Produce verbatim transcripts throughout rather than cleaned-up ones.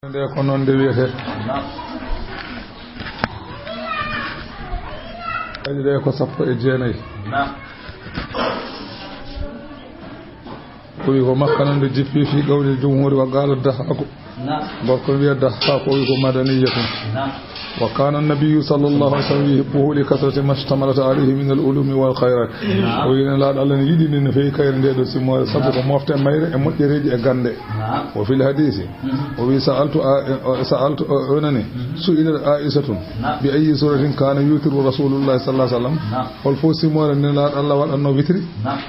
Nde ko noon nde wiyetee. Kadi ɗe ko sappo e jeenayi. O wi ko Makka noon nde jippi fi qawlil jumhuri wa qala Dahhaaku. Gorko wiya Dahhaaku, o wi ko madaniyatun. Wa kana an-nabiyyu sallallahu alayhi wa sallam yuhibbuhu li kathrati ma ishtamalat alayhi min al-ulumi wal khayrat. O wi Nelaaɗo Allah ne yiɗi ni no feewi kayre nde ɗo simoore, sabu ko mofte mayre e moƴƴereeji e gannde. Wa fil hadisi, o wi sa'altu a-, sa'altu, o, o nani, su'ilat Aishatun bi ayyi suratin kana yutiru Rasulullah sallallahu alayhi wa sallam. Hol fof simoore Nelaaɗo Allah waɗatno witri?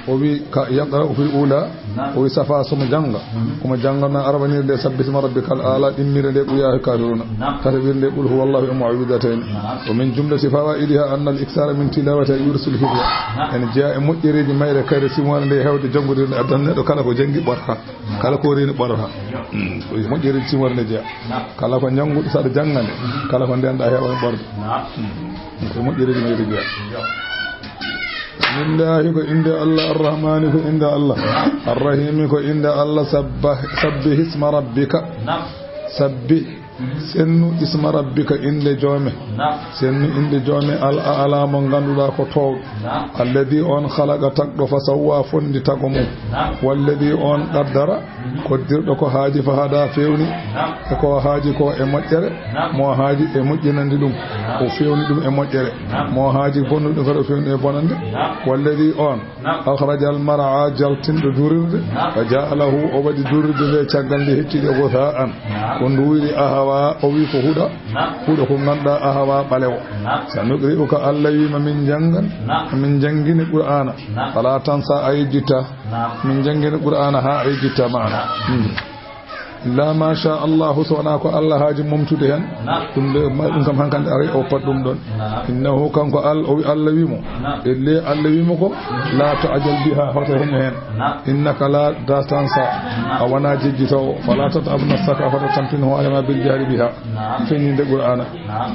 O wi ka yaqra'u fil ula, o wi safa somo jannga. Omo janngana arabanire nde sabbi isma rabbikal a'la, ɗimmire nde qul ya ayyuhal kafiruna. Tataɓire nde qul huwallahu e mu'awwidhatayn. Wa min jumlati fawaidiha anna al iksara min tilawati yurisul hifza. Ene jeya e moƴƴereeji mayre kayre simoore nde hewde janngude nde addan neɗɗo kala ko janngi ɓorta. Kala ko reeni ɓorta. Mm, ko moƴƴereeji simoore nde jeya. Kala ko njannguɗo saɗa janngane. Kala ko ndenɗa heewa ɓorde. Mm, ko moƴƴereeji mayre jeya. Bismillahi ko innde Allah, Arrahmani ko innde Allah, Arrahimi ko innde Allah, sabba-, sabbih isma rabbika. Sabbi, sennu isma rabbika innde joome. Sennu innde joome al a'la mo ngannduɗaa ko toowɗo. Alladi on khalaqa tagɗo fa sawwa fondi tago mum. Walladi on qaddara koddirɗo ko haaji fa hada fewni. E ko haaji ko e moƴƴere, mo haaji e moƴƴinandi ɗum, o fewni ɗum e moƴƴere. Mo haaji bonnude ɗum kadi o fewni e bonande. Walladi on akhrajal mar'a jaltinɗo durirde, fa ja'alahu o waɗi durirde nde caggal nde hecciɗe ghutha'an ko nduwiri ahwa o wi ko huɗa. Huɗo ko ngannduɗaa ahwa ɓalewo. Sa nuqri'uka Allah wi ma min janngan, min janngini Qur'aana. Fala tansa a yejjitta. Min janngini Qur'aana haa a yejjitta maana. Hmm. Illa ma sha Allahu, so wonaa ko Allah haaji momtude heen. Ɗum de, ma-, ɗum kam hankadi aray o pat ɗum ɗon. Innahu kanko Al-, o wi-, Allah wi mo. Ellee Allah wi mo ko, la ta'jal biha, hoto heno heen. Innaka la tansa, a wonaa jejjitoowo. Fala tat'ab nafsaka, hoto tampin hoore ma bil jahri biha. Feññinde Qur'aana.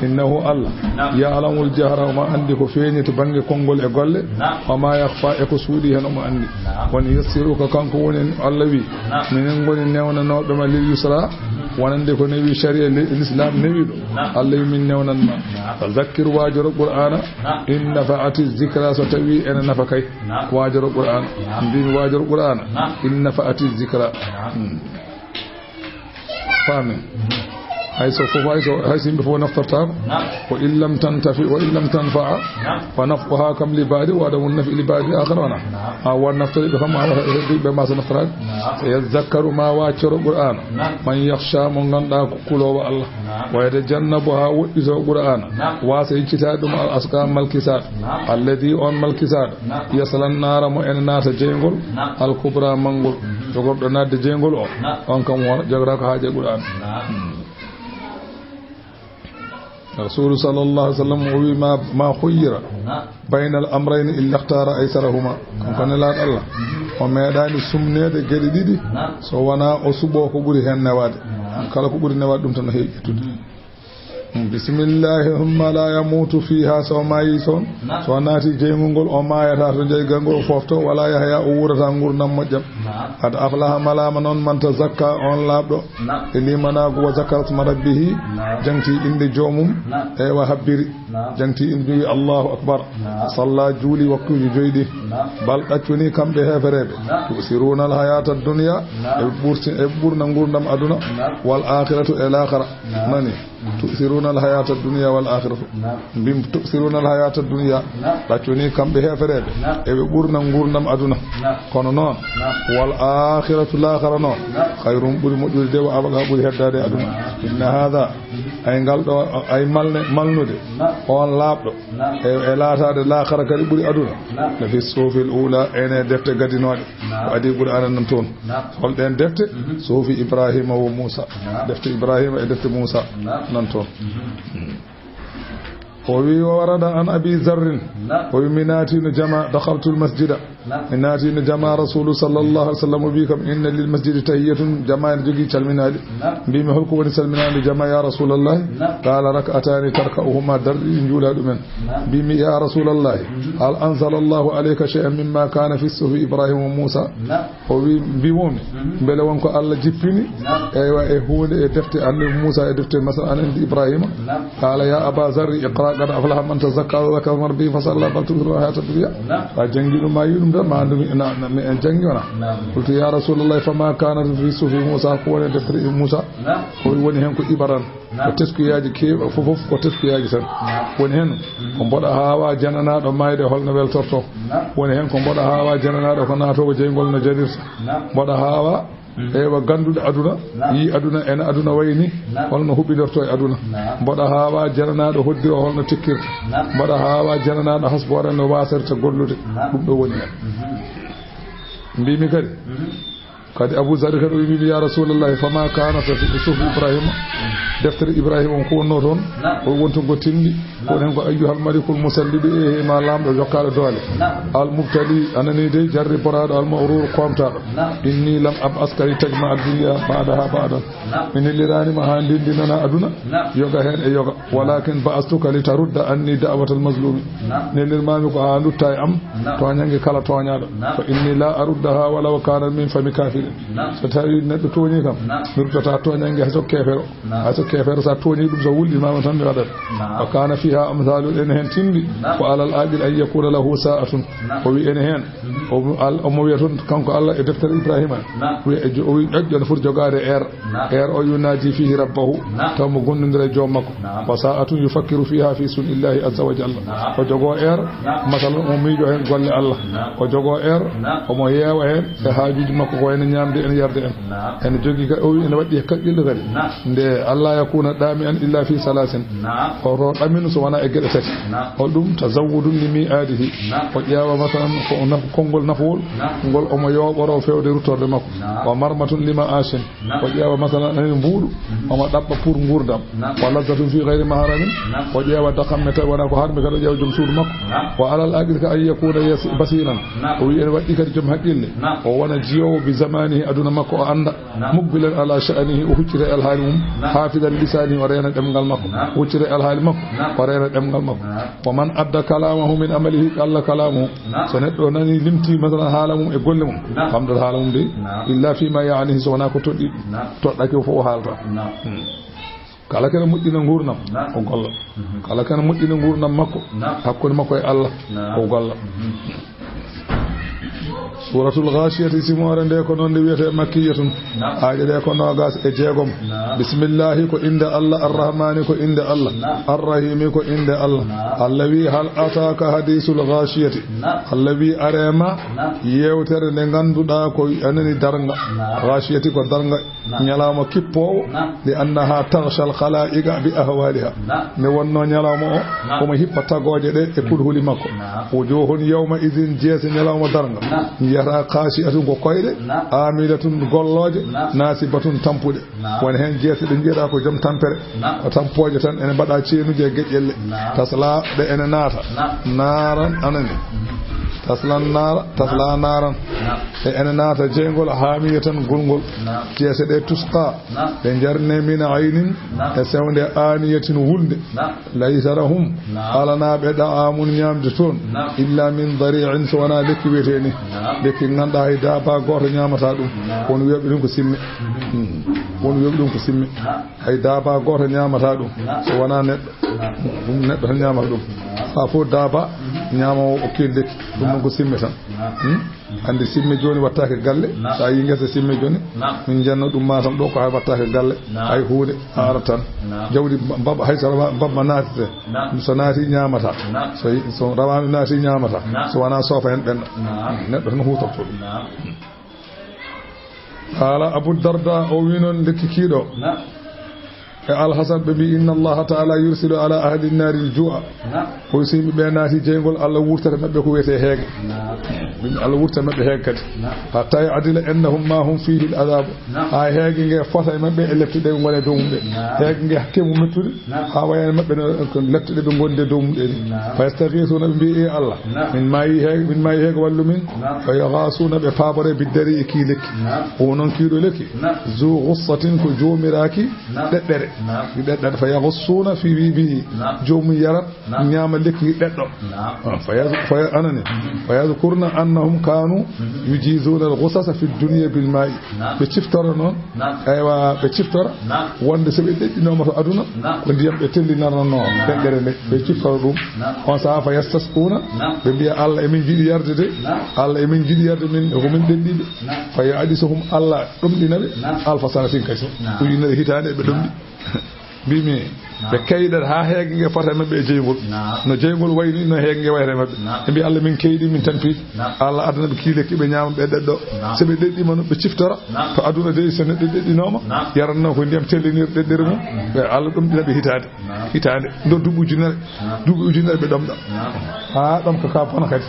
Innahu Allah, ya'lamul jahra, omo anndi ko feeñi to bannge konngol e golle. Wa ma yakhfa, e ko suuɗi heen omo anndi. Wa nuyassiruka, kanko woni Allah wi, minen ngoni newnanooɓe ma lil yusra, wonande ko newi sharia li-, l'islam newiɗo. Allah wi min newnan ma. Fa zakkir, waajoro Qur'aana, in nafa'ati zikra, so tawi ene nafa kay. Waajoro Qur'aana. Mbimi waajoro Qur'aana, in nafa'ati zikra. Hmm. Faamen. Hay so fof, hay so, hay so yimɓe fof naftortaako. Wa in lam tantafi, wa in lam tanfa'a, fa naf'uha kam li ba'di, wa adamu nafi li ba'di akhar wana. A wa naftore ɓe kam, a wata heddi ɓe ma so naftoraade. Sa yazakkaru, ma waccoro Qur'aana. Man yakhsha, mo ngannduɗaa ko kuloowo Allah. Wa yatajannabuha, woɗɗito Qur'aana. Wasa yiccitaade ɗum al aska malkisaat. Alladi on malkisaat. Yaslan naara mo ene naata jeyngol, al kubra mangol. Jogorɗo naatde jeyngol o, on kam wona jogata ko haaje Qur'aana. Hmm. Rasulu sallallahu alaihi wasallam o wi ma, ma khuyyira baynal amrayni illa ikhtara aysarahuma. Kanko Nelaaɗo Allah, o meeɗaani sumneede geɗe ɗiɗi so wonaa o suɓoo ko ɓuri heen newaade. Kala ko ɓuri newaade ɗum tan o heewi ƴettude. Bismillahi, humma la yamutu fiha, so maayi toon, so naati jeyngol ngol, o maayata to jeyngol ngol o foofto, wala yahya, o wuurata nguurndam moƴƴam. Qad aflaha, malaama noon, man tazakka, on laaɓɗo e limanaagu, wa zakara sma rabbihi, jangti innde joomum, e wa habbiri, jangti innde, wi Allahu akbar, salla, juuli waktuuji joyi ɗi. Bal, ɗaccuni kamɓe heefereeɓe, tu'siruna al hayata dunya, eɓe ɓurti-, eɓe ɓurna nguurndam aduna, wal akhiratu, e laakhara. Nani? Tu'siruna al hayata dunya wal akhiratu. Mbim tu'siruna al hayata dunya. Ɗaccuni kamɓe heefereeɓe. Eɓe ɓurna nguurndam aduna. Kono noon, wal akhiratu, laakhara noon, khayrun, ɓuri moƴƴude de, wa abqa, ɓuri heddaade e aduna. Inna hadha, ay ngal ɗo, ay malne-, malnude, on laaɓɗo, e, e laataade laakhara kadi ɓuri aduna. La fi suhufil ula, ene defte gadinooɗe. Ko adii Qur'aana nan toon. Hol ɗeen defte? Suhufi Ibrahima wo Muusa. Defte Ibrahima e defte Muusa nan toon. O wi, wa warada an Abi Zarrin. O wi, mi naatino jama, dakhaltul masjida. Naam. Mi naati ina jama Rasulu sallallahu alaihi wasallam, o wi kam, "Inna lil masjidi tahiyatun," jama ene jogii calminaali. Naam. Mbimi, "Holko woni salminaali jama ya Rasulallahi?" Naam. Qala, "Rak'atani tarka'uhuma," darɗe ɗiɗi njuula ɗumen. Naam. Mbimi, "Ya Rasulallahi, mhm, hal anzala Allahu alayka shay'an mimma kana fi suhufi Ibrahima wa Musa?" Naam. O wi, mbimomi, mhm, mbele won ko Allah jippini, naam, eywa, e huunde e defte Annabi Musa e defte, masal, aɗa anndi Ibrahima? Naam. Qala, "Ya Aba Zarri, iqra qad aflaha man tazakka wa dhakara isma rabbihi fasalla bal tu'thiruna al hayata dunya." Naam. A janngi ɗum, ma yi ɗum de, ma andu mi, na, na, mi en janngi wona. Naam. Qultu, "Ya Rasulallah, fama kana fi suhufi Musa, ko woni e deftere Musa?" Naam. O wi, woni hen ko ibaran. Naam. Ko teskuyaaji keew-, fof, fof ko teskuyaaji tan. Naam. Woni hen, mhm, ko mboɗo haawa jananaaɗo maayde holno weltorto. Naam. Woni hen ko mboɗo haawa jananaaɗo ko naatoowo jeyngol no janirta. Naam. Mboɗo haawa, mhm, eywa, gannduɗo aduna, naam, yii aduna, ene aduna wayi ni, naam, holno huɓɓidorto e aduna. Naam. Mboɗo haawa jananaaɗo hoddi o holno tikkirta. Naam. Mboɗo haawa jananaaɗo hasboore no waasirta gollude. Naam. Ɗum ɗo woni hen. Mhm. Mbimi kadi, mhm, kadi Abu Zarri kadi o wi, "Ya Rasulallahi, fama kana fi suhufi Ibrahima?" Deftere Ibrahima on ko wonno toon? Naam. O wonto ngo tindi. Naam. Ko woni hen ko, "Ayyuhal malikul musallidu," e he ma laamɗo jokkaaɗo doole. Naam. "Al mubtali," anani de, jarriboraaɗo, "al mawrur," koomtaaɗo. Naam. "Inni lam ab'aska li tajma'a ad-dunya ba'daha ba'dan." Naam. Mi nelliraani ma haa ndendinana aduna, naam, yoga heen e yoga. Walakin ba'astuka li tarudda anni da'watal mazlumi. Naam. Nellirmaami ko haa ndutta e am, naam, tooñange kala tooñaaɗo. Naam. Fa inni la aruddaha walaw kana min fami kafirin. Naam. So tawi neɗɗo tooñi kam, naam, mi ruttata tooñange hay so keefero. Naam. Hay so keefero, sa tooñi ɗum, so wulɗinama tan mi waɗat. Naam. Wa kana fiha amthalu, ene heen tindi. Naam. Wa alal aqil an yakuna lahu sa'atun. Naam. O wi ene heen. Mhm. O, al-, omo wiya toon kanko Allah e deftere Ibrahima. Naam. Wi e jo-, o wi ƴoƴƴo ne foti jogaade heure. Naam. Heure o yunadi fihi rabbahu. Naam. Taw mo gondodira e joom makko. Naam. Wa sa'atun yufakkiru fiha fi sun'illahi azza wa jalla. Naam. O jogoo heure, naam, masalan, o miijo heen golle Allah. Naam. O jogoo heure, naam, omo yeewa heen e haajuuji makko, ko wayno ñaamde en, yarde en. Naam. Ene jogii ka-, o wi ene waɗɗi e kaɓɓirɗe kadi. Naam. Nde Allah yakuna dami'an illa fi salasin. Naam. O to ɗamino so wonaa e geɗe tati. Naam. Hol ɗum? Tazawwudun li mi'adihi. Naam. O ƴeewa, masalan, ko naf-, konngol nafowol, naam, ngol omo yooɓoro feewde ruttorde makko. Naam. Wa marmatun li ma'ashin. Naam. O ƴeewa, masalan, anen mbuuɗu, mhm, omo ɗaɓɓa pour nguurndam. Naam. Wa lazzatun fi ghayri mahramin. Naam. O ƴeewa dakamme tawi wonaa ko harmi kadi, o ƴeewa joom suudu makko. Naam. Wa alal aqil ka an yakuna yas-, basiran. Naam. O wi ene waɗɗi kadi joom haqqille. Naam. O wona jiyoowo bi zamanihi, aduna makko o annda. Naam. Muqbilan ala sha'nihi, o huccita e alhaali mum. Naam. Hafidan lisanihi, o reena ɗemngal makko. Naam. O huccita e alhaali makko, naam, o reena ɗemngal makko. Naam. Wa man adda kalamahu min amalihi qalla kalamuhu. Naam. So neɗɗo nani, limti, masalan, haala mum e golle mum, naam, famɗat haala mum de. Naam. Illa fima ya'nihi, so wonaa ko toɗɗi, naam, toɗɗake o fof o haalata. Naam. Hmm. Kala kene moƴƴina nguurndam, naam, o golla. Mhm. Kala kene moƴƴina nguurndam makko, naam, hakkunde makko e Allah, naam, o golla. Mhm. Suratul Ghashiyati, simoore nde ko noon nde wiyetee, makkiyatun. Naam. Aaje ɗe ko noogas e jeegom. Naam. Bismillahi ko innde Allah, arrahmani ko innde Allah, naam, arrahimi ko innde Allah. Naam. Allah wi, "Hal ataka hadisul ghashiyati." Naam. Allah wi, "Are ma, naam, yeewtere nde ngannduɗaa ko anani darnga." Naam. Ghashiyati ko darnga. Naam. Ñalawma kippoowo, naam, li annaha taghshal khala'iqa bi ahwaliha. Naam. Nde wonno ñalawma o, naam, omo hippa tagooje ɗe e kulhuli makko. Naam. Wujuhun yawma idhin, jeese ñalawma darnga. Naam. Yara khashi'atun ko koyɗe, naam, amilatun gollooje, naam, nasibatun tampuɗe. Naam. Woni heen jeese ɗe njiyaɗa ko joom tampere. Naam. Ko tampooje tan ene mbaɗa ceenuji e geƴƴelle. Naam. Tasla ɗe ene naata. Naam. Naaran anani. Mhm. Taslan naara, tasla naaran. Naam. E ene naata jeyngol, haamiyatan gulngol. Naam. Jeese ɗe tusqa. Naam. Ɓe njarne min aynin. Naam. E sewnde, aaniyatin wulnde. Naam. Laysa lahum. Naam. Alanaa ɓe da'amun ñaamde toon. Naam. Illa min dari'in, so wonaa lekki wiyetee ni. Naam. Lekki ngannduɗaa hay daaba gooto ñaamataa ɗum. Naam. Won wiyaɓe ɗum ko simme. Mhm. Hmm. Won wiyaɓe ɗum ko simme. Naam. Hay daaba gooto ñaamataa ɗum. Naam. So wonaa neɗɗo. Naam. Ɗum neɗɗo tan ñaamata ɗum. Naam. Haa fof daaba, mhm, ñaamoowo o keen lekki. Ɗum noon ko simme tan. Naam. Hmm? Anndi simme jooni wattaake galle. Naam. So a yii ngesa simme jooni, naam, min njanno ɗum Matam ɗo ko hay wattaake galle. Naam. Hay huunde, a arat tan. Naam. Jawdi mba-, mbaɓa, hay so rawa-, mbaɓa naatete. Naam. So naati ñaamata. Naam. So yi-, so rawaandu naati ñaamata. Naam. So wonaa soofa heen ɓenna. Naam. Neɗɗo tan huutorto ɗum. Naam. Haala Abu Darda o wi noon lekki kiiɗo. Naam. E Alhasan ɓe mbi, "Inna Allaha ta'ala yursilu ala ahli nari al-ju'a." Naam. Kono so yimɓe ɓe naati jeyngol, Allah wurtata maɓɓe ko wiyetee heege. Naam. Yimɓe Allah wurtata maɓɓe heege kadi. Naam. Hatta ya'dila annahum ma hum fihi al-adhab. Naam. Haa heege nge fota e maɓɓe e lepte ɗe ngoni e dow mum ɗe. Naam. Heege nge hakke mum mettude. Naam. Haa wayani maɓɓe no ko lepte ɗe ɓe ngondi e dow mum ɗe ni. Naam. Fa yastaghisuna ɓe mbi, "E Allah, naam, min maayi heege, min maayi heege wallu min." Naam. Fa yughathuna ɓe paabore bi dari e kii lekki. Naam. O noon kiiɗo lekki. Naam. Zu ghussatin ko joomiraaki, naam, ɗeɗɗere. Naam. Ɗeɗɗere. Fa yaghussuna fi bi, bi. Naam. Joomum yarat, naam, ñaama lekki ɗeɗɗo. Naam. Ah, fa yaz-, fa ya-, anani. Mhm. Fa yadhkurna annahum kanu, mhm, yujizuna al-ghusasa fi dunya bil ma'i. Naam. Ɓe ciftora noon. Naam. Aywa, ɓe ciftora. Naam. Wonde so ɓe ɗeɗɗinooma to aduna, naam, ko ndiyam ɓe tellinarnoo, naam, ɗeɗɗere nde. Ɓe ciftora ɗum. Naam. On sahaa fa yastasquna, naam, ɓe mbiya, "Allah, emin jiɗi yarde de. Naam. Allah, emin jiɗi yarde min, ko min ɗeɗɗiiɓe." Naam. Fa ya'disuhum, Allah ɗomɗina ɓe. Naam. Alfa sanatin kadi. Naam. Ujunere hitaande ɓe ɗomɗi. Mbimi, naam, ɓe kaydat haa heege nge fota e maɓɓe e jeyngol. Naam. No jeyngol wayni, no heege nge wayata e maɓɓe. Naam. Ɓe mbi, "Allah, min keyɗi, min tampi." Naam. Allah addana ɓe kii lekki, ɓe ñaama, ɓe ɗeɗɗo. Naam. So ɓe ɗeɗɗiima no ɓe ciftora. Naam. To aduna de, so neɗɗo ɗeɗɗinooma, naam, yaranno ko ndiyam tellinir ɗeɗɗere mum. Naam. Ɓe Allah ɗomɗina ɓe hitaande. Naam. Hitaande. Ndo duuɓi ujunere. Naam. Duuɓi ujunere ɓe ɗomɗa. Naam. Haa ɗomka ka bona kadi.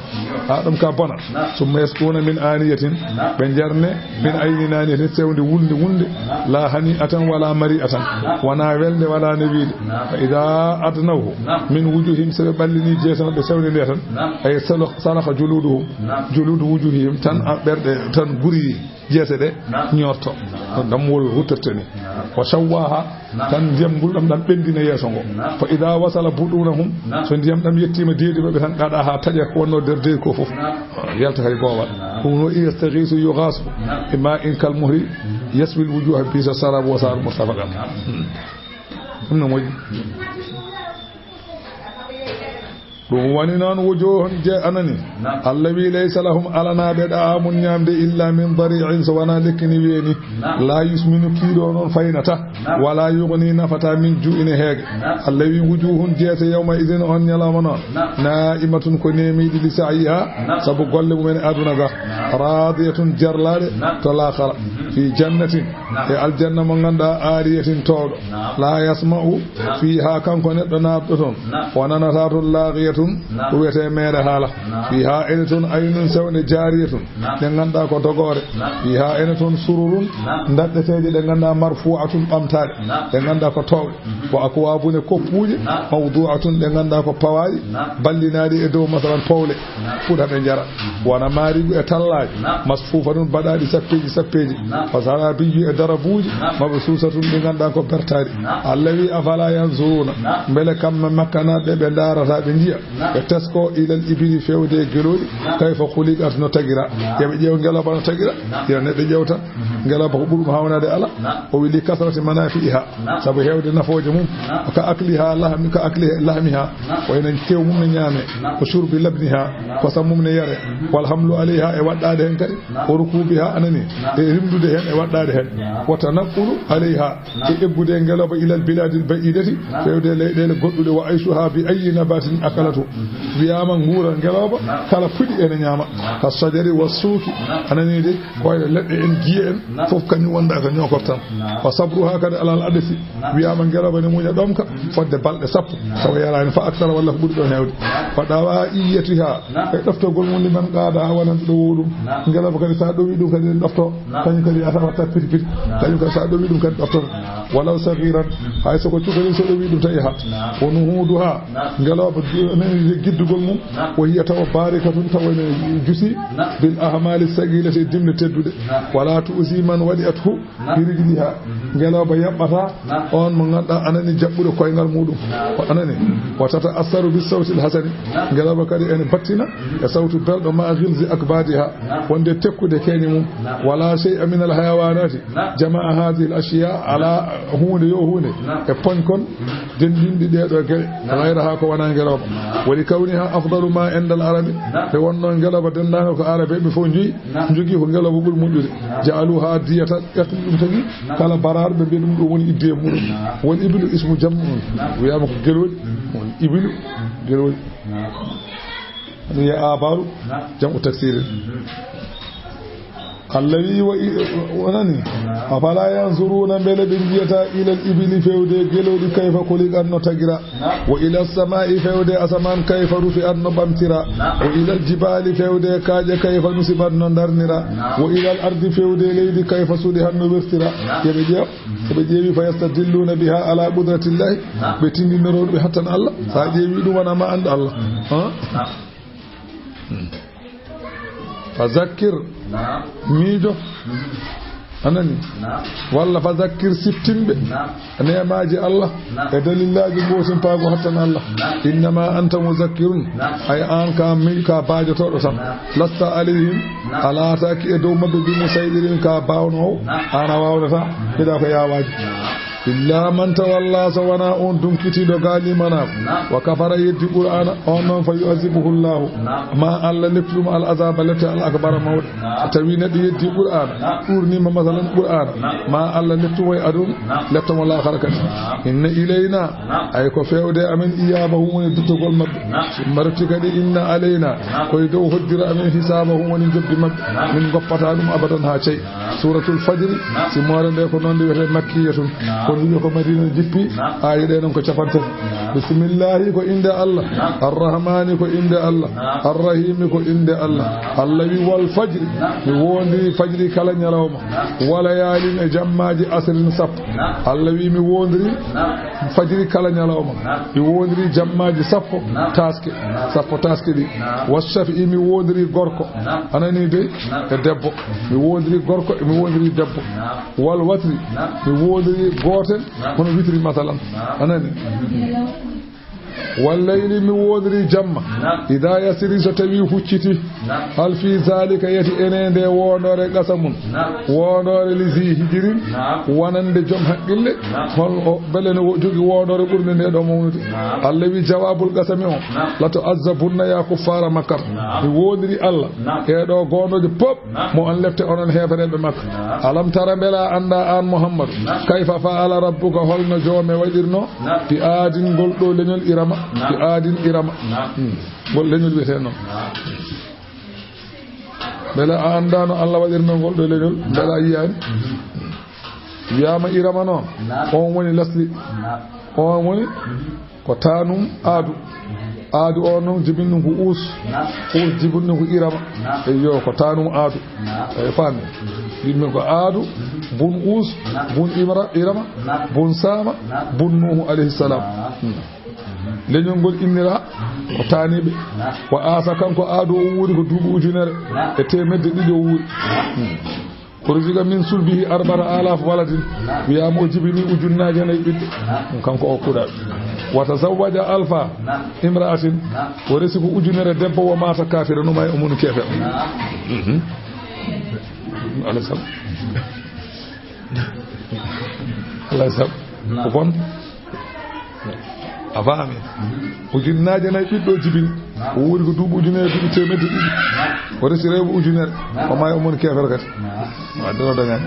Haa ɗomka bona. Naam. Summa yasquna min aniyatin. Naam. Ɓe njarne min aynin aniyatin, sewndi wulndi wulnde. Naam. La hani'atan wala mari'atan. Naam. Wona welnde wala newiinde. Naam. Fa idha adnawhu. Naam. Min wujuhihim, so ɓe ɓallini jeese maɓɓe sewndi nde tan. Naam. Ay sala-, salaha juluduhum. Naam. Juludu wujuhihim tan, a, ɓerɗe tan guri. Jeese ɗe, naam, ñoorto. Naam. No dammuwol ruttirta ni. Naam. Wa shawwaha, naam, tan ndiyam ngulɗam ɗam ɓenndina yeeso ngo. Naam. Fa idha wasala butunahum, naam, so ndiyam ɗam yettiima deedi maɓɓe tan, qaɗaha taƴa ko wonno nder deedi ko fof. Naam. Yalta kay boowal. Naam. Ɗum no in yastaghisu yughasu, naam, bi ma'in kal muhli, mhm, yaswi al wujuha bi'sa sharab wa sa'at murtafaqa. Naam. Hmm. Ɗum no moƴƴi. Ɗum woni noon, wujuhun je anani. Naam. Allah wi, "Laysa lahum," alanaa ɓe, "da'amun," ñaamde, "illa min dari'in," so wonaa lekki ni weeni. Naam. "La yusminu," kiiɗo noon faynata. Naam. "Wala yughni," nafata, "min," ju'ine heege. Naam. Allah wi, "Wujuhun," jeese, "yawma idhin," on ñalawma noon. Naam. "Na'imatun," ko neemiiɗi, "li sa'yiha," naam, sabu golle mumen aduna ga. Naam. "Radiyatun," jarlaaɗe, naam, to laakhara. Mhm. "Fi jannatin," naam, e aljanna mo ngannduɗaa, "aliyatin," toowɗo. Naam. "La yasma'u," naam, "fiha," kanko neɗɗo naatɗo toon, naam, o nanataa toon, "laghiyatun," naam, ko wiyetee meere haala. Naam. "Fiha," ene toon, "aynun," sewnde, "jariyatun," naam, nde ngannduɗaa ko dogoore. Naam. "Fiha," ene toon, "sururun," naam, ndaɗɗeteeje ɗe ngannduɗaa, "marfu'atun," ɓamtaaɗe, naam, ɗe ngannduɗaa ko toowɗe. Mhm. "Wa akwabun," e koppuuje, naam, "mawdu'atun," ɗe ngannduɗaa ko pawaaɗi, naam, ballinaaɗi e dow, masalan, powle. Naam. Fuɗa ɓe njara. Mhm. "Wa namariqu," e tallaaje. Naam. "Masfufatun," baɗaaɗi sappeeji sappeeji. Naam. "Wa zarabiyyu," e darabuuji. Naam. "Mabsusatun," ɗi ngannduɗaa ko bertaaɗi. Naam. Allah wi, "Afala yanzuruna," naam, mbele kamɓe Makkanaaɓe ɓe ndaarataa, ɓe njiya, naam, ɓe tesko, "ilal ibili," feewde e gelooɗi, naam, "kayfa khuliqat," no tagira. Naam. Yo ɓe ƴeew ngelooba no tagira. Naam. Yo neɗɗo ƴeewta. Mhm. Ngelooba ko ɓuri ɗum haawnaade alaa. Naam. O wi, "Li kasrati manafi'iha." Naam. Sabu heewde nafooje mum. Naam. "Ka akliha lahmi, ka akli lahmiha." Naam. Ko ene tew mum ne ñaame. Naam. "Wa shurbi labniha." Naam. Kosam mum ne yare. Mhm. "Wal hamlu alayha," e waɗɗaade heen kadi. Naam. "Wa rukubiha," anani. Naam. E rimdude heen, e waɗɗaade heen. Naam. "Wa tanaqulu alayha." Naam. E eggude e ngelooba, "ilal biladil ba'idati," naam, feewde e leyɗeele goɗɗuɗe. "Wa ayshuha bi ayyi nabatin akalatu." Mhm. Wiyaama nguura ngelooba, naam, kala puɗi ene ñaama. Naam. "Ka shajari wa suuki," naam, anani de, ko wayno leɗɗe en, giye en, naam, fof kañum wonda ko ñookor tan. Naam. "Wa sabruha," kadi alal adasi. Naam. Wiyaama ngelooba ne muña ɗomka, mhm, fodde balɗe sappo, naam, tawa yaraani, "fa aksara," walla ko ɓuri ɗoon heewde. Naam. "Fa dawaiyatiha," naam, e ɗoftogol mum, "liman qada," wonande ɗo wo ɗum. Naam. Ngelooba kadi, so a ɗowi ɗum kadi, ɗofto. Naam. Kañum kadi yahata watta piti piti. Naam. Kañum kadi, so a ɗowi ɗum kadi, ɗoftata. Naam. "Walaw saghiran," hay so ko cukalel, so ɗowi ɗum tan yaha. Naam. "Wa nuhuduha," naam, ngelooba du-, nani giddugol mum. Naam. "Wa hiya," tawa, "barikatun," tawa ene jusi. Naam. "Bil ahmali sagilati," e dimle tedduɗe. Naam. "Wala tu'zi man wadi'athu," naam, "bi rijliha." Mhm. Ngelooba yaɓɓata, naam, on mo ngannduɗaa anani jaɓɓude koyngal muɗum. Naam. Ko anani. Mhm. "Wa tata'assaru bis sawtil hasani." Naam. Ngelooba kadi ene battina, mhm, e sawtu belɗo, "ma ghilzi akbadiha," naam, wonde tekkude keeni mum. Naam. "Wala shay'a min al hayawanati," naam, "jama'a hadhihi al ashya," alaa huunde yo huunde, naam, e poñkon, mhm, denndinɗi ɗee ɗoo geɗe. Naam. "Ghayraha," ko wonaa ngelooba. Naam. "Wa li kawniha afdalu ma inda al arabi," naam, nde wonnoo ngelooba denndaangal ko Arabeeɓe fof njogi, naam, njogii ko ngelooba ɓuri moƴƴude. Naam. "Ja'aluha diyatan," ƴetti ɗum tagi, naam, kala baraar ɓe mbiya ɗum ɗo woni idde muɗum. Naam. "Wal ibilu ismu jam'un," naam, wiyaama ko gelooɗi. Mhm. "Wal ibilu," mhm, gelooɗi. Naam. Wiya abaru, naam, jam'u taksirin. Mhm. Allah wi'i, wa i-, wonani? Afala yanzuruna, mbele ɓe njiyata ilal ibili, fewde gelooɗi, kayfa khuliqat, no tagira? Wa ilal sama'i, fewde asamaan, kayfa rufi'at, no ɓamtira? Wa ilal jibali, fewde kaaƴe, kayfa nusibat, no darnira? Wa ilal ardi, fewde leydi, kayfa sudihat, no wertira? Yo ɓe ƴeew, so ɓe ƴeewi, fa yastadilluna biha ala qudratillahi, ɓe tindinoro ɓe hattan Allah. Sa ƴeewi ɗum, wona ma anndu Allah. Ha? Hmm. Fa zakkir, miijo. Anani? Walla fa zakkir, siftinɓe neemaaji Allah e dalillaaji gootimpaagu hattan Allah. Innama anta muzakkirun, ay aan ka mi-, ka baajotooɗo tan. Lasta alayhim, a laataaki e dow maɓɓe bi musaydirin, ka baawnoowo, aan a waawnata, mbiɗa ko yaawaaji. Illa man tawalla, so wona on dunkitiiɗo gaalimanaako, wa kafara, yeddi Qur'aana, on noon fa yu'azibuhu Allahu, ma Allah leptu ɗum al azaba, lepte al akbara mawɗe. Tawi neɗɗo yeddi Qur'aana, ɗuurnima masalan Qur'aana, ma Allah leptu mo e aduna, lepta mo laakhara kadi. Inna ilayna, ay ko fewde amen, iyabahum woni duttogol maɓɓe. Mbaruti kadi inna alayna, koye dow hoddira amen, hisabahum woni jobdi maɓɓe. Min goppata ɗum abadan haa cey. Suratul Fajri, si moore nde ko noon nde wiyetee makkiyatun. Kono wi'o ko Madina jippi, aaye ɗe noon ko capantati. Bismillahi ko innde Allah, Arrahmani ko innde Allah, Arrahimi ko innde Allah. Allah wi wal fajri, mi wondiri fajri kala ñalawma. Wa layalin e jammaaji asrin sappo. Allah wi mi wondiri fajri kala ñalawma. Mi wondiri jammaaji sappo taaske, sappo taaske ɗi. Wa shafi'i mi wondiri gorko. Anani dey? E debbo. Mi wondiri gorko, mi wondiri debbo. Wal watri, mi wondiri gootel, hono witri masalan. Anani? Wal layli, mi wondiri jamma. Ida yasiri, so tawi hucciti. Hal fi zalika, yati ene nde wondore qasamun. Wondore li zi hijirin, wonande joom haqqille. Hol o, bele no wo-, jogi wondore ɓurnde nde ɗo mawnude. Allah wi jawabul qasami o. La tu'azzabunna ya kuffara Makkata. Mi wondiri Allah. E ɗo gondoje pop. Mo on lepte onon heefereɓe Makka. Alam tara, mbela a annda an Muhammadu? Kayfa fa'ala rabbuka, holno joome waɗirno? Bi aadin, ngol ɗo leñol Irama. Bi aadin, Irama. Hmm. Ngol leñol wiyetee noon. Mbela a annda no Allah waɗirno ngol ɗo leñol? Mbela a yiyaani? Wiyama Irama noon. On woni lasli. On woni ko tanum aadu. Aadu o noon jibin ɗum ko uus. Uus jibin ɗum ko Irama. Eyyo, ko tanum aadu. E faami. Yimɓe ko aadu, bun uus, bun imra, Irama, bun sama, bun Nuhu alayhi salam. Hmm. Leñol ngol innira ko taniɓe. Wa asa, kanko aadu o wuuri ko duuɓi ujunere e temedde ɗiɗi o wuuri. Hmm. Urziqa min sulbihi arba'ata alaf waladin. Wiyama o jibini ujunnaaje nayi ɓiɓɓe. Ɗum kanko o kuuɗa. Wa tazawwaja alfa imra'atin. O resi ko ujunere debbo, wa mata kafira, no may o munu kefe. Mhm. Alayhi salam. Alayhi salam. Ko bon. A faami? Ujunnaaje nayi ɓiɗɗo jibini. O wuuri ko duuɓi ujunere, duuɓi temedde ɗiɗi. O resi rewɓe ujunere. O maayi, o moni keefeero kadi. Wa doro dañani.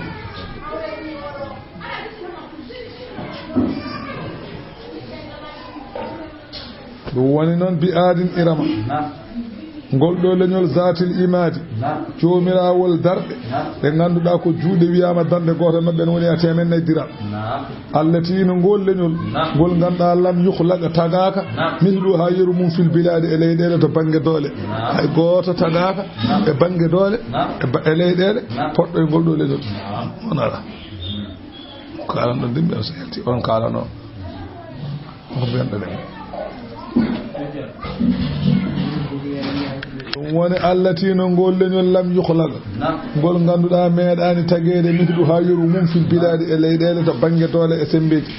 Ɗum woni noon bi aadin Irama. Ngol ɗo leñol zaatil imaadi, naam, joomirawol darɗe, naam, ɗe ngannduɗaa ko juuɗe wiyaama darnde gootal maɓɓe no woni a teemen nayi diram. Naam. Allati no ngol leñol, naam, ngol ngannduɗaa lam yukhlaqa tagaaka, naam, misluha yeru mum fil bilaadi e leyɗeele to bannge doole. Naam. Hay gooto tagaaka, naam, e bannge doole, naam, e ba-, e leyɗeele, naam, poɗɗo e ngol ɗo leñol. Naam. On ara. Kaalan ɗon dimɓe on so yalti, on kaalano. Ɗum woni allati no ngol leñol lam yukhlaq, ngol ngannduɗaa meeɗaani tageede misluha yeru mum fil bilaadi e leyɗeele to bannge doole e semmbeeji.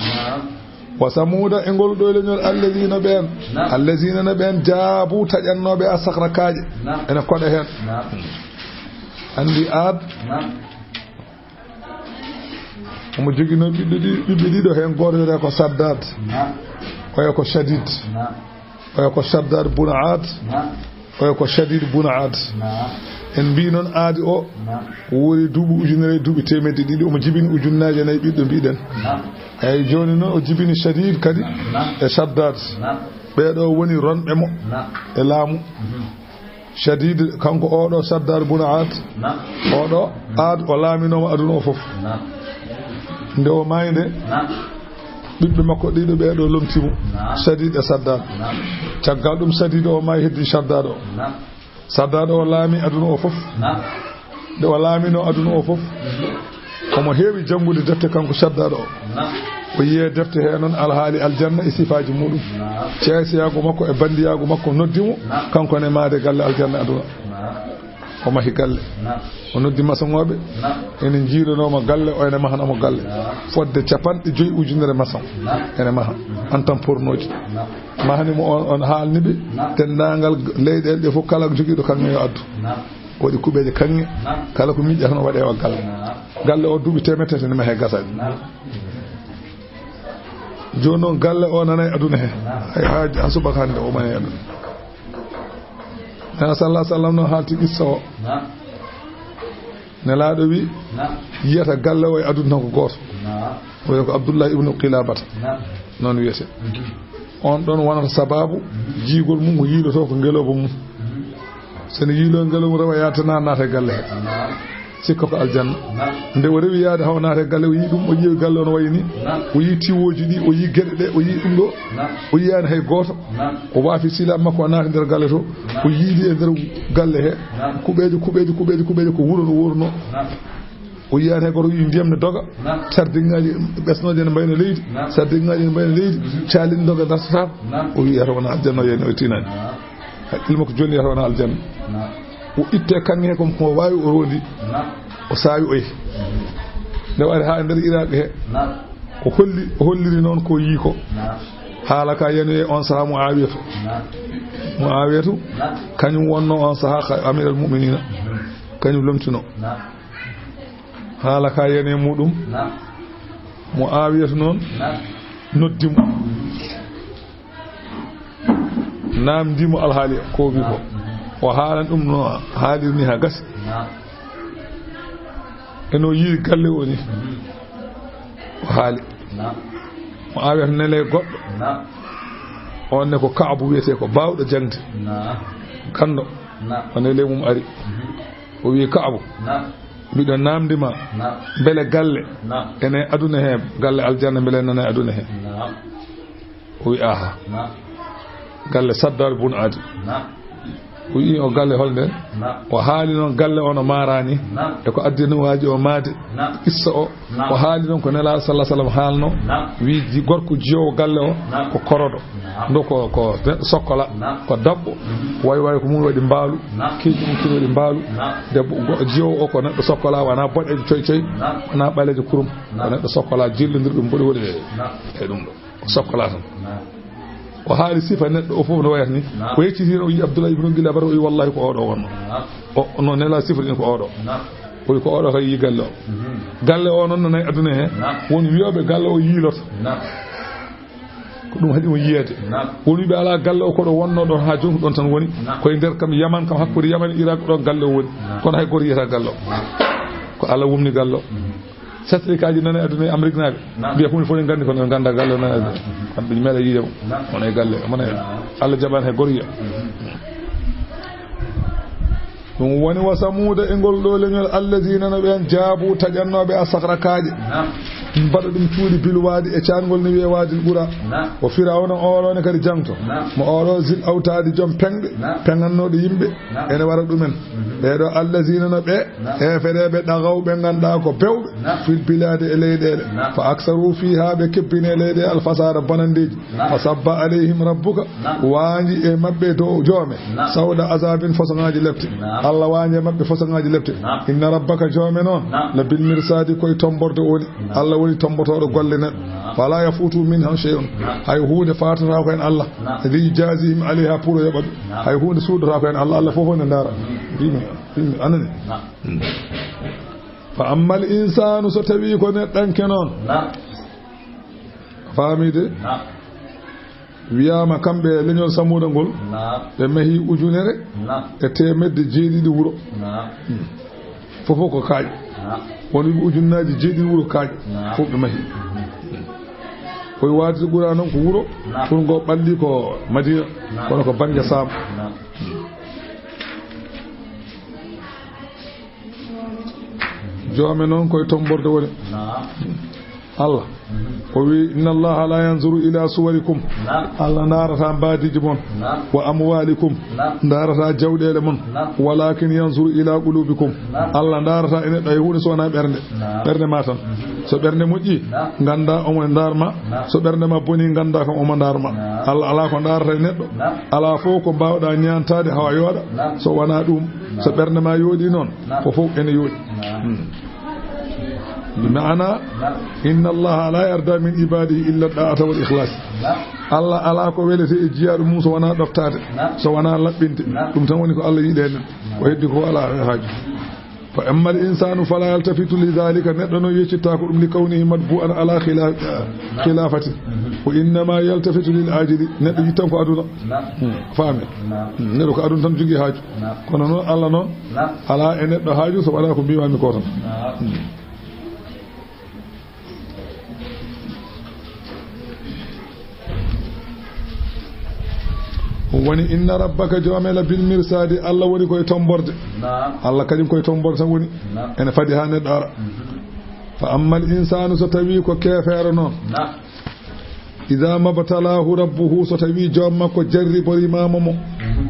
Wa samuuda e ngol ɗo leñol allazina ɓeen, allazina no ɓeen jaabu taƴannooɓe a sakhra kaaƴe. Ene koɗa heen. Anndi Aad. Omo joginoo ɓiɓɓe ɗi-, ɓiɓɓe ɗiɗo, heen gooto wiyetee ko Saddad, naam, oya ko Shadid, naam, oya ko Saddad bun Aad, naam, oya ko Shadid bun Aad. Naam. En mbii noon Aadi o, naam, wuuri duuɓi ujunere e duuɓi teemedde ɗiɗi, omo jibini ujunnaaje nayi ɓiɗɗo mbiɗen. Naam. Eeyi, jooni noon o jibini Shadid kadi, naam, e Saddad. Naam. Ɓee ɗo woni ronɓe mo, naam, e laamu. Mhm. Shadid, kanko oɗo Shaddad bun Aad. Naam. Oɗo Aad o laaminooma aduna o fof. Naam. Nde o maayi nde, naam, ɓiɓɓe makko ɗiɗo ɓee ɗo lomti mo. Naam. Shadid e Shaddad. Naam. Caggal ɗum Shadid o maayi, heddi Shaddad o. Naam. Shaddad o laami aduna o fof. Naam. Nde o laaminoo aduna o fof, mhm, omo heewi janngude defte kanko Shaddad o. Naam. O yiyee defte hee noon alhaali aljanna e sifaaji muɗum. Naam. Ceesiyaagu makko e banndiyaagu makko noddi mo, naam, kanko ne maayde galle aljanna aduna. Naam. O mahi galle. Naam. O noddi masoŋooɓe. Naam. Ene njiilanoo mo galle, o ene mahana mo galle. Naam. Fodde capanɗe joyi ujunere masoŋ. Naam. Ene maha. Mhm. Antan pornooji. Naam. Mahani mo on, on haalni ɓe. Naam. Denndaangal leyɗeele ɗe fof, kala jogiiɗo kaŋŋe yo addu. Naam. Waɗi kuɓeeje kaŋŋe. Naam. Kala ko miiƴata no waɗee o galle. Naam. Galle o duuɓi teemedde tati ne mahee gasaani. Naam. Jooni noon galle o nanay aduna he. Naam. Hay haa, haa subaka hannde o nanay aduna. Nana sallallahu alaihi wasallam no haalti qissa o. Naam. Nelaaɗo wi, naam, yiyata galle o e aduna tan ko gooto. Naam. O wiya ko Abdullah ibnu Qilabata. Naam. Noon wiyete. Mhm. On ɗon wonata sababu, mhm, jiigol mum ko yiilotoo ko ngelooba mum. Mhm. So ne yiiloo ngelooba mum, rewa yaade tan naata e galle he. Naam. Sikka ko aljanna. Naam. Nde o rewi yaade haw naata e galle, o yii ɗum, o ƴeewi galle o no wayi ni. Naam. O yii tiwooji ɗi, o yii geɗe ɗe, o yii ɗum ɗo. Naam. O yiyaani hay gooto. Naam. O waafi sila makko, o naati nder galle to. Naam. O yiidi e nder galle he. Naam. Kuɓeeje, kuɓeeje, kuɓeeje, kuɓeeje, ko wuro no wurno. Naam. O yiyaani hay gooto, o yii ndiyam ne doga. Naam. Sardiŋŋaaji ɓesnooje ne mbayna leydi. Naam. Sardiŋŋaaji ne mbayna leydi. Mhm. Caali ne doga dartata. Naam. O wii yata wona aljanna, o yeeni o tinaani. Naam. Hakkille makko jolni yata wona aljanna. Naam. O itte kaŋŋe he, ko mo waawi o rondi. Naam. O saawi o yehi. Mhm. Nde o ari haa nder Iraq he. Naam. O holli, o holliri noon ko yii ko. Naam. Haala ka yanoyi on sahaa Muawiyatu. Naam. Muawiyatu, naam, kañum wonno on sahaa ka Amiral Mu'minina. Mhm. Kañum lomtino. Naam. Haala ka yanoyi muɗum. Naam. Muawiyatu noon, naam, noddi mo. Mhm. Naamndi mo alhaali ko o wi ko. Naam. O haalan ɗum no haaliri ni haa gasi. Naam. E no yiiri galle o ni. Mhm. O haali. Naam. Mo awi to nele goɗɗo. Naam. On ne ko Kaabu wiyetee, ko baawɗo jaŋde. Naam. Ganndo. Naam. O nele mum ari. Mhm. O wi Kaabu. Naam. Mbiɗo naamndi ma. Naam. Mbele galle. Naam. Ene aduna he, galle aljanna, mbele nana e aduna he. Naam. O wi, "Aha." Naam. Galle Saddad bun Adi. Naam. O wi, "O galle holnde?" Naam. O haali noon galle o no maarani. Naam. E ko addi no waaji o maayde. Naam. Qissa o. Naam. O haali noon ko Nelaaɗo sallallahu alaihi wasallam haalno. Naam. Wi ji-, gorko jiyoowo galle o, naam, ko koroɗo. Naam. Ndo ko, ko neɗɗo sokkola, naam, ko daɓɓo. Mhm. Way way ko mum waɗi mbaalu. Naam. Keeji mum kino waɗi mbaalu. Naam. Debbo go-, jiyoowo o ko neɗɗo sokkola, wona boɗeejo coy coy, naam, wona ɓaleejo kurum. Naam. Ko neɗɗo sokkola jillondirɗo ɗum mboɗi woni e, naam, e ɗum ɗo. O sokkolaa tan. Naam. O haali sifa neɗɗo o fof no wayata ni. Naam. O yecciti heen, o yi Abdullah ibn Gilabata, o yi, "Wallahi, ko oɗo wonno." Naam. O, no Nelaaɗo sifori en ko oɗo. Naam. O yi, "Ko oɗo kay yi galle o." Mhm. Galle o noon no nayi aduna he. Naam. Won wiyooɓe galle o yiiloto. Naam. Ko ɗum haɗi mo yiyeede. Naam. Won wiyɓe alaa galle o, ko ɗo wonno ɗon haa jooni, ko ɗon tan woni. Naam. Koye nder kam Yaman kam, hakkunde Yaman e Irak, ɗon galle o woni. Naam. Kono hay gooto yiyata galle o. Naam. Ko Allah wumni galle o. Mhm. Sattirikaaji nana e aduna e Amérique naaɓe. Naam. Mbiya ko woni fof en nganndi, kono en nganndaa galle o nana e aduna. Naam. Kamɓe meeɗa yiide mo. Naam. Wona e galle, wona e, naam, Allah jaɓaani hay gooto yiya. Mhm. Ɗum woni wa samuuda e ngol ɗo leñol, allazina no ɓeen jaabu taƴannooɓe a sahra kaaƴe. Naam. Mbaɗa ɗum cuuɗi bil waadi e caangol ne wiyee Waadil Ɓura. Naam. O Firawna oɗo ne kadi jaŋto. Naam. Mo oɗo zil awtaadi joom peŋɗe, naam, peŋannooɗo yimɓe. Naam. Ene wara ɗumen. Mhm. Ɓee ɗo allazina no ɓe, naam, heefereeɓe ɗagaw ɓe ngannduɗaa ko bewɓe, naam, fil bilaadi e leyɗeele. Naam. Fa aksaru fiihaa ɓe kebbini e leyɗeele alfasaada bonanndeeji. Naam. Fa sabba alayhim rabbuka. Naam. Waanji e maɓɓe dow joome. Naam. Sawda azabin façon ŋaaji lepte. Naam. Allah waanji e maɓɓe façon ŋaaji lepte. Naam. Inna rabbaka joome noon. Naam. La bil mirsaadi koye tomborde woni. Naam. Allah woni tombotooɗo golle neɗɗo. Naam. Fala yafutu min han shay'un. Naam. Hay huunde faatataa ko en Allah. Naam. Li jazihim alayha pour o yoɓa ɓe. Naam. Hay huunde suuɗataa ko en Allah. Allah fof ne ndaara. Mm. Mbimi, mbimi, anani. Naam. Mm. Fa ammal insaanu, so tawii ko neɗɗanke noon. Naam. Faamii de? Naam. Wiyaama kamɓe leñol Samuuda ngol, naam, ɓe mahi ujunere, naam, e teemedde jeeɗiɗi wuro. Naam. Hmm. Fof fof ko kaaƴe. Naam. Won wiɓe ujunnaaji jeeɗiɗi wuro kaaƴe. Naam. Fof ɓe mahi. Mhm. Koye waadi Qur'an noon ko wuro, naam, pour ngo ɓalli ko Madina, naam, kono ko bannge Saam. Naam. Joome noon koye tomborde woni. Naam. Allah. Mhm. O wi, "Inna Allaha la yanzuru ila suwarikum." Naam. Allah ndaarata mbaadiiji mon. Naam. "Wa amwalikum." Naam. Ndaarata jawɗeele mon. Naam. "Walakin yanzuru ila qulubikum." Naam. Allah ndaarata e neɗɗo hay huunde so wonaa ɓernde. Naam. Ɓernde ma tan. Mhm. So ɓernde moƴƴi, naam, ngannda omo ndaar ma. Naam. So ɓernde ma boni, ngannda kam omo ndaar ma. Naam. Allah alaa ko ndaarata e neɗɗo. Naam. Alaa fof ko mbaawɗa ñaantaade hawa yooɗa. Naam. So wonaa ɗum, so ɓernde ma yooɗi noon, naam, ko fof ene yooɗi. Naam. Hmm. Bi maana, naam, "Inna Allaha la yarda min ibadihi illa da'ata wal ikhlas." Naam. Allah alaa ko welete e jiyaaɗo mum so wonaa ɗoftaade, naam, so wonaa laɓɓinde. Naam. Ɗum tan woni ko Allah yiɗi e men. Naam. Ko heddi ko alaa haaju. "Fa amma al insanu fala yaltafitu li dhalika." Neɗɗo noon yeccitta ko ɗum, li kawnihi matbu'an ala khila-, khilafati. Mhm. "Wa innama yaltafitu lil ajili." Neɗɗo yittan ko aduna. Naam. Hmm, faame. Naam. Hmm, neɗɗo ko aduna tan jogii haaju. Naam. Kono noon Allah noon, naam, alaa e neɗɗo haaju so wonaa ko mbiimaami ko tan. Naam. Hmm. Ɗum woni, "Inna rabbaka," joome la, "bil mirsadi," Allah woni koye tomborde. Naam. Allah kañum koye tomborde tan woni. Naam. Ene fadi haa neɗɗo ara. Mhm. "Fa amma al insanu," so tawi ko keefeero noon. Naam. "Idha mabtalahu rabbuhu," so tawi joom makko jarriborimaama mo. Mhm.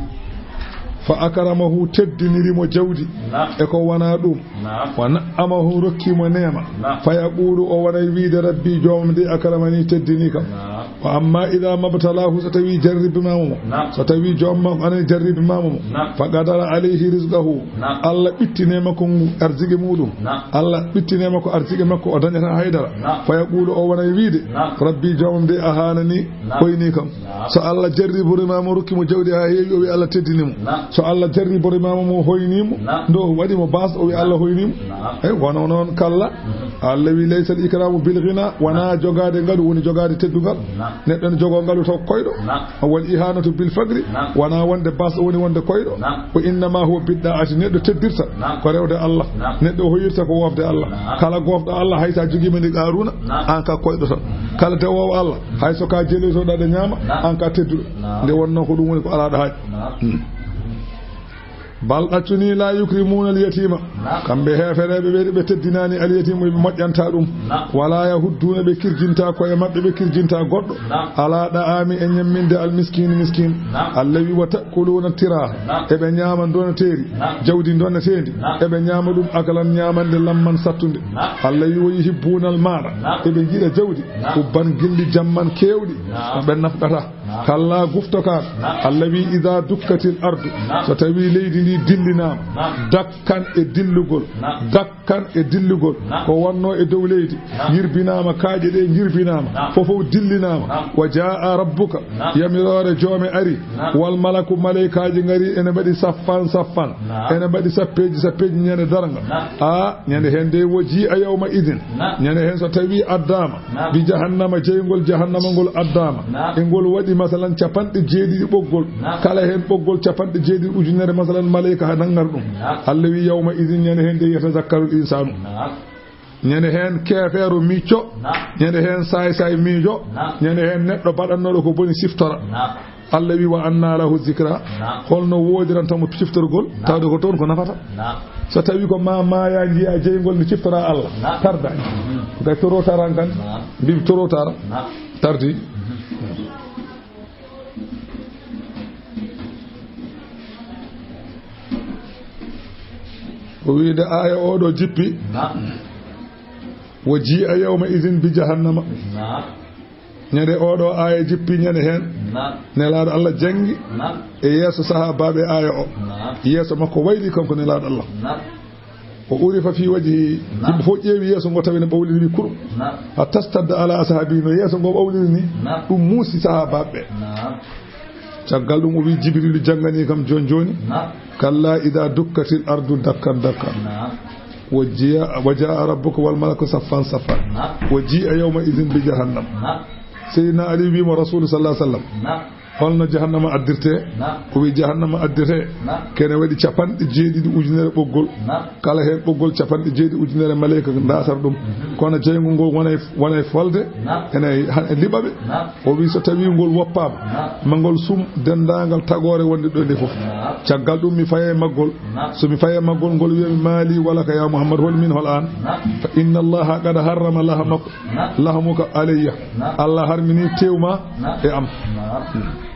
"Fa akramahu," teddiniri mo jawdi. Naam. E ko wonaa ɗum. Naam. "Wa na'amahu," rokki mo neema. Naam. "Fa yaqulu," o wonay wiide, "Rabbi, joomam de, akramani, teddini kam." Naam. "Wa amma idha mabtalahu," so tawi jarribimaama mo. Naam. So tawi joom makko anan jarribimaama mo. Naam. "Fa qadara alayhi rizqahu." Naam. Allah ɓittine makko ngu arziki muɗum. Naam. Allah ɓittine makko arziki makko, o dañata haydara. Naam. "Fa yaqulu," o wonay wiide, naam, "Rabbi, joomam de, ahanani, naam, hoyni kam." Naam. So Allah jarriborimaama mo, rokki mo jawdi haa heewi, o wi Allah teddini mo. Naam. So Allah jarriborimaama mo, hoyni mo, naam, ndo waɗi mo baas, o wi Allah hoyni mo. Naam. Eyi, wano noon kalla. Mhm. Allah wi, "Laysa al ikramu bil ghina," wonaa jogaade ngalu woni jogaade teddungal. Naam. Neɗɗo ne jogoo ngalu taw koyɗo. Naam. "Wal ihanatu bil faqri," naam, wonaa wonde baas o woni wonde koyɗo. Naam. "Wa innama huwa bid da'ati," neɗɗo teddirta, naam, ko rewde Allah. Naam. Neɗɗo hoyirta ko wofde Allah. Naam. Kala gofɗo Allah, hay sa jogiima ni Qaruna, naam, aan ka koyɗo tan. Kala dewoowo Allah, hay so ka jeloytoɗo aɗa ñaama, naam, aan ka tedduɗo. Naam. Nde wonnoo ko ɗum woni ko alaa ɗo haaji. Naam. Hmm. "Bal ɗaccu ni la yukrimuna al yatima." Naam. Kamɓe heefereeɓe ɓe, ɓe teddinaani al yatima, ɓe moƴƴanta ɗum. Naam. "Wala yahudduna," ɓe kirjinta koye maɓɓe, ɓe kirjinta goɗɗo. Naam. "Ala da'ami," e ñamminde al miskini, miskin. Naam. Allah wi, "Wa ta'kuluna tiraha." Naam. Eɓe ñaama donateeri. Naam. Jawdi donateendi. Naam. Eɓe ñaama ɗum akalan ñaamande lamman sattunde. Naam. Allah wi, "Wa yuhibbuna al mala." Naam. Eɓe njiɗa jawdi. Naam. Hubban gilli jamman keewɗi. Naam. Ɓe nafqata. Naam. Kalla gufto kan. Naam. Allah wi, "Idha dukkatil ardu." Naam. So tawi leydi ndi dillinaama. Naam. Dakkan e dillugol. Naam. Dakkan e dillugol. Naam. Ko wonnoo e dow leydi. Naam. Yirbinaama, kaaƴe ɗe njirbinaama. Naam. Fofof dillinaama. Naam. "Wa jaa rabbuka." Naam. Yamiroore joome ari. Naam. "Wal malaku," maleykaaji ngari ene mbaɗi saffan saffan. Naam. Ene mbaɗi sappeeji sappeeji ñande darnga. Naam. A, ñande heen de, "Wa ji'a yawma idin." Naam. Ñande heen so tawi addaama. Naam. "Bi jahannama," jeyngol jahannama ngol addaama. Naam. E ngol waɗi, masalan, capanɗe jeeɗiɗi ɓoggol. Naam. Kala heen ɓoggol capanɗe jeeɗiɗi ujunere, masalan, maleyka ha nangar ɗum. Naam. Allah wi, "Yawma idin," ñande heen de, "yatazakkaru l insanu." Naam. Ñande heen keefeero micco. Naam. Ñande heen saay-saay miijo. Naam. Ñande heen neɗɗo baɗannooɗo ko boni siftora. Naam. Allah wi, "Wa anna lahu zikra." Naam. Holno woodiranta mo ciftorgol, naam, tawde ko toon ko nafata? Naam. So tawi ko ma maaya, njiya jeyngol nde ciftora Allah, naam, tarda. Mhm. Kay toro taran kan, naam, mbi toro tara. Naam. Tardi. Mhm. Ko wiide aaya o ɗo jippi. Naam. Wa ji'a yawma idhin bi jahannama. Naam. Ñande oɗo aaya jippi, ñande heen, naam, Nelaaɗo Allah janngi, naam, e yeeso sahaabaaɓe aaya o. Naam. Yeeso makko wayli kanko Nelaaɗo Allah. Naam. O urifa fi wajhi, naam, yimɓe fof ƴeewi yeeso ngo tawi ne ɓawliri wi kurum. Naam. Hatta stadda ala ashabi, no yeeso ngo ɓawliri ni, naam, ɗum muusi sahaabaaɓe ɓe. Naam. Caggal ɗum o wi Jibrilu janngani kam jooni jooni. Naam. Kalla idha dukkatil ardu dakkan dakkan. Naam. Wa ji'a, wa ja'a rabbuka wal malaku saffan saffan. Naam. Wa ji'a yawma idhin bi jahannam. Naam. Seydina Ali wi mo Rasulu sallallahu alaihi wasallam. Naam. Holno jahannama addirte? Naam. O wi jahannama addirte. Naam. Kene waɗi capanɗe jeeɗiɗi ujunere ɓoggol. Naam. Kala heen ɓoggol capanɗe jeeɗiɗi ujunere maleyka ndaasar ɗum. Mhm. Kono jeyngol ngol wonay, wonay folde. Naam. Ene ha-, liɓa ɓe. Naam. O wi so tawi ngol woppaama. Naam. Ma ngol sum denndaangal tagoore wonde ɗo nde fof. Naam. Caggal ɗum mi faye maggol. Naam. So mi faye maggol ngol wiya mi maali walaka ya Muhammad, hol min hol aan? Naam. Fa inna Allaha qad harrama lahamaka. Naam. Lahamuka alayya. Naam. Allah harmini tew ma Naam. E am. Naam. Hmm.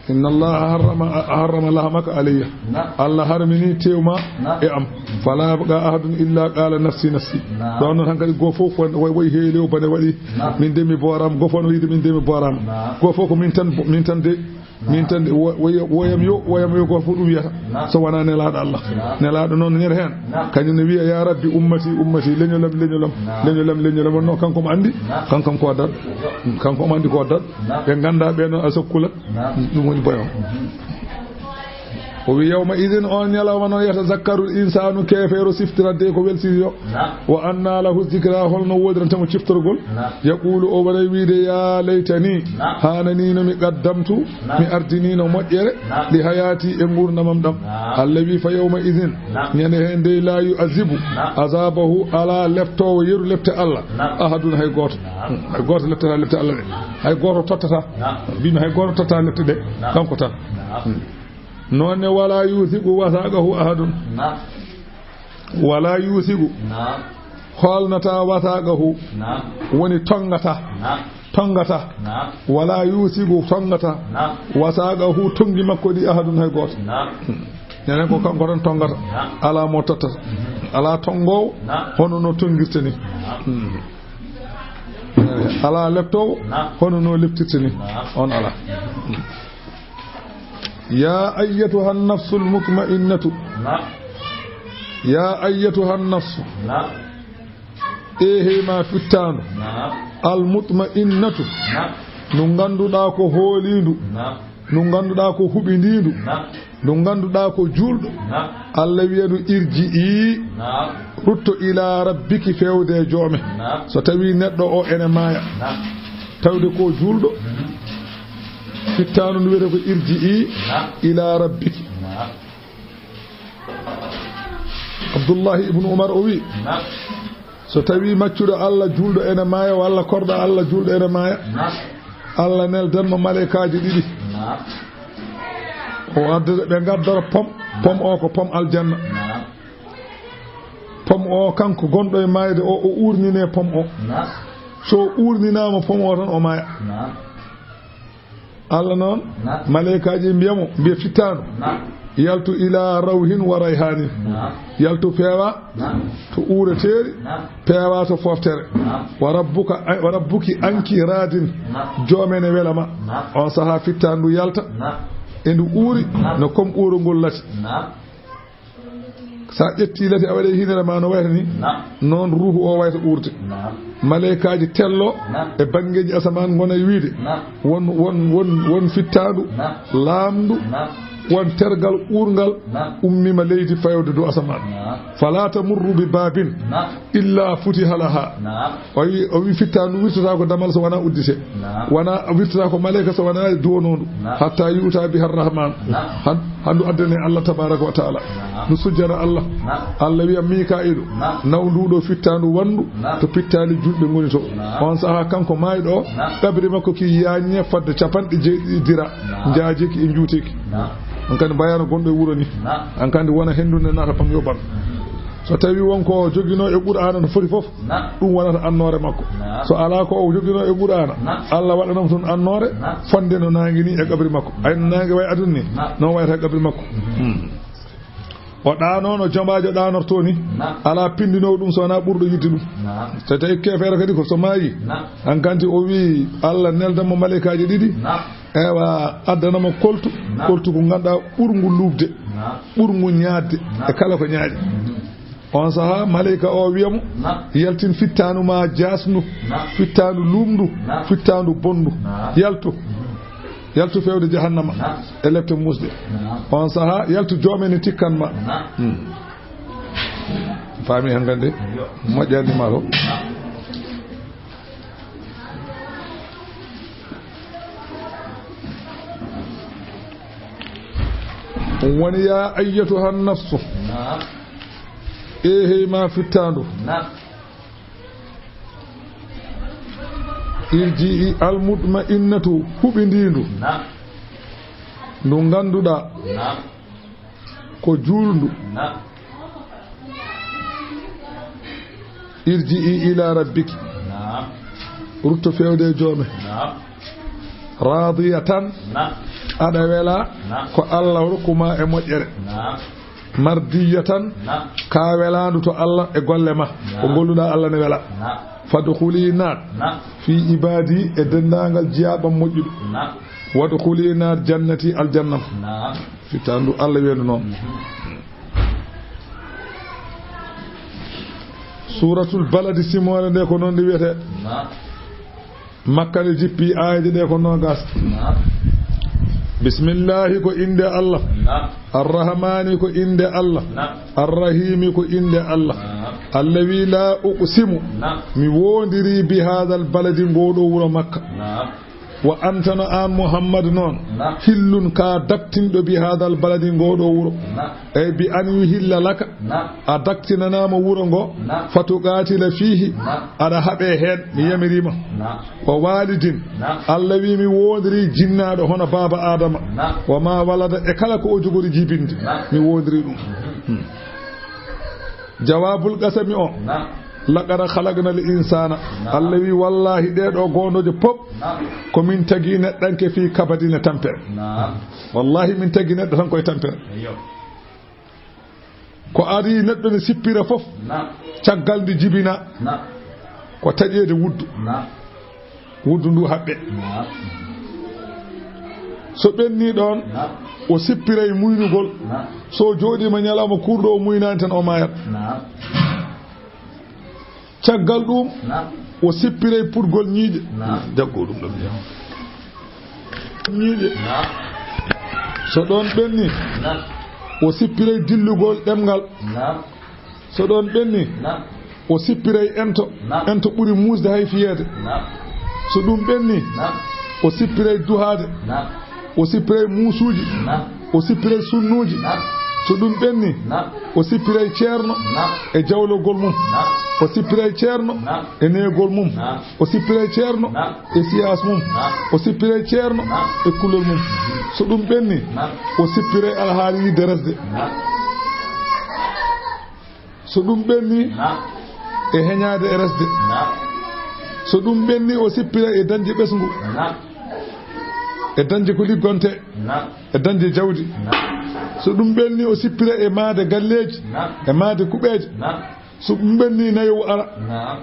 Inna Allaha harrama, harrama lahamaka alayya. Naam. Allah harmini tew ma Naam. E am. Fala yabqa ahadun illa qala nafsi nafsi. Naam. Ɗon noon hankadi goo fof way, way heelew bane waɗi. Naam. Min de mi booram, goo fof no wiide min de mi booram. Naam. Goo fof ko min tan, min tan de. Min tan, wo-, woya-, woyam yo, woyam yo, gooto fof ɗum wiyata. Naam. So wonaa nelaaɗo Allah. Naam. Nelaaɗo noon ñande heen. Naam. Kañum ne wiya, "Ya Rabbi, ummati, ummati, leñolam, leñolam, Naam. Leñolam, leñolam." Wonno kanko omo anndi, Naam. Kanko omo ko daɗɗo. Naam. Kanko omo anndi ko daɗɗo. Naam. Ɓe nganndaa ɓe noon a sokkulat. Naam. Ɗum woni boyam. Mhm. O wi, "Yawma idin," on ñalawma noon, "yatazakkaru l-insaanu," keefeero siftirat de ko welsiyo. Naam. "Wa anna lahu zikra," holno woodiranta mo ciftorgol? Naam. "Yaqulu," o waray wiide, "Ya laytani," Naam. "Haananiino mi qaddamtu," Naam. "Mi ardiniino moƴƴere," Naam. "Li hayaati," e nguurndamam ɗam. Naam. Allah wi, "Fa yawma idin," Naam. "Ñande heen dey, "la yu'azibu," Naam. "Azabahu," alaa leptoowo yeru lepte Allah, Naam. "Ahadun," hay gooto. Naam. Hmm, hay gooto leptata lepte Allah ɗe. Hay gooto tottata. Naam. Mbimi hay gooto tottata lepte ɗe. Naam. Kanko tan. Naam. Hmm. Noon ne, "Wala yusiqu wasaqahu ahadun." Naam. "Wala yusiqu." Naam. Hoolnata wasaqahu. Naam. Woni tonngata. Naam. Tonngata. Naam. "Wala yusiqu," tonngata. Naam. "Wasaqahu," tonngi makko ɗi, "ahadun," hay gooto. Naam. Nenen ko kanko tan tonngata. Naam. Alaa mo tottata. Mhm. Alaa tonngoowo. Naam. Hono no tonngirta ni. Naam. Hmm. Alaa leptoowo. Naam. Hono no leptirta ni. Naam. On alaa. Hmm. "Ya ayyatuha nafsul mutma'innatu." Naam. "Ya ayyatuha nafsu." Naam. Eehey ma fittaandu. Naam. "Al mutma'innatu." Naam. Ndu ngannduɗaa ko hooliindu. Naam. Ndu ngannduɗaa ko huɓindiindu. Naam. Ndu ngannduɗaa ko juulɗo. Naam. Allah wiya ndu, "Irji'i." Naam. "Rutto ila rabbiki," feewde e joome. Naam. So tawi neɗɗo o ene maaya. Naam. Tawde ko juulɗo. Mhm. Fittaandu ndu wiyete ko, "Irji'i Naam. Ila rabbiki." Naam. Abdullahi ibnu Umar o wi, Naam. So tawi maccuɗo Allah juulɗo ene maaya, walla korɗo Allah juulɗo ene maaya, Naam. Allah neldan mo maleykaaji ɗiɗi. Naam. O addata, ɓe ngaddora pom, pom o ko pom aljanna. Naam. Pom o, kanko gonɗo e maayde o, o uurnine pom o. Naam. So o uurninaama pom o tan, o maaya. Naam. Allah noon, Naam. Maleykaaji mbiya mo, mbiya fittaandu. Naam. "Yaltu ila rawhin wa rayhanin." Naam. "Yaltu peewa Naam. To uureteeri, Naam. Peewa to fooftere. Naam. Wa rabbuka, wa rabbuki anki radin." Naam. Joome ne wela ma. Naam. On sahaa fittaandu yalta. Naam. E ndu uuri, Naam. No kom uurongol lati. Naam. So a ƴetti lati a waɗi hinere ma no wayata ni, Naam. Noon ruuhu o wayata uurde. Naam. Maleykaaji tello Naam. E banngeeji asamaan ngona e wiide, Naam. Won, won, won, won fittaandu, Naam. Laamndu, Naam. Won tergal uurngal, Naam. Ummima leydi fayode dow asamaan. Naam. Fala tamurru bi babin Naam. Illa futiha laha. Naam. O wi, o wi fittaandu wirtata ko damal so wona uddite. Naam. Wona wirtata ko maleyka so wona duwonondu. Naam. Hatta yu'ta biha rahman. Naam. Han, handu addane Allah tabaraka wa taala. Naam. Ndu sujjana Allah. Naam. Allah wiya Mika'ilu, Naam. Naw nduɗo fittaandu wandu Naam. To pittaali julɓe ngoni to. Naam. On saha kanko maayɗo o, Naam. Qabri makko ki yaññe fadde capanɗe jeeɗiɗi dira. Naam. Njaajeki e njuuteki. Naam. On kadi mbayano gonɗo e wuro ni. Naam. An kandi wona hendu nde naata pam yo ɓan. So tawi won ko jogino e Qur'aana no foti fof, Naam. Ɗum wonata annoore makko. Naam. So alaa ko o jogino e Qur'aana, Naam. Allah waɗanamo toon annoore, Naam. Fonde no naange ni e qabri makko. Ay no naange way aduna ni, Naam. Noon wayata e qabri makko. Hmm. O ɗaano no jombaajo ɗaanortoo ni. Naam. Alaa pindinoowo ɗum so wonaa ɓurɗo yiɗde ɗum. Naam. So tawi keefeero kadi ko so maayi, Naam. An kandi o wi Allah nelda mo maleykaaji ɗiɗi. Naam. Ewa, addana mo koltu. Naam. Koltu ko ngannduɗaa ɓurngu luuɓde. Naam. Ɓurngu ñaadde. Naam. E kala ko ñaaɗi. Mhm. On saha maleyka o wiya mo, Naam. Yaltin fittaandu ma jaasndu, Naam. Fittaandu luumndu, Naam. Fittaandu bonndu. Naam. Yaltu. Mhm. Yaltu feewde jahannama, Naam. E lepte muusɗe. Naam. On saha yaltu joome ne tikkan ma. Naam. Hmm. Faami han kadi? Yo. Moƴƴani ma ko. Naam. Ɗum woni, yaa ayyatuhan nafsu. Naam. Eehey ma fittaandu. Naam. Irji'i al mutma'innatu, huɓindiindu. Naam. Ndu ngannduɗaa. Naam. Ko juulndu. Naam. Irji'i ila rabbiki. Naam. Rutto fewde e joome. Naam. Radiyatan. Naam. Aɗa wela. Naam. Ko Allah rokku ma e moƴƴere. Naam. Mardiyatan. Naam. Ka welaandu to Allah e golle ma. Naam. Ko golluɗa Allah ne wela. Naam. Fadkhuli, naat. Naam. Fi ibadi, e denndaangal jiyaaɓam moƴƴuɓe. Naam. Wadkhuli, naat, jannati, aljannam. Naam. Fittaandu Allah weendu noon. Mhm. Suuratul Baladi, simoore nde ko noon nde wiyetee. Naam. Makka nde jippi, aayeeje ɗe ko noogas. Naam. Bismillahi, ko innde Allah. Naam. Arrahmani, ko innde Allah. Naam. Arrahimi, ko innde Allah. Naam. Allah wi, la uqsimu, naam, mi woondiri bi haadal baladi, ngoo ɗoo wuro Makka. Naam. Wa anta, no aan Muhammad noon, naam, hillun, ka daktinɗo, bi haadal baladi, ngoo ɗoo wuro. Naam. Ey, bi an yuhilla laka, naam, a daktinanaama wuro ngo, naam, fatuqaatila fiihi, naam, aɗa haɓe heen, mi yamiriima. Naam. Wa waalidin, naam, Allah wi, mi woondiri jinnaaɗo hono baaba Aadama. Naam. Wa ma walada, e kala ko o jogori jibinde, naam, mi woondiri ɗum. Hmm. Jawaabul qasami o. Naam. Laqad khalaqnal insaana. Naam. Allah wi, wallaahi, ɗee ɗoo goondooje pop, naam, ko min tagi neɗɗanke fii kabadin, e tampere. Naam. Wallaahi, min tagi neɗɗo tan koye tampere. Eyyo. Ko adii neɗɗo ne sippira fof, naam, caggal nde jibina, naam, ko taƴeede wuddu. Naam. Wuddu ndu haɓɓe. Naam. So ɓenni ɗoon, naam, o sippiray muynugol. Naam. So o jooɗiima ñalawma kuurɗo, o muynaani tan, o maayat. Naam. Caggal ɗum, naam, o sippiray puɗgol ñiiƴe. Naam. Jaggo ɗum ɗo. Ñiiƴe. Naam. So ɗoon ɓenni, naam, o sippiray dillugol ɗemngal. Naam. So ɗoon ɓenni, naam, o sippiray ento. Naam. Ento ɓuri muusde hay fiyeede. Naam. So ɗum ɓenni, naam, o sippiray duhaade. Naam. O sippiray muusuuji. Naam. O sippiray sunnuuji. Naam. So ɗum ɓenni, naam, o sippiray ceerno, naam, e jawlogol mum. Naam. O sippiray ceerno, naam, e neegol mum. Naam. O sippiray ceerno, naam, e siyaas mum. Naam. O sippiray ceerno, naam, e kulol mum. So ɗum ɓenni, naam, o sippiray alhaali yiɗde resde. Naam. So ɗum ɓenni, naam, e heñaade e resde. Naam. So ɗum ɓenni, o sippira e dañde ɓesngu. Naam. E dañde ko liggonte. Naam. E dañde jawdi. Naam. So ɗum ɓenni, o sippira e maade galleeji. Naam. E maade kuɓeeje. Naam. So ɗum ɓenni, nayowu ara. Naam.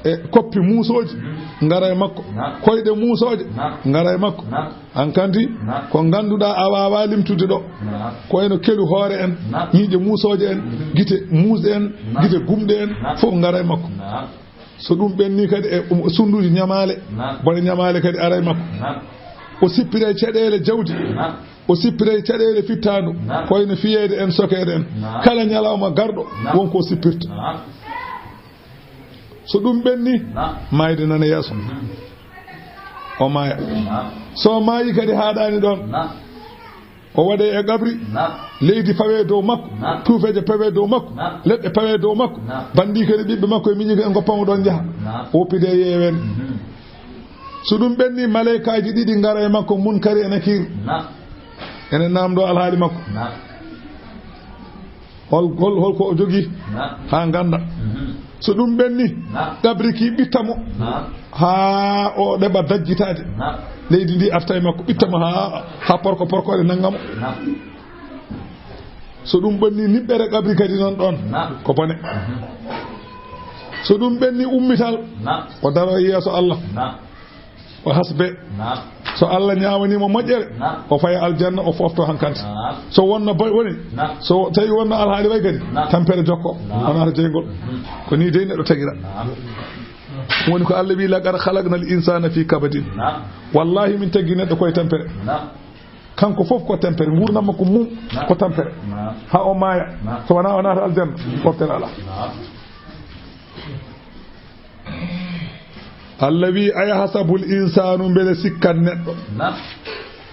E koppi muusooji, mhm, ngara e makko. Naam. Koyɗe muusooje, naam, ngara e makko. Naam. Hankadi, naam, ko ngannduɗaa a waawaa limtude ɗo. Naam. Ko eno kelu hoore en, naam, ñiiƴe muusooje en, mhm, gite muusɗe en, naam, gite gumɗe en, naam, fof ngara e makko. Naam. So ɗum ɓenni kadi e, um, sunnduuji ñamaale, naam, bone ñamaale kadi ara e makko. Naam. O sippira e caɗeele jawdi. Naam. O sippira e caɗeele fittaandu. Naam. Ko eno fiyeede en, sokeede en. Naam. Kala ñalawma garɗo, naam, won ko o sippirta. Naam. So ɗum ɓenni, naam, maayde nana yeeso. Mhm. O maaya. Naam. So o maayi kadi haaɗaani ɗoon. Naam. O waɗe e qabri. Naam. Leydi fawe dow makko. Naam. Tuufeeje pawe dow makko. Naam. Leɗɗe pawe dow makko. Naam. Banndii kadi ɓiɓɓe makko e miñiiko en ngoppamo ɗoon njaha. Naam. O woppide e yeeweende. Mhm. So ɗum ɓenni, maleykaaji ɗiɗi ngara e makko, Munkari e Nakiir. Naam. Ene naamndoo alhaali makko. Naam. Hol, hol, hol ko o jogii? Naam. Haa ngannda. Mhm. So ɗum ɓenni, naam, qabri ki ɓitta mo. Naam. Haa o ɗeɓa dajjitaade. Naam. Leydi ndi arta e makko, ɓitta mo haa, haa porko porkoɗe nannga mo. Naam. So ɗum ɓenni, niɓɓere qabri kadi noon ɗoon. Naam. Ko bone. Mhm. So ɗum ɓenni, ummital. Naam. O daro e yeeso Allah. Naam. O hasbe. Naam. So Allah ñaawanii mo moƴƴere, naam, o faya aljanna, o foofto hankadi. Naam. So wonno boy woni, naam, so tawi wonno alhaali way kadi, naam, tampere jokko, naam, o naata jeyngol. Mhm. Ko nii dey neɗɗo tagira. Naam. Woni ko Allah wi, "Laqad khalaqnal insana fi kabadin." Naam. Wallahi, min tagi neɗɗo koye tampere. Naam. Kanko fof ko tampere, nguurndam makko mum, naam, ko tampere. Naam. Haa o maaya, naam, so wonaa o naata aljanna, mhm, foftere alaa. Naam. Allah wi, "Ayahsabul insanu, mbele sikkan neɗɗo?" Naam.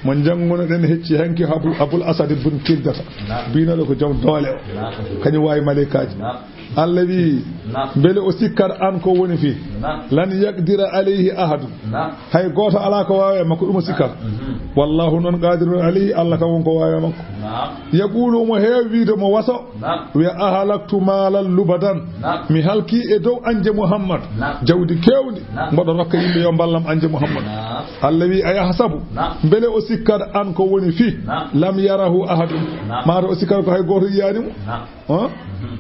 Mo njanngunoɗen hecci hanki Abu, Abul Asad bun Kildata. Naam. Biinoɗo ko jom doole o. Naam. Kañum waawi maleykaaji. Naam. Allah wi, naam, mbele o sikkat an ko woni fii? Naam. Lan yaqdira alayhi ahadun. Naam. Hay gooto alaa ko waawi e makko, ɗum o sikkat. Mhm. Wallahu noon qadirun alayhi, Allah kam won ko waawi e makko. Naam. Yaqulu, omo heewi wiide mo waso. Naam. Wiya, "Ahalaktu maalan lubadan." Naam. Mi halki e dow anje Muhammad. Naam. Jawdi keewndi. Naam. Mboɗo rokka yimɓe yo mballam anje Muhammad. Naam. Allah wi, "A yahsabu." Naam. Mbele o sikkat an ko woni fii? Naam. Lam yarahu ahadun. Naam. Maata o sikkat ko hay gooto yiyaani mo. Naam. Hã? Mhm.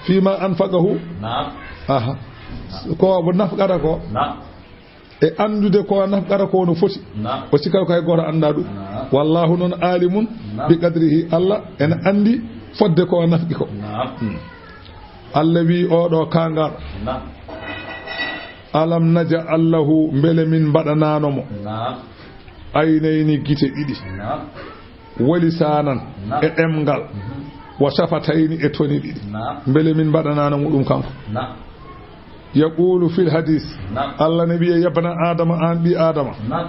Fima anfaqahu. Naam. Aha. Ko o nafqata ko. Naam. E anndude ko nafqata ko no foti. Naam. O sikkat ko hay gooto anndaa ɗum. Naam. Wallahu noon alimun, naam, bi qadrihi. Allah ene anndi fodde ko nafqi ko. Naam. Hmm. Allah wi oɗo kaangal. Naam. Alam naj'al lahu, mbele min mbaɗanaano mo. Naam. Aynayni, gite ɗiɗi. Naam. Wa lisanan, naam, e ɗemngal. Mhm. Wa shafatayni, e toni ɗiɗi. Naam. Mbele min mbaɗanaano mo ɗum kanko? Naam. Yaqulu fil hadis. Naam. Allah ne wiya, "Yabna Adama, an ɓi Adama. Naam.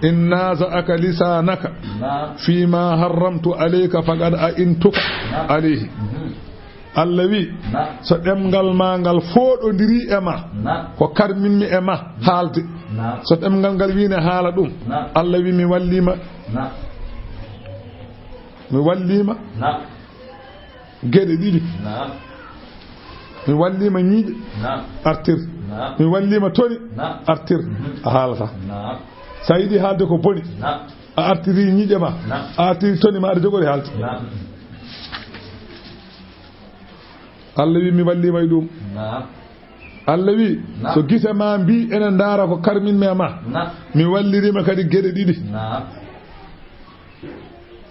In naza'aka lisanaka, naam, fima harramtu alayka faqad a'intuka, naam, alayhi." Mhm. Allah wi, naam, so ɗemngal ma ngal fooɗondirii e ma, naam, ko karminmi e ma haalde. Naam. So ɗemngal ngal wii ne haala ɗum, naam, Allah wi, mi walliima. Naam. Mi walliima. Naam. Geɗe ɗiɗi. Naam. Mi walliima ñiiƴe. Naam. Artir. Naam. Mi walliima toni. Naam. Artir. Mhm. A haalata. Naam. So a yiɗi haalde ko boni, naam, a artiri ñiiƴe ma, naam, a artiri toni ma, aɗa jogori haalde. Naam. Allah wi, mi walliima e ɗum. Naam. Allah wi, naam, so gite ma mbi ene ndaara ko karminmi e ma, naam, mi walliriima kadi geɗe ɗiɗi. Naam.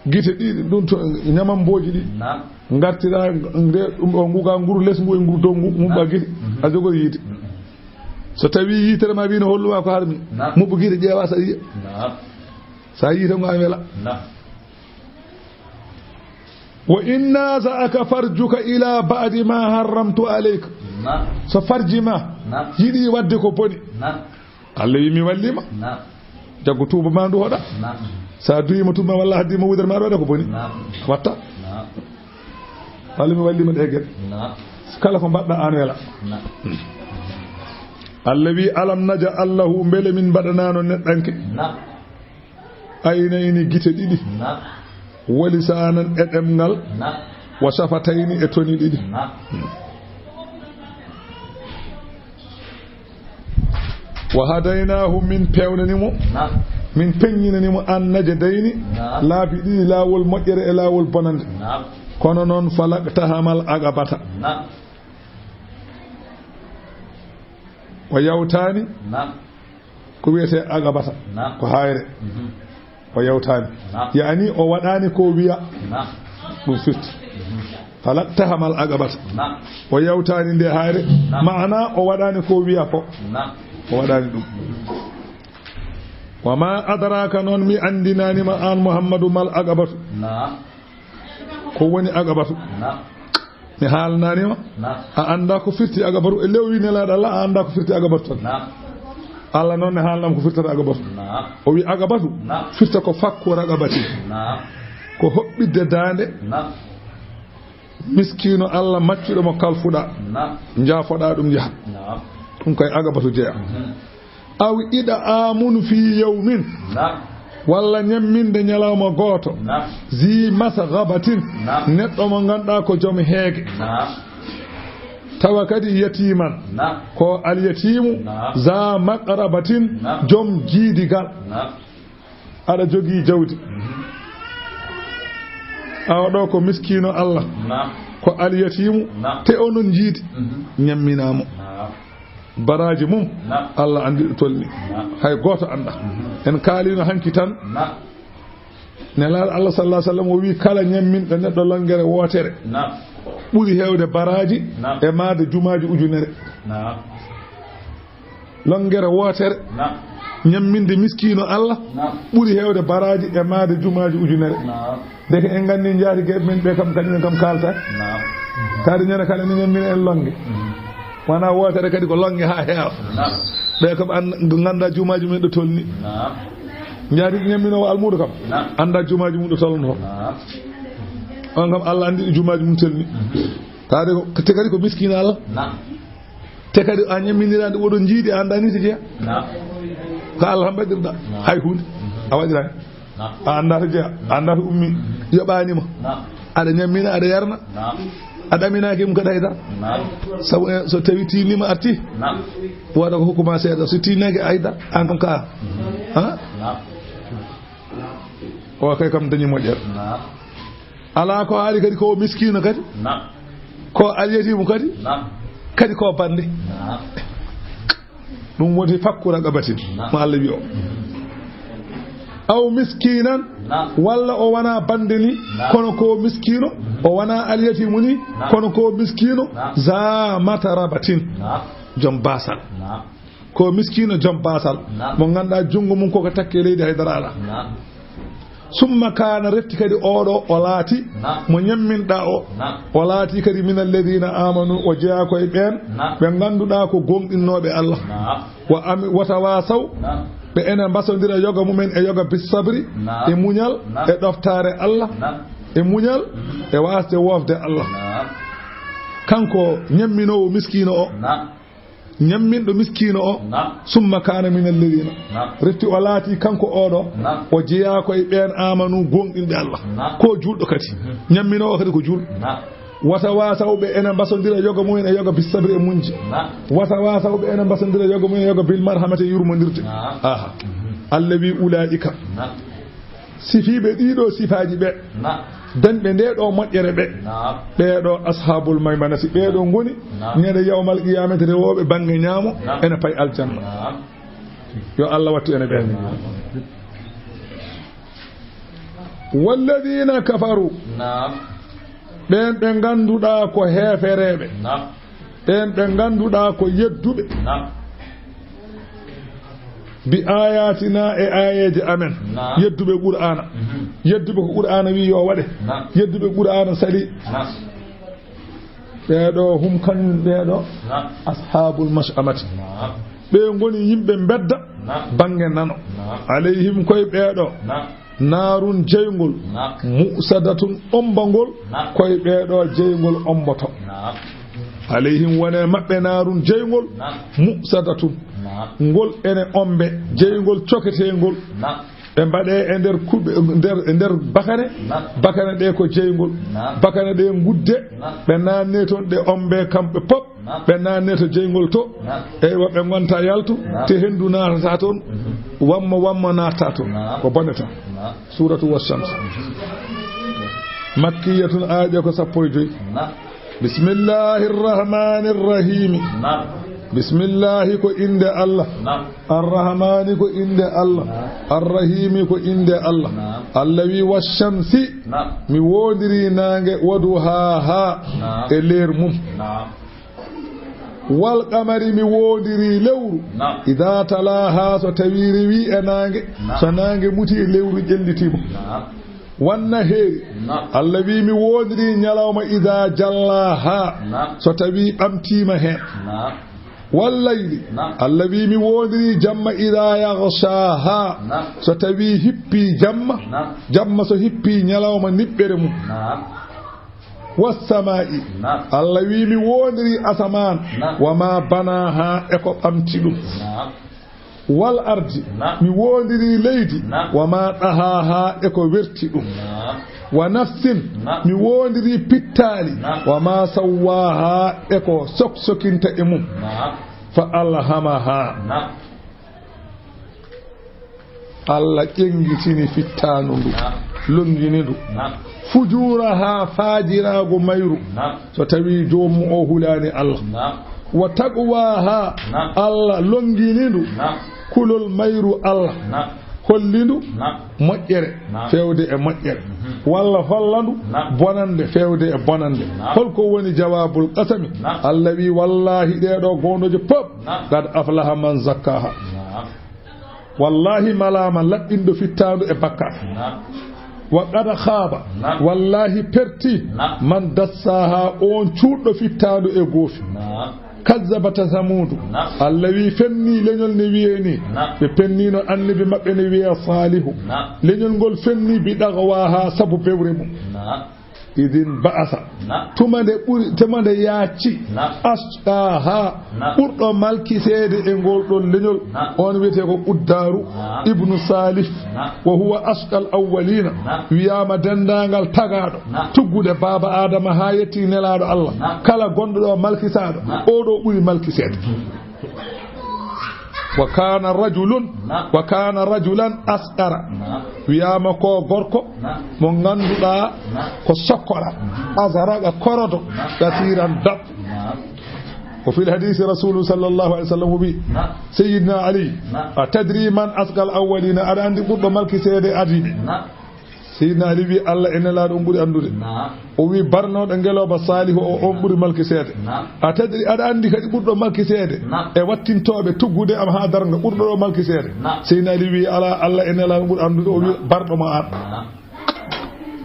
Gite ɗiɗi, ɗum to ñamambooji ɗi. Naam. Ngartira nde, ɗum o nguga nguru les ngu e nguru dow ngu, muɓɓa, naam, gite. Mhm. A jogori yiite. Mhm. So tawi yiitere ma wino holluwa ko harmi, naam, muɓɓu gite ƴeewa sa yiya. Naam. Sa yiite ngo a wela. Naam. Wa in naza'aka farjuka ila ba'di ma harramtu alayka. Naam. So farji ma, naam, yiɗi wadde ko boni. Naam. Allah wi mi walliima. Naam. Jaggu tuuba ma ndu hoɗa. Naam. Sa duyima tuuba ma walla haddima wudere ma aɗa waɗa ko boni. Naam. Watta. Naam. Allah mi walliima ɗe geɗe. Naam. Kala ko mbaɗɗa an wela. Naam. Allah wi alam naj'al lahu, mbele min mbaɗanaano neɗɗanke? Naam. Aynayni, gite ɗiɗi. Naam. Wa lisanan, e ɗemngal. Naam. Wa shafatayni, e toni ɗiɗi. Naam. Wa hadaynaahu, min peewnani mo. Naam. Min peññinani mo an najdayni. Naam. Laabi ɗiɗi, laawol moƴƴere e laawol bonande. Naam. Kono noon, falaqtahamal aqabata. Naam. O yawtaani. Naam. Ko wiyetee aqabata? Naam. Ko haayre. Mhm. O yawtaani. Naam. Yaani o waɗaani ko wiya. Naam. Ɗum firti. Mhm. Falaqtahamal aqabata. Naam. O yawtaani nde haayre. Naam. Maana o waɗaani ko wiya ko. Naam. O waɗaani ɗum. Wa ma adraka, noon mi anndinaani ma aan Muhammadu, mal aqabatu. Naam. Ko woni aqabatu? Naam. Mi haalnani ma. Naam. A annda ko firti aqabatu? E lewwi Nelaaɗo Allah, a annda ko firti aqabatu tan? Naam. Allah noon ne haalnam ko firtata aqabatu. Naam. O wi aqabatu, naam, firta ko fakku raqabati. Naam. Ko hoɓɓidde daande. Naam. Miskiino Allah maccuɗo mo kalfuɗa. Naam. Njaafoɗa ɗum yaha. Naam. Ɗum kay aqabatu jeya. Mhm. Aw id'aamun fii yawmin. Naam. Walla ñamminde ñalawma gooto. Naam. Zii masghabatin. Naam. Neɗɗo mo ngannduɗaa ko joom heege. Naam. Tawa kadi yatiiman. Naam. Ko alyatiimu. Naam. Zaa maqrabatin. Naam. Joom jiidigal. Naam. Aɗa jogii jawdi. Mhm. Awa ɗo ko miskiino Allah. Naam. Ko alyatiimu. Naam. Te onon njiidi. Mhm. Ñamminaa mo. Naam. Baraaji mum, naam, Allah anndi ɗo tolni. Naam. Hay gooto annda. Mhm. En kaalino hanki tan. Naam. Nelaaɗo Allah sallallahu alaihi wasallam o wi kala ñamminɗo neɗɗo longere wootere, naam, ɓuri heewde baraaji, naam, e maade jumaaji ujunere. Naam. Longere wootere, naam, ñamminde miskiino Allah, naam, ɓuri heewde baraaji e maade jumaaji ujunere. Naam. Ndeke en nganndi njaatigeeɓe men ɓe kam, kañum en kam kaalta. Naam. Kadi ñande kala ne ñammina en lonnge. Mm. Wona wootere kadi ko lonnge haa heewa. Naam. Ɓe kam an-, ngannda juumaaji mum ɗo tolni. Naam. Njaari ñamminoowo almuudo kam. Naam. Annda juumaaji mum ɗo tolno. Naam. On kam Allah anndi ɗo juumaaji mum tolni. Mhm. Taade ko, te kadi ko miskiina Allah. Naam. Te kadi a ñamminiraande oɗo njiidi a annda ni si jeya. Naam. Ko Allah tan mbaɗirɗa. Naam. Hay huunde. Mhm. A waɗiraani. Naam. A annda to jeya, a annda to ummi, yoɓaani ma. Naam. Aɗa ñammina, aɗa yarna. Naam. A ɗaminaaki mum kadi haydara. Naam. Sabu, eh, so tawi tiinniima arti. Naam. Wooda ko hokku ma seeɗa, so tiinnaaki haydara, aan kam ka. Mhm. Ha? Naam. O kay kam dañi moƴƴere. Naam. Alaa ko haali kadi ko miskiino kadi. Naam. Ko alyatiimu kadi. Naam. Kadi ko bannde. Naam. Ɗum woni fakku raqabatin, naam, mo Allah wi o. Aw miskinan, naam, walla o wona bannde ni, naam, kono ko miskiino, o wona alyatiimu ni, naam, kono ko miskiino, naam, za matrabatin, naam, joom baasal. Naam. Ko miskiino joom baasal, naam, mo ngannduɗaa junngo mum koko takke leydi haydara alaa. Naam. Summa kaana, refti kadi oɗo o laati, naam, mo ñamminɗa o, naam, o laati kadi min alladina amanu, o jeyaa ko e ɓeen, naam, ɓe ngannduɗaa ko gooŋɗinnooɓe Allah. Naam. Wa ami-, wa tawasaw, naam, ɓe ene mbasondira yoga mumen e yoga bis sabri, naam, e muñal, naam, e ɗoftaare Allah, naam, e muñal, mhm, e waasde woofde Allah. Naam. Kanko ñamminoowo miskiino o, naam, ñamminɗo miskiino o, naam, summa kaana min alladina, naam, refti o laati kanko oɗo, naam, o jeyaa ko e ɓeen amanu gooŋɗinɓe Allah. Naam. Ko juulɗo kadi. Mhm. Ñamminoowo kadi ko juulɗo. Naam. Wata wasaw ɓe ene mbasondira yoga mumen e yoga bis sabri e muñje. Naam. Wata wasaw ɓe ene mbasondira yoga mumen e yoga bil marhamati e yurmondirde. Naam. Aha. Mhm. Allah wi ulaika. Naam. Sifiiɓe ɗiɗo sifaaji ɓe, naam, dañɓe nde ɗo moƴƴere ɓe, naam, ɓeeɗo ashabul maymanati, ɓeeɗo ngoni, naam, ñande yawmal qiyamati rewooɓe bannge ñaamo, naam, ene pay aljanna. Naam. Yo Allah wattu ene ɓeen. Naam. Walladina kafaru, naam, ɓeen ɓe ngannduɗaa ko heefereeɓe, naam, ɓeen ɓe ngannduɗaa ko yedduɓe, naam, bi ayatina, e aayeeje amen. Naam. Yedduɓe Qur'aana. Mhm. Yedduɓe ko Qur'aana wi yo waɗe. Naam. Yedduɓe Qur'aana sali. Naam. Ɓeeɗo hum kañum ɓeeɗo. Naam. Ashabul mash'amati. Naam. Ɓe ngoni yimɓe mbedda. Naam. Bannge nano. Naam. Alayhim, koye ɓeeɗo. Naam. Naarun jeyngol, naam, mu'sadatun ombangol, naam, koye ɓeeɗo jeyngol omboto. Naam. Alayhim, wone maɓɓe naarun jeyngol, naam, mu'sadatun, naam, ngol ene ombe, jeyngol coketeengol. Naam. Ɓe mbaɗe e nder kuɓe, nder, e nder bakane, naam, bakane ɗe ko jeyngol, naam, bakane ɗe ngudde, naam, ɓe naanne toon ɗe ombe kamɓe pop. Naam. Ɓe naanne to jeyngol to. Naam. Eywa, ɓe ngonta yaltu, naam, te henndu naatata toon, mhm, wamma wamma naatata toon. Naam. Ko bonata. Naam. Suuratu Wash-Shams. Mhm. Makkiyatun, aaƴe ko sappo e joy. Naam. Bismillahir Rahmanir Rahim. Naam. Bismillahi ko innde Allah. Naam. Ar-Rahmani ko innde Allah. Naam. Ar-Rahimi ko innde Allah. Naam. Allah wi, "Wash-shamsi." Naam. Mi woondiri naange, "wa duhaaha." Naam. E leer mum. Naam. "Wal qamari," mi woondiri lewru. Naam. "Idha talaha," so tawi rewi e naange, naam, so naange muti, lewru ƴellitiima. Naam. "Wan naheeri." Naam. Allah wi, "Mi woondiri ñalawma, idha jallaha," naam, so tawi ɓamtiima heen. Naam. "Wal layli." Naam. Allah wi, "Mi woondiri jamma, idha yaghshaha," naam, so tawi hippi jamma, naam, jamma so hippi ñalawma niɓɓere mum. Naam. "Was samaa'i." Naam. Allah wi, "Mi woondiri asamaan." Naam. "Wa ma banaha," e ko ɓamti ɗum. Naam. "Wal ardi." Naam. "Mi woondiri leydi." Naam. "Wa ma dahaha," e ko werti ɗum. Naam. "Wa nafsin." Naam. "Mi woondiri pittaali." Naam. "Wa ma sawwaha," e ko soksokinta e mum. Naam. "Fa alhamaha." Naam. Allah ƴenngitini fittaandu ndu, naam, lonngini ndu. Naam. "Fujuraha," faajiraagu mayru. Naam. So tawi joomum o hulaani Allah. Naam. "Wa taqwaha," naam, Allah lonngini ndu, naam, kulol mayru Allah. Naam. Holli ndu, naam, moƴƴere, naam, feewde e moƴƴere. Mhm. Walla holla ndu, naam, bonannde feewde e bonannde. Naam. Holko woni jawaabul qasami? Naam. Allah wi, "Wallahi, ɗee ɗoo gooŋɗooje pop, naam, qad aflaha man zakkaha." Naam. Wallahi, malaama laɓɓinɗo fittaandu e bakkaat. Naam. "Wa qad khaaba." Naam. Wallahi, perti. Naam. "Man dassaaha," oon cuuɗɗo fittaandu e goofi. Naam. Kazzabat Samuudu. Naam. Allah wi fenni leñol ne wiye ni. Naam. Ɓe pennino annabi maɓɓe ne wiye Saalihu. Naam. Leñol ngol fenni bi dagwaha sabu bewre mum. Naam. Idin ba'asa. Naam. Tuma nde ɓuri, tuma nde yaaci. Naam. Asqaha. Naam. Ɓurɗo malkiseede e ngol ɗon leñol. Naam. On wiyete ko Quddaaru. Naam. Ibnu Saalih. Naam. Wa huwa asqal awwalina. Naam. Wiyaama denndaangal tagaaɗo. Naam. Tuggude baaba Aadama haa yetti nelaaɗo Allah. Naam. Kala gonɗo ɗo malkiseede. Naam. Oo ɗo ɓuri malkiseede. Wa kana rajulun. Naam. Wa kana rajulan asqara. Naam. Wiyaama ko gorko. Naam. Mo ngannduɗaa. Naam. Ko sokkora. Mhm. Azraqa korodo. Naam. Kasiran dap. Naam. Wa fil hadisi rasulu sallallahu alaihi wasallam wi. Naam. Sayyidina Ali. Naam. A tadri man asqal awwalina? Aɗa anndi ɓurɗo malkiseede adiiɓe? Naam. Seydina Ali wi, Allah e nelaaɗo on ɓuri anndude. Naam. O wi, barnooɗo ngelooba Saalihu o, on ɓuri malkiseede. Naam. A tadri, aɗa anndi kadi ɓurɗo malkiseede? Naam. E wattintooɓe tuggude am haa darnga, ɓurɗo ɗo malkiseede? Naam. Seydina Ali wi, alaa, Allah e nelaaɗo on ɓuri anndude. O wi, naam, barɗo ma an. Naam.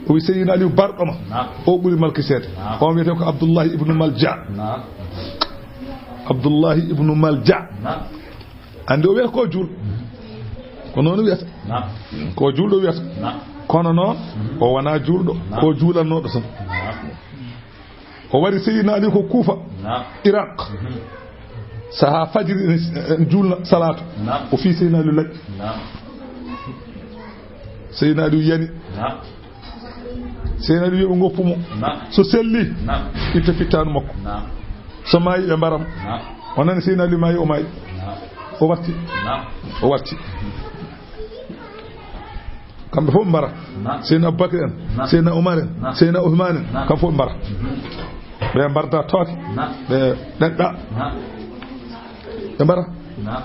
O wi, Seydina Ali barɗo ma. Naam. O ɓuri malkiseede. Naam. On wiyete ko Abdullahi ibnu Malja. Naam. Abdullahi ibnu Malja. Naam. Anndi o wiyata ko juulɗo. Ko noon wiyata. Naam. Ko juulɗo wiyata. Naam. Kono noon, mhm, o wonaa juulɗo. Naam. Ko juulannooɗo tan. Naam. O wari Seydina Ali ko Kuufa, naam, Iraq. Mhm. Sahaa fajiri ene, ene juulna salaatu. Naam. O fii Seydina Ali laƴƴi. Naam. Seydina Ali yani. Naam. Seydina Ali wi ɓe ngoppu mo. Naam. So selli, naam, itta fittaandu makko. Naam. So maayi, ɓe mbara mo. Naam. O nani Seydina Ali maayi, o maayi. Naam. O warti. Naam. O warti. Kamɓe fof ɓe mbara. Naam. Seydina Abubakar en, naam, Seydina Umar en, naam, Seydina Usmaan en, naam, kamɓe fof ɓe mbara. Mhm. Ɓe mbarda tooke. Naam. Ɓe ɗeɗɗa. Naam. Ɓe mbara. Naam.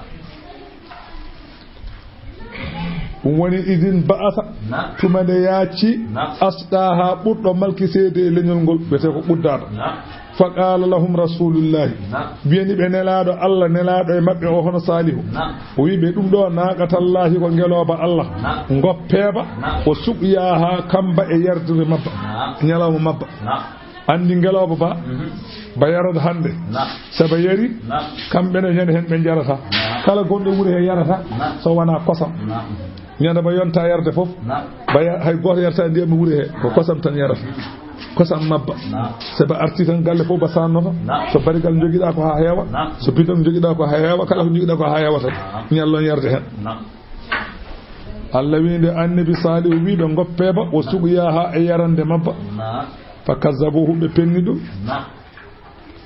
Ɗum woni idin ba'asa, na, tuma nde yaaci, na, asqaha ɓurɗo malkiseede e leñol ngol, wiyetee ko Quddaaru. Na. Fa qaala lahum rasulullahi, na, mbiyani ɓe nelaaɗo Allah, nelaaɗo e maɓɓe o hono Saalihu. Na. O wi ɓe ɗum ɗo naaqatallahi ko ngelooba Allah, na, ngoppee ba, na, o suqyaha kamba e yardere mabba, na, ñalawma mabba. Na. Anndi ngelooba ba, mhm, ba yarata hannde. Na. So ba yari, na, kamɓe ne ñande heen ɓe njarata. Na. Kala gonɗo wuro he yarata, na, so wonaa kosam. Na. Ñande ba yonta yarde fof, na, ba ya-, hay gooto yarata ndiyam wuro he, ko kosam tan yarata. Kosam mabba. Na. So ba arti tan galle fof ba sannoto. Na. So barigal njogiɗaa ko haa heewa. Na. So bidon njogiɗaa ko haa heewa, kala ko njogiɗaa ko haa heewa tan. Na. Ñallon yarde heen. Na. Allah wi nde annabi Saalihu wi ɓe ngoppee ba, o suqyaha e yarande mabba. Na. Fa kazzabuhu, ɓe penni ɗum. Na.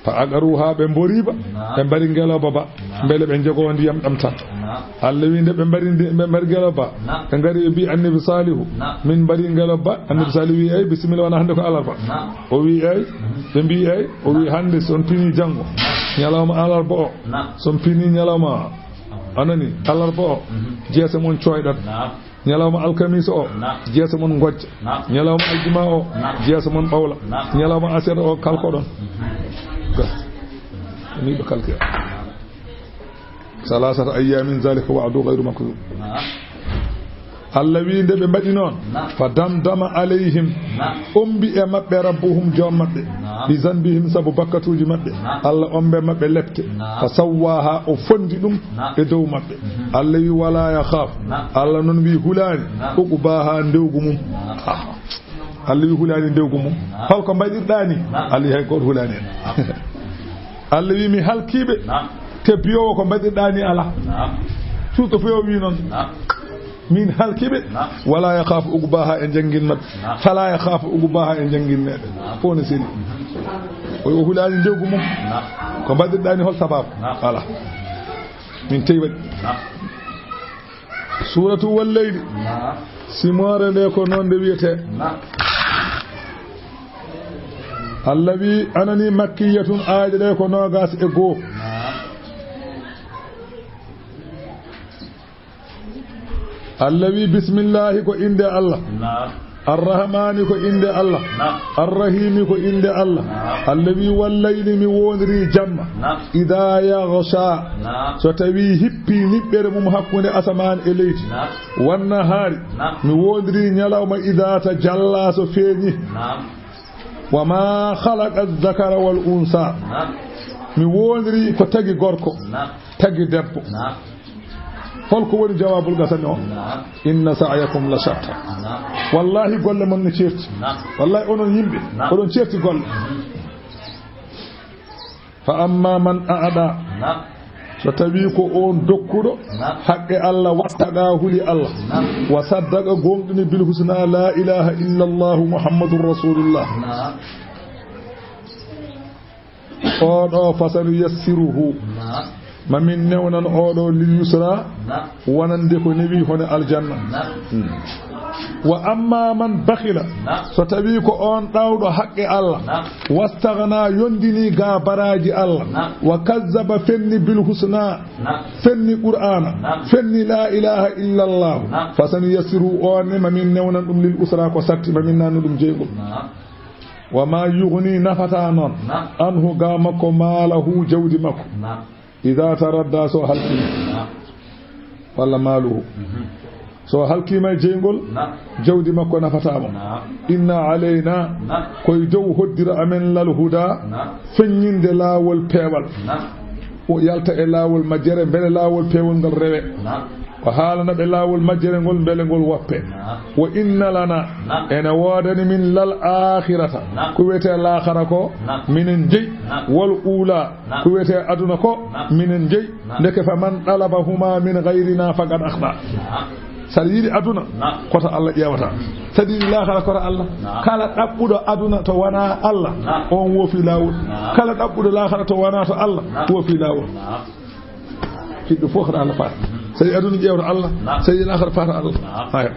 Fa aqaruha, ɓe mbori ba, na, ɓe mbari ngelooba ba. Na. Mbele ɓe njogoo ndiyam ɗam tan. Na. Allah wi nde ɓe mbari ndi-, ɓe mbari ngelooba ba. Na. Ɓe ngari ɓe mbi annabi Saalihu. Na. Min mbari ngelooba ba. Annabi, na, Saalihu wi, "Ey, bisimilla, wona hannde ko alarba." Na. O wi, "Ey." Mhm. Ɓe mbi, "Ey." O wi, na, "Hannde so on pini janngo, na, ñalawma alarba o. Na. So on pini ñalawma o." A nani? Alarba o, mhm, jeese mon coyɗat. Naam. Ñalawma alkamiisa o, naam, jeese mon ngojja. Naam. Ñalawma aljuma o, naam, jeese mon ɓawla. Naam. Ñalawma aset o, kalkoɗon. Mhm. Gas. Ni ɓe kalkira. Naam. Salasata ayyamin, zalika wa'du ghayru makdhub. Naam. Allah wi nde ɓe mbaɗi noon, naam, fa damdama alayhim, naam, ombi e maɓɓe rabbuhum, joom maɓɓe, naam, bi zanbihim, sabu bakkatuuji maɓɓe, naam, Allah ombe maɓɓe lepte, naam, fa sawwaha, o fondi ɗum, naam, e dow maɓɓe. Mhm. Allah wi wala yakhaf, naam, Allah noon wi hulaani, naam, uqbaha, ndewgu mum. Naam. Ah. Allah wi hulaani ndewgu mum. Naam. Hol ko mbaɗirɗaa ni? Naam. Allah wi hay gooto hulaani en. Naam. Allah wi mi halkiiɓe. Naam. Te biyowo ko mbaɗirɗaa ni alaa. Naam. Suuɗo fof o wi noon. Naam. Min halkiiɓe. Naam. Wala yakhaf uqbaha e janngin maɓɓe. Naam. Fala yakhaf uqbaha e janngin meɗen. Naam. Fof ne seli. O, o hulaani ndewgu mum. Naam. Ko mbaɗirɗaa ni hol sababu? Naam. Alaa. Min tewi waɗi. Naam. Suuratu Wal Layli. Naam. Simoore nde ko noon nde wiyetee. Naam. Allah wi, anani makkiyatun, aaje ɗe ko noogaas e goo. Naam. Allah wi, bismillahi ko innde Allah. Naam. Arrahmani ko innde Allah. Naam. Arrahimi ko innde Allah. Naam. Allah wi, "Wal layli, mi woondiri jamma. Naam. Idha yaghsha." Naam. So tawi hippi niɓɓere mum hakkunde asamaan e leydi. Naam. Wan nahaari. Naam. Mi woondiri ñalawma idha tajalla so feeñi. Naam. Wa ma khalaqa dhakara wal unsa. Naam. Mi woondiri ko tagi gorko, naam, tagi debbo. Naam. Holko woni jawaabul qasami o? Naam. Inna sa'yakum la shatta. Naam. Wallahi golle mon ne ceerti. Naam. Wallahi onon yimɓe, naam, oɗon ceerti golle. Mhm. Fa amma man a'da. Naam. So tawi ko on dokkuɗo, naam, haqqe Allah, wattaqa huli Allah. Naam. Wa saddaqa, gonɗini, bil husna, la ilaha illa Allah Muhammadur Rasulullah. Naam. Oɗo, fasanu yassiruhu. Naam. Ma min newnan oɗo lil yusra. Naam. Wonande ko newi hono aljanna. Naam. Hmm. Wa amma man bakhila. Naam. So tawi ko on ɗawɗo haqqe Allah. Naam. Wastaghna, yondini ga baraji Allah. Naam. Wa kazzaba, fenni, bil husna. Naam. Fenni Qur'ana. Naam. Fenni la ilaha illa Allah. Naam. Fasanu yassiruhu, on ne ma min newnan ɗum lil usra, ko satti, ma min nannu ɗum jeyngol. Naam. Wa ma yughni, nafata noon, naam, anhu, ga makko, maalahu, jawdi makko. Naam. Idha taradda, so halkima. Naam. Walla maaluhu. Mhm. So halkima e jeyngol, naam, jawdi makko nafata mo. Naam. Inna alayna, naam, koye dow hoddira amen, lal huda, naam, feññinde laawol peewal. Naam. O yalta e laawol majjere, mbele laawol peewol ngal rewe. Naam. O haalana ɓe laawol majjere ngol, mbele ngol woppe. Naam. Wa inna lana, naam, ene woodani min, lal akhirata, naam, ko wiyetee laakhara ko, naam, minen jeyi, naam, wal ula, naam, ko wiyetee aduna ko, naam, minen jeyi. Naam. Ndeke, fa man talabahuma min ghayrina faqad akhta. Naam. Saɗa yiɗi aduna, naam, koto Allah ƴeewata. Saɗa yiɗi laakhara, koto Allah. Naam. Kala ɗaɓɓuɗo aduna to wonaa Allah, naam, on woofi laawol. Naam. Kala ɗaɓɓuɗo laakhara to wonaa to Allah, naam, woofi laawol. Naam. Hiɗo fof ko Allah faata. So tawi aduna ƴeewta Allah, naam, so tawi laakhara faata Allah. Naam. Haya.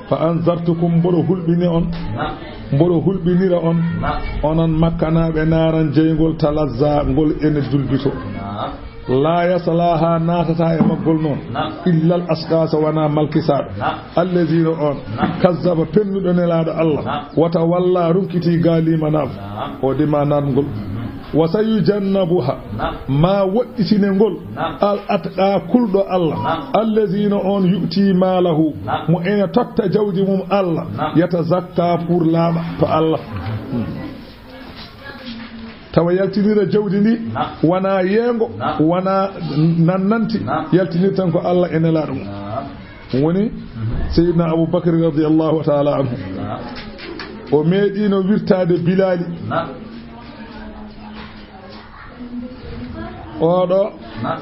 Fa anzartukum, mboɗo hulɓini on. Naam. Mboɗo hulɓinira on. Naam. Onon Makkanaaɓe, naaran jeyngol, talazza, ngol ene dulbito. Naam. La yaslaha, naatata e maggol noon. Naam. Illa al ashqa, so wonaa malkisaaɗo. Naam. Allazina, on. Naam. Kazzaba, pennuɗo Nelaaɗo Allah. Naam. Wa tawalla, ronkiti ga limanaagu. Naam. O dima naatgol. Mhm. Wa sayujannabuha, naam, ma woɗɗitine ngol, naam, al atqa, kulɗo Allah, naam, allazina, on, yu'ti malahu, naam, mo ene totta jawdi mum Allah, naam, yatazakka, pour laaɓa to Allah. Hmm. Tawa yaltinira jawdi ndi, naam, wona yeengo, naam, wona nannanti, naam, yaltinir tan ko Allah e Nelaaɗo mum. Naam. Ɗum woni, mhm, Seydina Abu Bakr radiyallahu ta'ala anhu. Naam. O meeɗino wirtaade Bilaali. Naam. Oɗo, naam,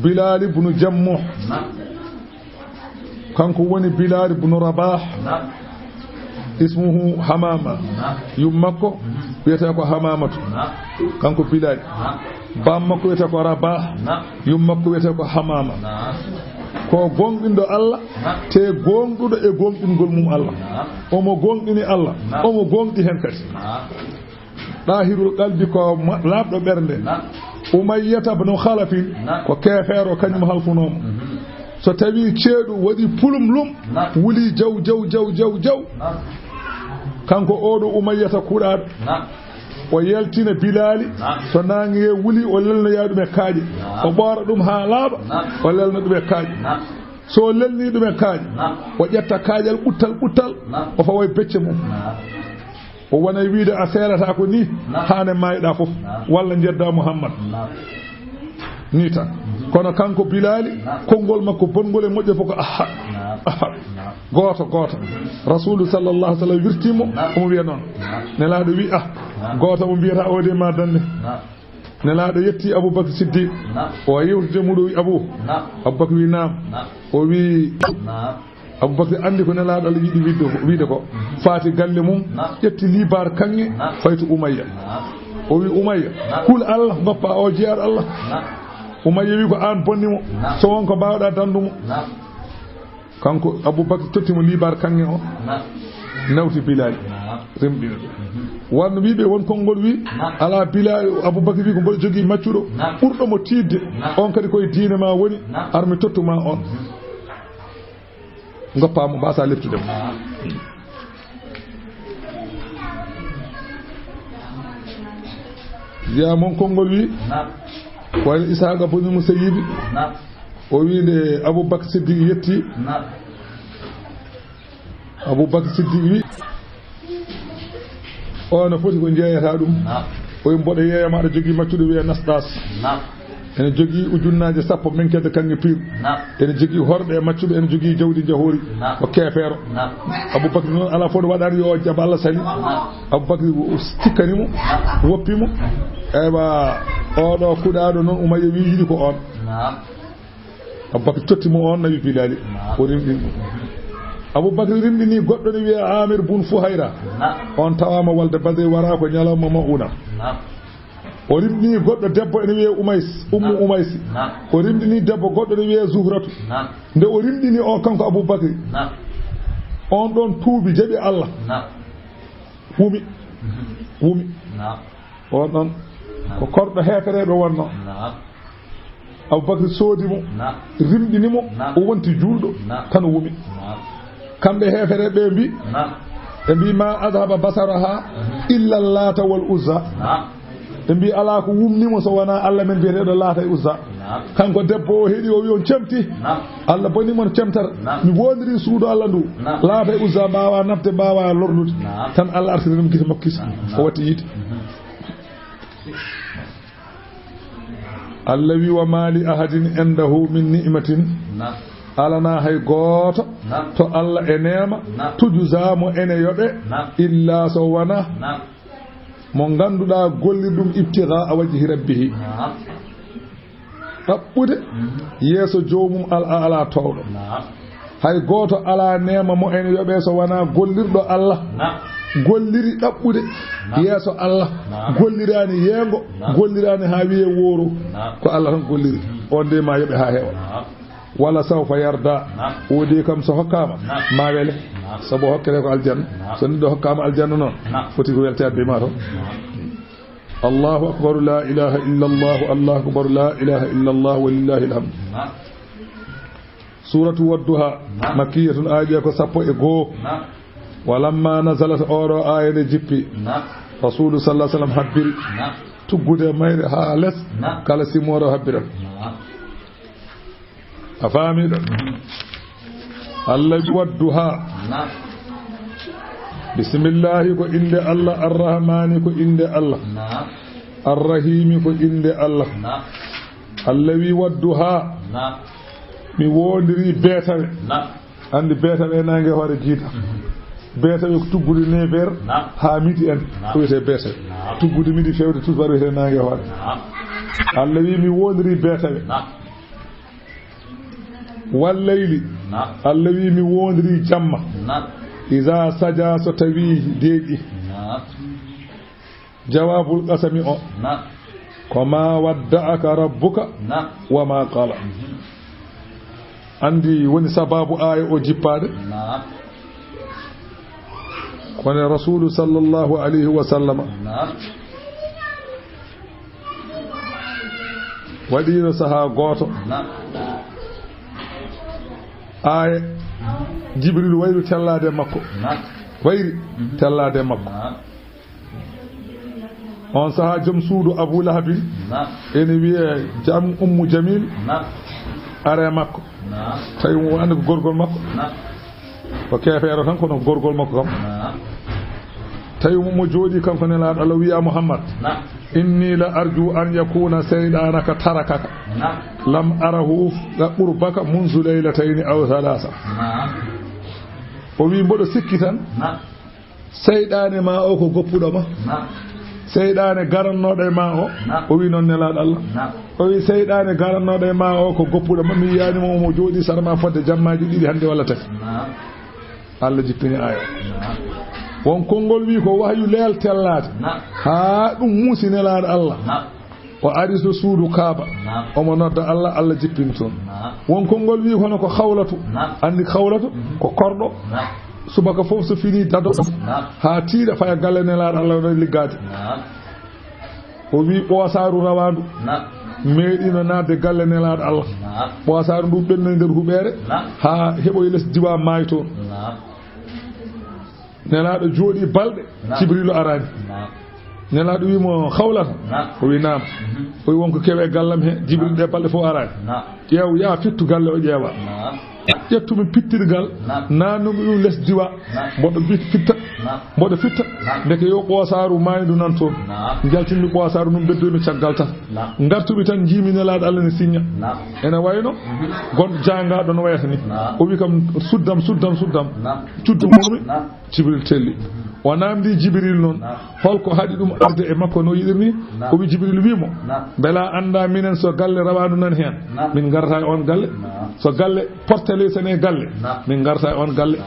Bilaali bunu Jammuh. Naam. Kanko woni Bilaali bunu Rabah. Naam. Ismuhu Hamama. Naam. Yum makko, mhm, wiyetee ko Hamamatu. Naam. Kanko Bilaali. Naam. Baam makko wiyetee ko Rabah. Naam. Yum makko wiyetee ko Hamama. Naam. Ko gooŋɗinɗo Allah, naam, te gooŋɗuɗo e gooŋɗingol mum Allah. Naam. Omo gooŋɗini Allah, naam, omo gooŋɗi heen kadi. Naam. Ɗaahirul qalbi ko ma-, laaɓɗo ɓernde. Naam. Umayyata bnu Khalafin, naam, ko keefeero, kañum halfunoo mo. Mhm. So tawii ceeɗu waɗi pulum lum, naam, wuli jaw, jaw, jaw, jaw, jaw. Naam. Kanko oɗo Umayyata kuuɗaaɗo. Naam. O yaltina Bilaali, naam, so naange wuli, o lelnoya ɗum e kaaƴe. Naam. O ɓoora ɗum haa laaɓa, naam, o lelna ɗum e kaaƴe. Naam. So o lelni ɗum e kaaƴe, naam, o ƴetta kaaƴal ɓuttal ɓuttal, naam, o fawa e becce mum. Naam. O wona e wiide a seerata ko ni, naam, haa ne maayɗa fof, naam, walla njedda Muhammad. Naam. Ni tan. Mhm. Kono kanko Bilaali, naam, konngol makko bonngol e moƴƴo fof ko ahad. Naam. Ahad. Naam. Gooto, gooto. Rasuulu sallallahu alaihi wasallam wirti mo, naam, omo wiya noon. Naam. Nelaaɗo wi, ah, naam, gooto mo mbiyata o de ma dande. Naam. Nelaaɗo yetti Abubakar Siddiq. Naam. O yewtide mum ɗo wi, Abu. Naam. Abubakar wi, naam. Naam. O wi, naam, Abubakar anndi ko Nelaaɗo Allah yiɗi wiide ko, wiide ko. Mhm. Faati galle mum, naam, ƴetti liibaar kaŋŋe, naam, fayti Umayya. Naam. O wi, Umayya, naam, kul Allah, ngoppa o jeyaaɗo Allah. Naam. Umayya wi ko aan bonni mo. Naam. So won ko mbaawɗa dandu mo. Naam. Kanko Abubakar totti mo liibaar kaŋŋe o. Naam. Nawti Bilaali. Naam. Rimɗina ɗum. Mhm. Wanno wiiɓe won konngol wi, naam, alaa Bilaali, Abubakar wi ko mboɗo jogii maccuɗo, naam, ɓurɗo mo tiiɗde. Naam. On kadi koye diine ma woni, naam, ar mi tottu ma on. Mhm. Ngoppa mo, mbasa leptude mo. Naam. Wiya mon konngol wi, naam, wayno Isaaqa boni Musayyibi. Naam. O wi nde Abubakar Siddiq yetti. Naam. Abubakar Siddiq wi, o no foti ko jeeyata ɗum. Naam. Oy mboɗo yeeyama aɗa jogii maccuɗo wiyee Nasɗas. Naam. Ene jogii ujunnaaje sappo menkede kaŋŋe piir. Naam. Ene jogii horɓe e maccuɓe, ene jogii jawdi njahoori. Naam. Ko keefeero. Naam. Abubakri noon alaa fof ɗo waɗaani yo o jaɓ Allah sali. Naam. Abubakri tikkani mo, naam, woppi mo. Eywa, oɗo kuɗaaɗo noon Umayya wii yiɗi ko oon. Naam. Abubakar totti mo oon nawi Bilaali. Naam. O rimɗini mo. Abubakar rimɗini goɗɗo ne wiyee Amir bun Fuhayra. Naam. On tawaama walde Badri, waraa ko ñalawma Ma'una. Naam. O rimɗini goɗɗo debbo ene wiyee Umays, Ummu, naam, Umaysi. Naam. O rimɗini debbo goɗɗo ne wiyee Zuhratu. Naam. Nde o rimɗini o kanko Abubakar, naam, on ɗon tuubi, jaɓi Allah. Naam. Wumi. Mhm. Wumi. Naam. On ɗon, naam, ko korɗo heefereeɓe wonno. Naam. Abubakar soodi mo, naam, rimɗini mo, naam, o wonti juulɗo, naam, tan o wumi. Naam. Kamɓe heefereeɓe ɓe mbi, naam, ɓe mbi, "Ma adhaba basaraha, mhm, illa Lata wal Uzza." Naam. Ɓe mbi, "Alaa ko wumni mo so wonaa Allah men biyeteeɗo Lata e Uzza." Naam. Kanko debbo o heɗi o wi, "On cemti." Naam. Allah boni mon cemtere. Naam. Mi wondiri suudu Allah ndu. Naam. Lata e Uzza mbaawa nafde, mbaawa lorlude. Naam. Tan Allah artiri ɗum gite makko kisi. Naam. O watti yiide. Mhm. Allah wi, "Wa ma li ahadin indahu min ni'matin." Naam. Alana hay gooto, naam, to Allah e neema, naam, tujza mo ene yoɓe, naam, illa so wona, naam, mo ngannduɗaa golli ɗum ibtigaa wajhi rabbihi. Naam. Ɗaɓɓude, mhm, yeeso joomum al a'la toowɗo. Naam. Hay gooto alaa neema mo ene yoɓee so wonaa gollirɗo Allah. Naam. Golliri ɗaɓɓude, naam, yeeso Allah. Naam. Golliraani yeengo, naam, golliraani haa wiyee wooro. Naam. Ko Allah tan golliri. Mhm. On de ma yoɓe haa heewa. Naam. Wala sawfa yarda. Naam. O de kam so hokkaama, naam, ma wele. Naam. Sabu hokkete ko aljanna. Naam. So neɗɗo hokkaama aljanna noon, naam, foti ko weltaade e ma toon. Naam. Allahu akbar, la ilaha illa Allah, Allahu akbar, la ilaha illa Allah, wa lillahi alhamd. Naam. Suratu Wadduha, naam, makkiyatun, aaye ko sappo e goo. Naam. Wa lamma nazalat, oɗo aaye nde jippi. Naam. Rasulu sallallahu alaihi wasallam habbiri. Naam. Tuggude mayre haa les, naam, kala simooɗo habbiran. Naam. A faami ɗo? Mhm. Allah wi Wadduha. Naam. Bismillahi ko innde Allah, Arrahmani ko innde Allah. Naam. Arrahimi ko innde Allah. Naam. Allah wi Wadduha. Naam. Mi wondiri beetawe. Naam. Anndi beetawe e naange hoore jiida. Mhm. Beetawe ko tuggude neuf heures, naam, haa midi en. Naam. Ko wiyetee beetawe. Naam. Tuggude midi fewde tusbar wiyetee naange hoore. Naam. Allah wi mi wondiri beetawe. Naam. Wal layli. Naam. Allah wi mi wondiri jamma. Naam. Iza saja, so tawi deeƴi. Naam. Jawabul qasami o. Naam. Ko ma wadda'aka rabbuka, naam, wa ma qala. Mhm. Anndi woni sababu aaya o jippaade? Naam. Kono Rasulu sallallahu alayhi wa sallama, naam, waɗiino sahaa gooto. Naam. Aaya Jibril wayru tellaade makko. Naam. Wayri, mhm, tellaade makko. Naam. On sahaa joom suudu Abu Lahabin, naam, ene wiyee Jam-, Ummu Jamil, naam, ari e makko. Naam. Tawi mo annda ko gorgol makko. Naam. Ko keefeero tan, kono gorgol makko kam. Naam. Tawi mo, mo jooɗii kanko Nelaaɗo Allah, wiya, "Muhammad, naam, inni la arju an yakuna seyɗaanaka tarakaka. Naam. Lam arahu qurbaka munzu laylatayni aw thalaasa." Naam. O wi, "Mboɗo sikki tan." Naam. Seyɗaane ma o ko goppuɗo ma. Naam. Seyɗaane garannooɗo e ma o. Naam. O wi noon Nelaaɗo Allah. Naam. O wi seyɗaane garannooɗo e ma o ko goppuɗo ma. Mi yiyaani mo omo jooɗii sara ma fodde jammaaji ɗiɗi hannde walla tati. Naam. Allah jippini aaya. Naam. Won konngol wi ko wahyu leel tellaade. Naam. Haa ɗum muusi Nelaaɗo Allah. Naam. O ari to suudu Kaaba. Naam. Omo nodda Allah, Allah jippini toon. Naam. Won konngol wi kono ko Khawlatu. Naam. Anndi Khawlatu, mhm, ko korɗo. Naam. Subaka fof so fini dado. Naam. Haa tiiɗa faya galle Nelaaɗo Allah no liggaade. Naam. O wi ɓoosaaru rawaandu. Naam. Meeɗiino naatde galle Nelaaɗo Allah. Naam. Ɓoosaaru ndu ɓennoyi nder huɓeere. Naam. Haa heɓoyi les diwa maayi toon. Naam. Nelaaɗo jooɗii balɗe, naam, Jibriilu araani. Naam. Nelaaɗo wii mo, "Khawlata?" Naam. O wii, "Naam." Mhm. O wii, "Won ko kewi e gallam he, Jibriilu, naam, ɗee balɗe fof araani." Naam. Ƴeew, yaa fittu galle o ƴeewa. Naam. Ƴettu mi pittirgal, naam, naannumi ɗum les diwa. Naam. Mboɗo bit-, fitta. Mboɗo fitta, ndeke yo ɓoosaaru maaydu nan toon. Njaltinmi ɓoosaaru ndun, ɓeddoymi caggal tan. Ngartumi tan, njiimi Nelaaɗo Allah ne siñña. Ene wayno gonɗo jaangaaɗo no wayata ni. O wi kam, "Suddam, suddam, suddam." Cuddu mum. Jibril telli. O naamndi Jibril noon, holko haɗi ɗum arde e makko no yiɗiri ni? O wi Jibril wi mo, "Mbela annda minen so galle rawaandu nan heen, min ngarata e on galle? So galle portele sene galle, min ngarata e on galle?"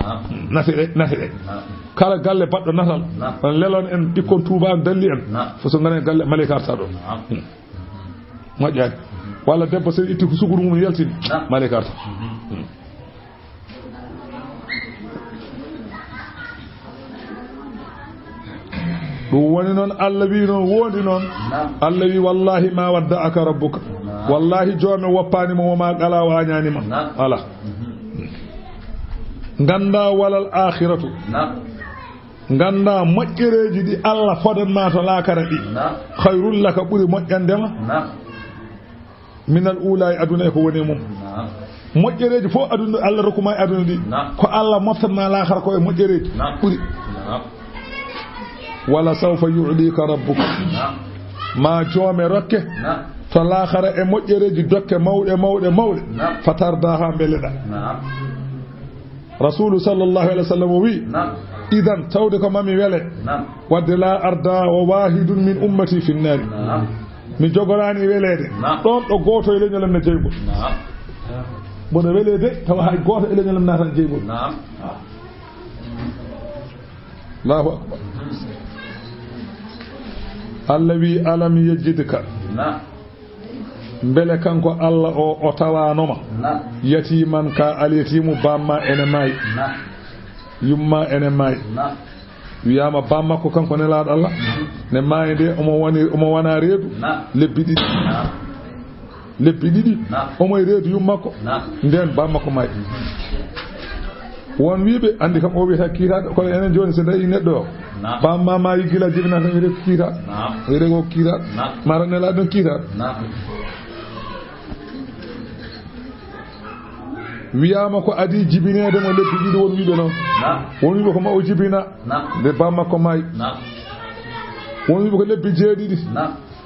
Nafi ɗe, nafi ɗe. Kala galle baɗɗo natal, on lelon en ɓikkon Tuuba, on dalli en, fof so ngaren galle, maleyka arta ɗo. Moƴƴaani. Walla debbo so itti ko sukuru mum yaltini, maleyka arta. Ɗum woni noon, Allah wi noon, wondi noon. Allah wi, "Wallahi ma wadda'aka rabbuka." Wallahi, joome woppaani ma, wo ma qala, waañaani ma. Ala. Ngannda walal akhiratu. Ngannda moƴƴereeji ɗi Allah fodan ma to laakara ɗi. Khayrul laka, ɓuri moƴƴande ma. Minal uulaa, e aduna e ko woni e mum. Moƴƴereeji fof aduna, Allah rokku ma e aduna ɗi. Ko Allah moftan ma laakara ko e moƴƴereeji ɓuri. Wala sawfa yu'tika rabbuka. Ma joome rokke to laakara e moƴƴereeji dokke mawɗe, mawɗe, mawɗe. Fatarda, haa mbeleɗa. Rasulu sallallahu alaihi wasallam o wi, "Idan, tawde ko mami wele, wadde la arda wa wahidun min ummati fi nnari." Mi jogoraani weleede. Ɗoon ɗo gooto e leñol am ne jeygol. Mboɗo weleede, tawa hay gooto e leñol am naata jeygol. Allahu akbar. Allah wi, "Alam yajidka." Mbele kanko Allah o, o tawaano ma? Yatiman, ka alyatimu, bamma ene maayi. Yumma ene maayi. Wiyaama bammakko kanko Nelaaɗo Allah ne maayi nde omo woni, omo wona reedu lebbi ɗiɗi. Lebbi ɗiɗi omo e reedu yummakko. Nden bammakko maayi. Won wiiɓe, anndi kam o wiyata kiitaaɗo, kono enen jooni so ndayi neɗɗo o, bamma maayi gila jibina tan wiyete ko kiitaaɗo. Wiyete ko kiitaaɗo. Mara Nelaaɗo ɗon kiitaaɗo. Wiyaama ko adii jibineede mo lebbi ɗiɗi, won wiiɓe noon. Won wiiɓe ko ma o jibina nde bammakko maayi. Won wiiɓe ko lebbi jeeɗiɗi.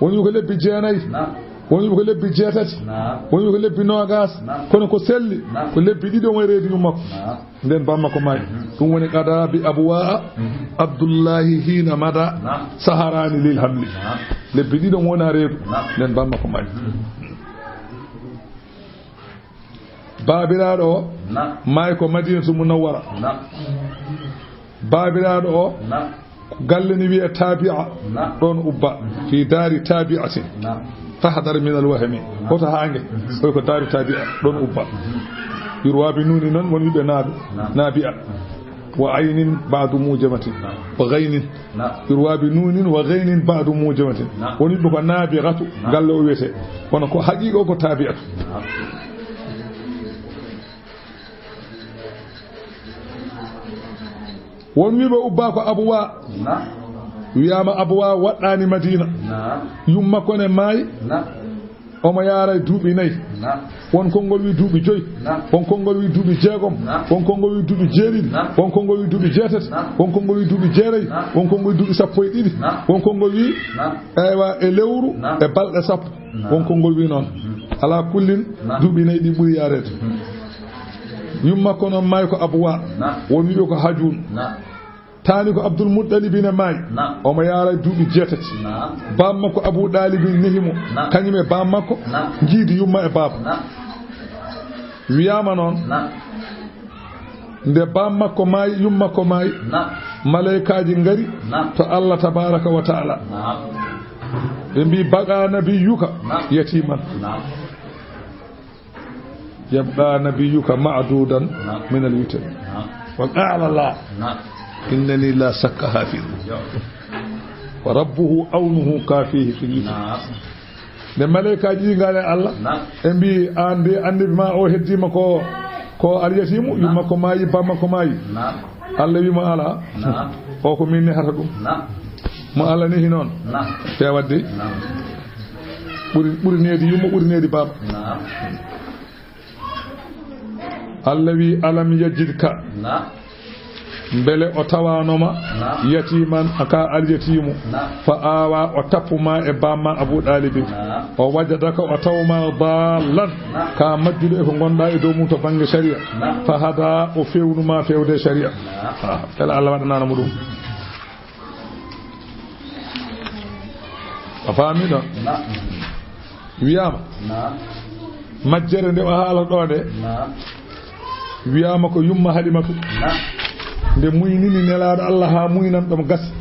Won wiiɓe ko lebbi jeenayi. Won wiiɓe ko lebbi jeetati. Won wiiɓe ko lebbi noogaas. Kono ko selli ko lebbi ɗiɗi omo e reedu yummakko. Nden bammakko maayi. Ɗum woni qada bi abwaa Abdullahi hiina mada saharaani lil hamli. Lebbi ɗiɗi omo wona reedu. Nden bammakko maayi. Baabiraaɗo o maayi ko Madinatu Munawwara. Baabiraaɗo o galle ni wiyee Tabi'a. Ɗon ubba fi daari Tabi'atin. Tahdar min al wahmi. Hoto haange. Oy ko daari Tabi'a. Ɗon ubba. Yurwa bi nuuni noon, won wiiɓe naabi. Naabi'a. Wa aynin ba'du mujamatin. Wa ghaynin. Yurwa bi nuunin wa ghaynin ba'du mujamatin. Won wiiɓe ko Naabighatu, galle o wiyetee. Kono ko haqiiqa o ko Tabi'atu. Won wiiɓe ubba ko Abwa. Wiyaama Abwa waɗɗaani Madina. Yummakko ne maayi. Omo yaara e duuɓi nayi. Won konngol wi duuɓi joyi. Won konngol wi duuɓi jeegom. Won konngol wi duuɓi jeeɗiɗi. Won konngol wi duuɓi jeetati. Won konngol wi duuɓi jeenayi. Won konngol wi duuɓi sappo e ɗiɗi. Won konngol wi, eywa, e lewru, e balɗe sappo. Won konngol wi noon. Ala kullin, duuɓi nayi ɗi ɓuri yaareede. Yummakko noon maayi ko Abuwa. Won wiɓe ko Hajun. Taani ko Abdul Muttalibi ne maayi. Naam. Omo yaara e duuɓi jeetati. Naam. Baam makko Abu Ɗaalibi nehi mo. Naam. Kañum e baam makko. Naam. Njiidi yumma e baaba. Naam. Wiyaama noon. Naam. Nde baam makko maayi, yumma makko maayi. Naam. Malaykaaji ngari. Naam. To Allah tabaaraka wa taala. Naam. Ɓe mbii, "Baqa nabiyyuka yatiman." Naam. Yabqa nabiyyuka ma'dudan min al-witr. Wa qala la, innani la shakka hafiz. Wa rabbuhu awnuhu kafihi fil witr. Nde malaykaaji ɗi ngaale Allah, ɓe mbii, "Aan de, annabi ma o heddiima ko, ko alyatimu, yumma makko maayi, baam makko maayi." Allah wi mo, "Ala, o ko min nehata ɗum." Mo Allah nehi noon, feewat de. Ɓuri, ɓuri needi yumma, ɓuri needi baaba. Naam. Allah wi, "Alam yajidka." Naam. Mbele o tawaanoma yatiman ka alyatimu, fa awa o tappu ma e bamma Abu Ɗalibin, o wajadaka o tawma dallan ka majjuɗo e ko ngonɗa e dow mum to bannge sharia, fa hada o fewnuma fewde sharia. Ah, mbele Allah waɗanano mo ɗum. A faami ɗon? Wiyama majjere nde o haala ɗo nde, wiyama ko yumma Halimatu nde muynini nelaɗo Allah ha muynan ɗom gasi.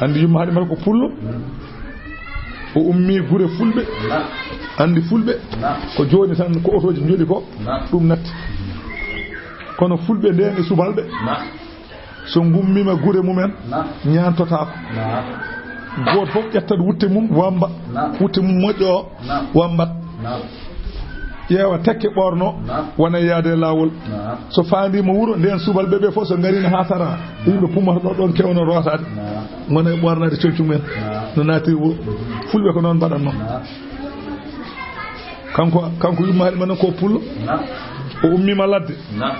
Andi yumma Halimatu ko pullo, o ummi gure fulɓe. Andi fulɓe ko joni tan ko otoji jooɗi ko ɗum natti, kono fulɓe nden e subalɓe so ngummima gure mumen, ñaantotaako. Gooto fof ƴettat wutte mum, wamba. Wutte mum moƴƴo o, wambat. Ƴeewa tekke ɓorno, wona yaade laawol. So faandima wuro, nden subalɓe ɓe fof so ngarino ha sara, yimɓe pummata ɗo ɗon kewno roosaade. Ngona e ɓornaade conci mumen no naatiri wuro. Fulɓe ko noon mbaɗatno. Kanko, kanko yumma Halima noon ko pullo. O ummima ladde.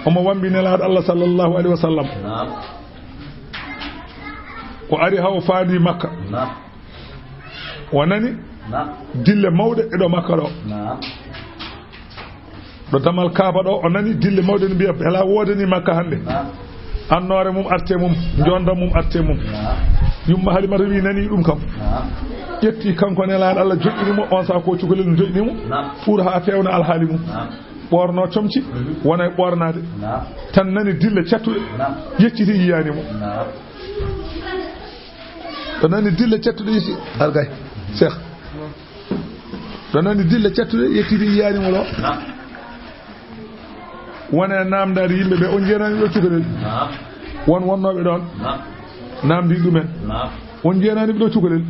Omo wambi Nelaaɗo Allah sallallahu alaihi wasallam. O ari ha o faandi Makka. O nani dille mawɗe e ɗo Makka ɗo. Ɗo damal Kaaba ɗo, o nani dille mawɗe no mbiya, "Bela woodani Makka hannde." Annoore mum arte mum, jonda mum arte mum. Yumma Halimata wi nani ɗum kam. Ƴetti kanko Nelaaɗo Allah joƴƴini mo, on sa ko cukalel no joƴƴini mo. Pour ha fewna alhaali mum. Ɓorno comci, wona e ɓornaade. Tan nani dille cattuɗe, yecciti yiyani mo. Ɗo nani dille cattuɗe yetti, algay, Cheikh. Ɗo nani dille cattuɗe, yettiti yiyani mo ɗo. Wona e namdade yimɓe ɓe, on jeenani ɗo cukalel? Won wonnooɓe ɗon? Namdi ɗumen. On jeenani ɓe ɗo cukalel?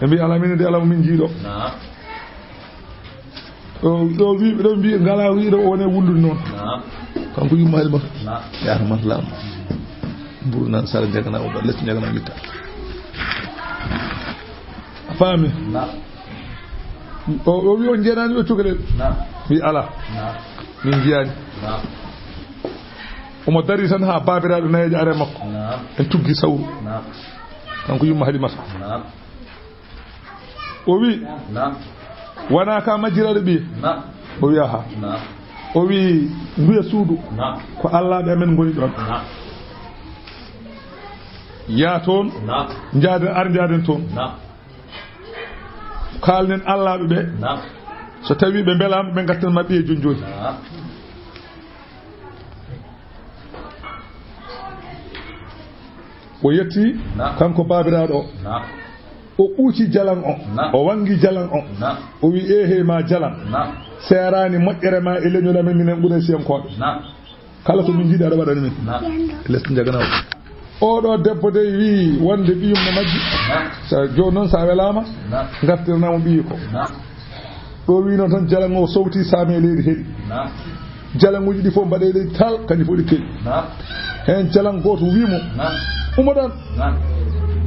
Ɓe mbi, "Ala, min de, ala mo min jiiɗo." O, ɗo wi, ɗo mbi, ngala wiɗo o wone wullude noon. Kanko yumma Halima. Yaata man laamu. Mburu nan sara jagana o ɗo, les jagana witta. A faami? O, o wi, "On jeenani ɓe cukalel?" Wi, "Ala. Min jiyani." Omo dari tan ha baabiraaɗo nayeejo are makko. En tuggi sawru. Kanko yumma Halimata. O wi, "Wona ka majjiraaɗo ɓiye?" O wi, "Aha." O wi, "Nduya suudu, ko allaaɓe amen ngoni ɗon. Yaa toon, njaaden, ar njaaden toon. Kaalnen allaaɓe ɓe. So tawi ɓe mbelaama, ɓe ngattan ma ɓiye joni joni." O yetti kanko baabiraaɗo o. O ɓuuci jalan o. O wangi jalan o. O wi, "Ehe ma jalan. Seeraani moƴƴere ma e leñol amen minen Quraysiyankooɓe. Kala ko min njiɗi aɗa waɗani min." Les jagana o. Oɗo debbo dey wi wonde ɓiyum no majji. Sa jooni noon sa welaama, ngartirnamo ɓiyi ko. Ɗo wi noon tan jalan o sowti saami e leydi heɗi. Jalaŋuuji ɗi fof mbaɗe ɗe tal, kañum fof ɗi kewi. Heen jalaŋ gooto wii mo, "Ummo ɗoon."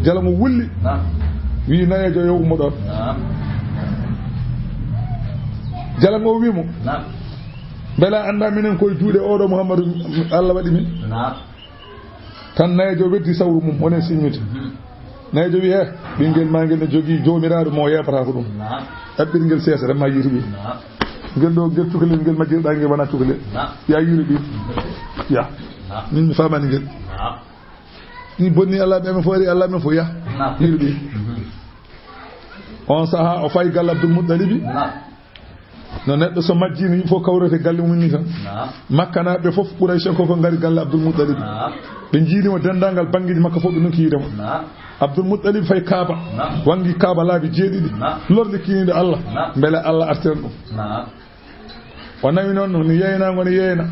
Jalaŋ o wulli, wii nayeejo, "Yo ummo ɗoon." Jalaŋ o wii mo, "Mbela a anndaa minen koye juuɗe oɗo Muhammadu Allah waɗi min?" Tan nayeejo weddi sawru mum, woni e siññude. Nayeejo wi, "He, ɓinngel ma ngel ne jogii joomiraaɗo mo yeeɓata ko ɗum. Ɗaɓɓir ngel seesa, tan ma yiitu ɓiy. Ngel ɗo, ngel cukalel, ngel majjirɗa ngel wona cukalel. Ya yiiru ɓiy. Ya. Min mi faamaani ngel. Ni bonni Allah ɓe men fof, ari Allah ɓe men fof, ya. Yiiru ɓiy." On saha o fayi galle Abdul Muttalibi. No neɗɗo so majjii, no yimɓe fof kawrete galle mum ni tan. Makkanaaɓe fof, Quraysh en ko fof ngari galle Abdul Muttalib. Ɓe njiidi mo, denndaangal banngeeji makko fof ɓe nokki yiide mo. Abdul Muttalib fayi Kaaba, wanngi Kaaba laabi jeeɗiɗi, lorli kiiniiɗo Allah, mbele Allah artiran ɗum. O nawi noon, ni yeyna, ngoni yeyna.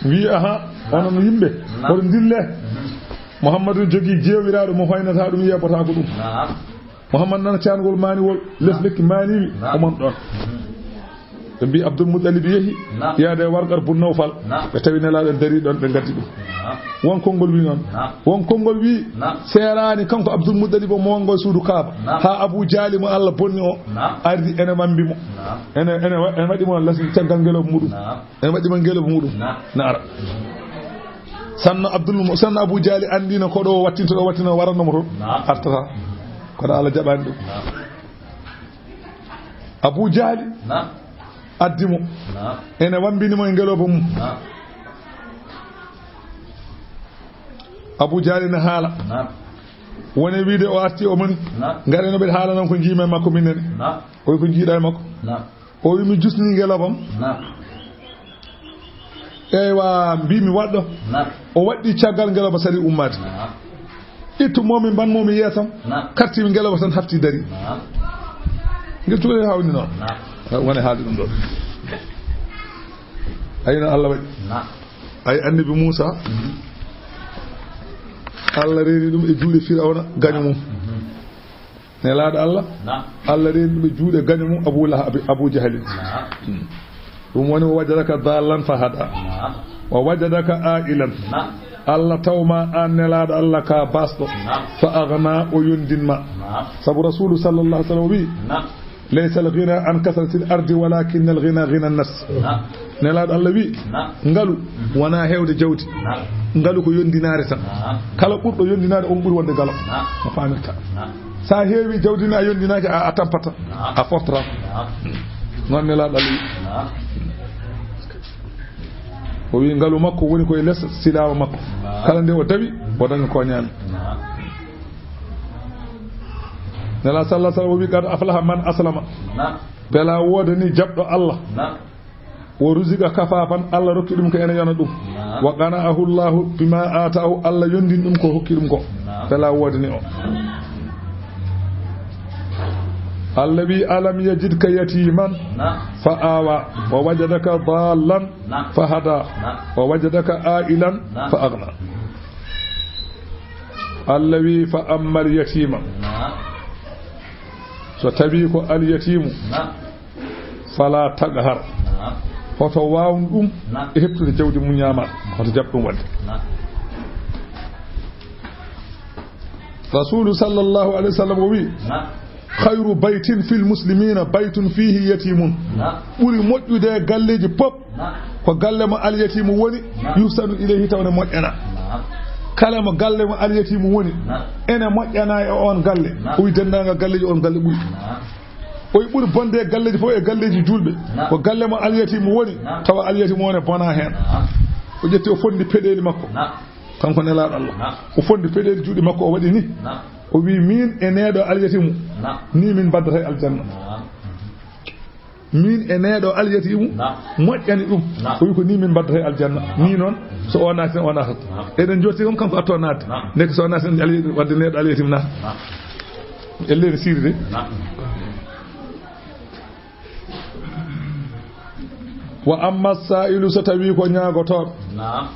Wii, "Aha, onon yimɓe, oɗo ndille. Muhammadu jogii jeewiraaɗo mo hoynata ɗum, yeeɓata ko ɗum." Muhammad nana caangol maaniwol, les lekki maaniiwi, o mon ɗoon. Ɓe mbii Abdul Muttalib yehi, yaade e Warqat bun Nawfal, ɓe tawi Nelaaɗo darii ɗoon, ɓe ngaddi ɗum. Won konngol wii noon. Won konngol wii, seeraani kanko Abdul Muttalib o mo wonngo e suudu Kaaba, haa Abu Jahli mo Allah bonni o, ardi ene wambi mo. Ene, ene wa-, ene waɗi mo lasli caggal ngelooba muɗum. Ene waɗi mo ngelooba muɗum. Na ara. Sanno Abdul Mo-, Sanno Abu Jahli anndino ko ɗo wattinto, ɗo wattinto, waranno mo toon. Naam. Artata. Kono Allah jaɓani ɗum. Naam. Abu Jahli Naam. addi mo. Naam. Ene wambini mo e ngelooba mum. Naam. Abu Jahli ne haala. Naam. Woni wiide o arti o moni. Naam. Ngare no ɓe haala noon ko njiimi e makko minen. Naam. O wi ko njiiɗa e makko. Naam. O wi mi jusni ngelooba am. Naam. Eywa, mbi mi waɗɗo. Naam. O waɗɗi caggal ngelooba sari ummaade. Naam. Ittu momi mban momi yeesam. Naam. Karti mi ngelooba tan hafti dari. Naam. Ngel tuure hawni noon. Naam. Woni haalde ɗum ɗo. Ayi no Allah waɗi. Naam. Ay annabi Muusa. Mhm. Allah reeni ɗum e juuɗe Firawna gaño mum. Mhm. Nelaaɗo Allah, Naam. Allah reeni ɗum e juuɗe gaño mum Abu Lahab, Abu Jahlin. Naam. Hmm. Ɗum woni, "Wa wajadaka dallan fa hada. Naam. Wa wajadaka ailan." Naam. Allah tawma aan Nelaaɗo Allah ka basɗo. Naam. Fa agna, o yondin ma. Naam. Sabu Rasulu sallallahu alaihi wasallam wi, Naam. "Laysa al-ghina an kasratil ardi walakin al-ghina ghina an-nafs." Naam. Nelaaɗo Allah wi, Naam. "Ngalu Mhm. wona heewde jawdi. Naam. Ngalu ko yondinaare tan. Naam. Kala ɓurɗo yondinaare, on ɓuri wonde galo." Naam. A faamirta. Naam. Sa heewi jawdi ni a yondinaaki, a, a tampata. Naam. A fortata. Naam. Noon Nelaaɗo Allah wi. Naam. O wi ngalu makko woni koye les silaawo makko. Naam. Kala nde o dawi, o daña ko ñaami. Naam. Nelaaɗo sallallahu alaihi wasallam o wi, "Qad aflaha man aslama." Naam. Bela woodani jaɓɗo Allah. Naam. Wa ruziqa kafafan, Allah rokki ɗum ko ene yona ɗum. Naam. Wa qana'ahu Allahu bima ataahu, Allah yondin ɗum ko hokki ɗum ko. Naam. Bela woodani o. Allah wi, "Alam yajidka yatiman Naam. fa awa, wa wajadaka dallan Naam. fa hada, Naam. wa wajadaka ailan Naam. fa agna." Allah wi, "Fa ammal yatima." Naam. So tawi ko al yatimu. Naam. Fala taghar. Naam. Hoto waawn ɗum Naam. e heɓtude jawdi mum ñaama. Hoto jaɓ ɗum waɗde. Naam. Rasulu sallallahu alaihi wasallam o wi, Naam. "Khayru baytin fil muslimina baytun fihi yatimun." Naam. Ɓuri moƴƴude e galleeji pop Naam. ko galle mo alyatimu woni, Naam. "yuhsanu ilayhi", taw ne moƴƴana. Naam. Kala mo galle mo alyatimu woni, Naam. ene moƴƴana e on galle. Naam. O wi denndaangal galleeji on galle ɓuri. Naam. O wi ɓuri bonde e galleeji fof e galleeji juulɓe. Naam. Ko galle mo alyatimu woni, Naam. tawa alyatimu o ne bona heen. Naam. O ƴetti o fondi peɗeeli makko. Naam. Kanko Nelaaɗo Allah. Naam. O fondi peɗeeli juuɗe makko o waɗi ni. Naam. O wi min e neɗɗo alyatimu. Naam. Ni min mbaddata e aljanna. Naam. Min e neɗɗo alyatimu Naam. moƴƴani ɗum. Naam. O wi ko ni min mbaddata e aljanna. Naam. Ni noon, so o naati, o naatata. Naam. Eɗen jooɗti kam kanko atto naatde. Naam. Ndeke so o naati, alyatimu, wadde neɗɗo alyatimu naata. Naam. Elle ne siiri de. Naam. Wa amma sa'ilu, so tawi ko ñaagotooɗo. Naam.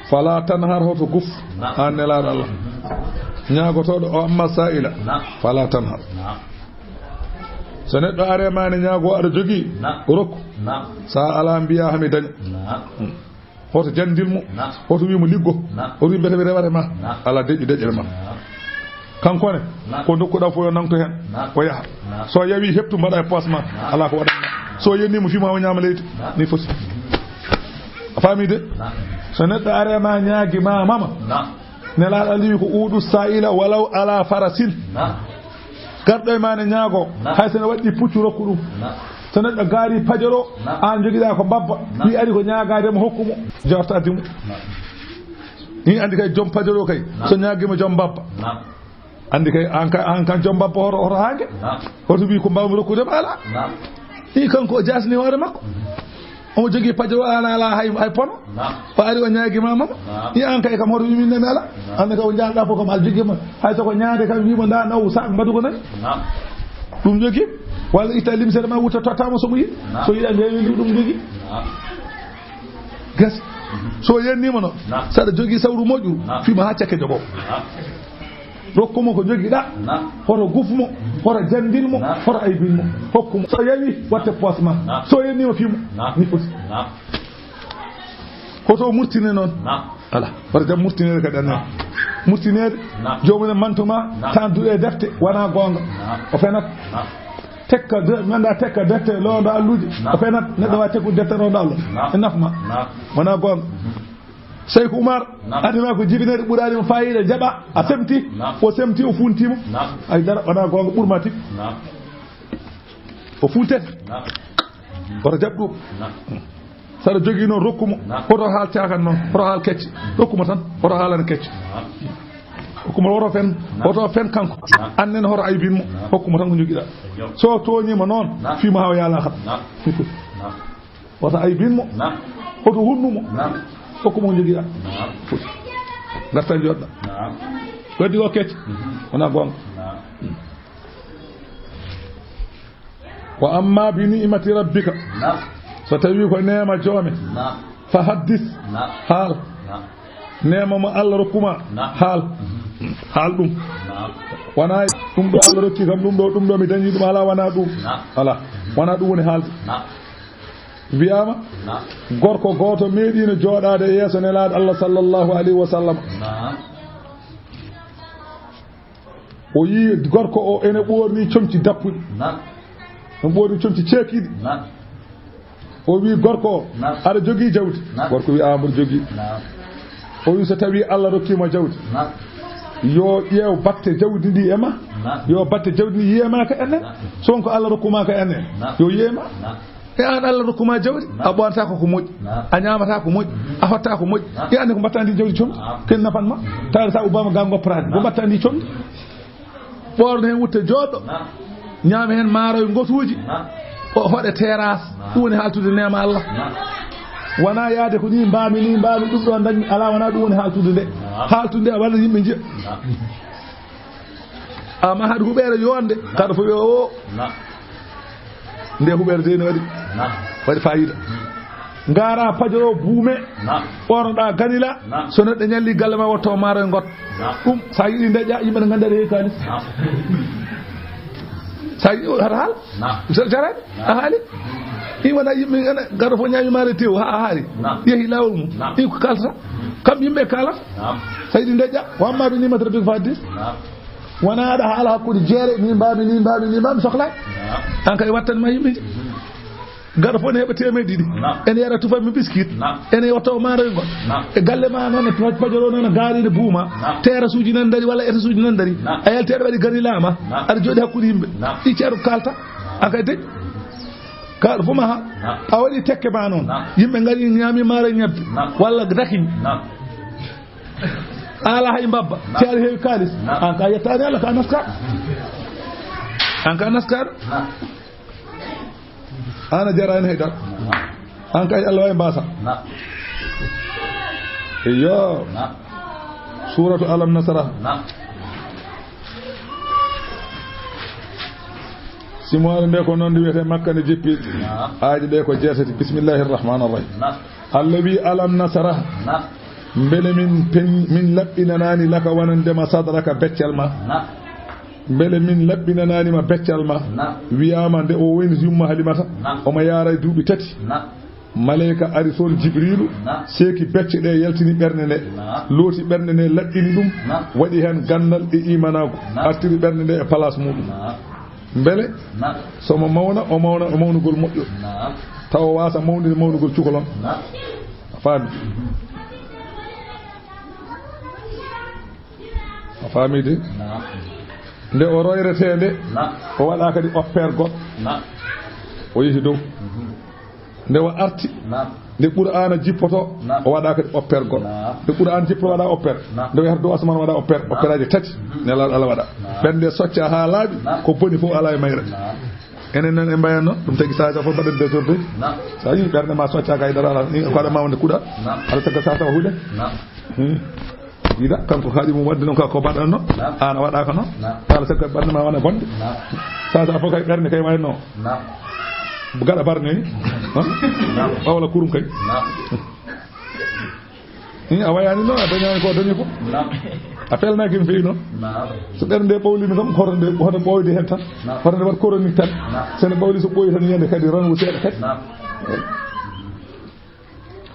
Fala tanhar, hoto guf. Naam. An Nelaaɗo Allah. Ñaagotooɗo o, amma sa'ila. Naam. Fala tanhar. Naam. So neɗɗo are ma ne ñaago aɗa jogii, Naam. rokku. Naam. Sa ala mbiya hami daña. Naam. Hmm. Hoto jandil mo. Naam. Hoto wi mo liggo. Naam. Hoto wi mbete mi rewata ma. Naam. Ala deƴƴi deƴƴere ma. Naam. Kanko ne, Naam. ko ndokkuɗa fof yo nangto hen. Naam. O yaha. Naam. So yawi heptu mbaɗa e poos ma. Naam. Ala ko waɗan ma. So yenni mo fima o ñaama leydi. Naam. Ni foti. A faami de? Naam. So neɗɗo are ma ñaagi ma mama. Naam. Nelaaɗo Allah wi ko udu sa'ila walaw ala farasin. Naam. Garɗo e ma ne ñaago, Naam. hay so ne waɗɗi puccu rokku ɗum. Naam. So neɗɗo gaari pajoro, Naam. an jogiɗa ko mbabba, Naam. wi ari ko ñaagaade mo hokku mo, jawta addi mo. Naam. Ni andi kay joom pajoro kay, Naam. so ñaagi mo joom mbabba. Naam. Andi kay an ka, an kan joom mbabba hoto, hoto haange. Naam. Hoto wi ko mbawmi rokkude ma ala. Naam. Ni kanko o jasni hoore makko. Omo jogii pajoro, ala, ala hay, hay pono. Naam. O ari o ñaagi ma mama. Naam. Yi an kay kam hoto wimin nami ala. Naam. An kay o jaalɗa fof kam al jogii ma. Hay so ko ñaade kam wima nda naw sa mbaɗu ko nani. Naam. Ɗum jogii. Walla itta limsere ma wutta tottama somo yi. Naam. So yiɗa ndewi ndu ɗum jogii. Naam. Gas. Mhm. So yennima noon. Naam. Saɗa jogii sawru moƴƴu. Naam. Fima ha cakke jogo. Naam. Rokku mo ko jogiɗa. Naam. Hoto guf mo, hoto jandil mo, Naam. hoto aybin mo. Hokku mo. So yawi, watte poos ma. Naam. So yennima fimo. Naam. Ni foti. Naam. Hoto murtine noon. Naam. Ala. Hoto jam murtinede kadi annan. Naam. Murtinede. Naam. Jomum en mantuma, Naam. tan duɗe defte, wona goonga. Naam. O fenat. Naam. Tekka de, ganda tekka defte, londo alluji. Naam. O fenat. Neɗɗo Naam. wawi tekkude defte, londo Allah. Naam. E nafma. Naam. Wona goonga. Mhm. Cheikh Oumar, naam, aduna ko jibineede ɓuraani mo faayiida, jaɓa, a semti, naam, o semti, o funti mo. Naam. Ay dara, wonaa goonga, ɓur ma tigi. Naam. O funtete. Naam. Oto jaɓ ɗum. Naam. Saɗa jogii noon, rokku mo. Naam. Oto haal caakan noon, oto haal kecce. Rokku mo tan, oto haalana kecce. Naam. Hokku mo, oto fen, naam, oto fen kanko. Naam. Annen hoto aybin mo. Naam. Hokku mo tan ko njogiɗaa. Yo. So tooñii ma noon, naam, fii mo haa o yaala kam. Naam. Naam. Wata aybin mo. Naam. Hoto hunnu mo. Naam. Hokku mo ko njogiɗaa. Naam. Ngarta jooɗɗa. Naam. Ko heddi ko kecce. Mhm. Wonaa goonga. Naam. Wa amma bi ni'mati rabbika. Naam. So tawi ko neema joome. Naam. Fa haddis. Naam. Haal. Naam. Neema mo Allah rokkuma. Naam. Haal. Mhm. Haal ɗum. Naam. Wonaa ɗum ɗo Allah rokki kam, ɗum ɗo, ɗum ɗo mi dañi ɗum, alaa, wonaa ɗum. Naam. Alaa. Wonaa ɗum woni haalde. Naam. Wiyaama, naam, gorko gooto meeɗiino jooɗaade e yeeso Nelaaɗo Allah sallallahu alayhi wa sallam. Naam. O yii gorko o ene ɓoorni comci dappuɗi. Naam. Ene ɓoorni comci ceekiiɗi. Naam. O wii gorko o, naam, aɗa jogii jawdi? Naam. Gorko wii, "Aa, mboɗo jogii." Naam. O wii, "So tawii Allah rokkii ma jawdi, naam, yo ƴeew batte jawdi ndi e ma. Naam. Yo batte jawdi ndi yiye ma ka enen. Naam. So won ko Allah rokku ma ka enen, naam, yo yiye ma." Naam. E aan, Allah rokku ma jawdi, naam, a ɓoonata ko ko moƴƴi, naam, a ñaamata ko moƴƴi, mhm, a hotta ko moƴƴi. Naam. E aan ko mbatta ndi jawdi comdi, naam, ken nafan ma. Tawi sa ubbama ga ngopparade, ko mbatta ndi comdi. Ɓoorno heen wutte jooɗɗo. Naam. Ñaame heen maaroy ngotuuji. Naam. O hoɗe terrasse. Naam. Ɗum woni haaltude neema Allah. Naam. Wonaa yaade ko nii mbaami, nii mbaami, ɗum ɗo dañmi. Alaa, wonaa ɗum woni haaltude nde. Naam. Haaltude nde a waɗa yimɓe njiya. Naam. Amma haɗa huɓeere yonde, naam, kaɗa fof wiya o. Naam. Nde huɓeere de ne waɗi. Naam. Waɗi faayiida. Hmm. Ngaara pajoro buume. Naam. Ɓornoɗa ganila. Naam. So neɗɗo ñalli galle ma, wotto maaroy ngot. Naam. Ɗum, sa yiɗi ndeƴƴa, yimɓe ne ngannda aɗa heewi kaalis. Naam. Sa yiɗi, o haɗa haal. Naam. So jaraani, naam, a haali. Ɗi wona yimɓe, ene, gaɗa fof ñaami maaroy tew, ha a haali. Naam. Yehi laawol mum. Naam. Ɗi ko kalata. Kam yimɓe kalata. Naam. Sa yiɗi ndeƴƴa, wa amma bi ni'mati rabbika fa haddis. Naam. Wona aɗa haala hakkunde jeere, ni mbaami, ni mbaami, ni mbaami, sohlaa. Naam. An kay wattan ma yimɓe. Mhm. Gaɗa fof ne heɓa teemedde ɗiɗi. Naam. Ene yara tufa mi biskit. Naam. Ene watta o maaroy ngol. Naam. E galle ma noon, e paj-, pajoro noon, gaari ne buuma. Naam. Terrasse uji nan dari, walla étage uji nan dari. Naam. A yalti aɗa waɗi ganilaa ma. Naam. Aɗa jooɗi hakkunde yimɓe. Naam. Ɗi ceeɗu kalta. An kay de. Ka ɗo fof ma ha. Naam. A waɗi tekke ma noon. Naam. Yimɓe ngari ñaami maaroy ñebbe. Naam. Walla daki. Naam. Ala hay mbabba. Naam. Te aɗa heewi kaalis. Naam. An ka yettaani Allah, ka naska. An ka naska. Naam. An a jaraani hay dara. Naam. An kay Allah way mbasa. Naam. Iyo. Naam. Suuratu Alam Nasrah. Naam. Simoore nde ko noon ndi wiyetee Makka nde jippi. Naam. Aaje ɗe ko jeetati. Bismillahir Rahmanir Rahim. Naam. Allah wi, "Alam nasrah." Naam. Mbele min pen-, min laɓɓinanaani laka wonande ma sadraka beccel ma? Naam. Mbele min laɓɓinanaani ma beccel ma? Naam. Wiyaama nde o wayni yumma Halimata. Naam. Omo yaara e duuɓi tati. Naam. Maleyka ari toon, Jibriilu, naam, seeki becce ɗe, yaltini ɓernde nde, naam, looti ɓernde nde, laɓɓini ɗum, naam, waɗi heen ganndal e iimanaagu, naam, artiri ɓernde nde e place muɗum. Naam. Mbele, naam, so mo mawna, o mawna e mawnugol moƴƴo, naam, tawa waasa mawnude mawnugol cukalon. Naam. A faami? Mhm. A faami de? Naam. Nde o royretee nde, naam, o waɗa kadi oppeer goɗɗo. Naam. O yehi dow. Mhm. Nde o arti, naam, nde Qur'aana jippoto, naam, o waɗa kadi oppeer goɗɗo. Naam. Nde Qur'aana jippoto, waɗa oppeer. Naam. Nde o yahata dow asmaan, waɗa oppeer. Naam. Oppeeraaji tati. Mhm. Nelaaɗo Allah waɗa. Naam. Ɓen nde socca haa laaɓi, naam, ko boni fof alaa e mayre. Naam. Enen noon en mbayatno ɗum, tagi sahaja fof mbaɗen désordre. Naam. So a yii ɓernde ma soccaaka hay dara alaa, ni ko aɗa ma wonde kuuɗa. Naam. Aɗa tagga sahaja o huɗe. Naam. Hmm. Yiɗa, kanko haaɗi mum waɗde noon, ka ko mbaɗatno. Naam. Aan a waɗaaka noon. Naam. Aɗa tagga ɓernde ma wona bonde. Naam. Sahaja fof kay ɓernde kay wayno. Naam. Gaɗa barne ni. Ha? Naam. Ɓawla kurum kay. Naam. Ni a wayaani noon, a dañaani ko a dañi ko. Naam. A pelnaaki no feewi noon. Naam. So ɓernde nde ɓawliino kam, hoto nde, hoto ɓooyde heen tan. Naam. Hoto nde waɗ chronique tan. Naam. So nde ɓawli, so ɓooyi tan, yiyande kadi ranwu seeɗa kadi. Naam.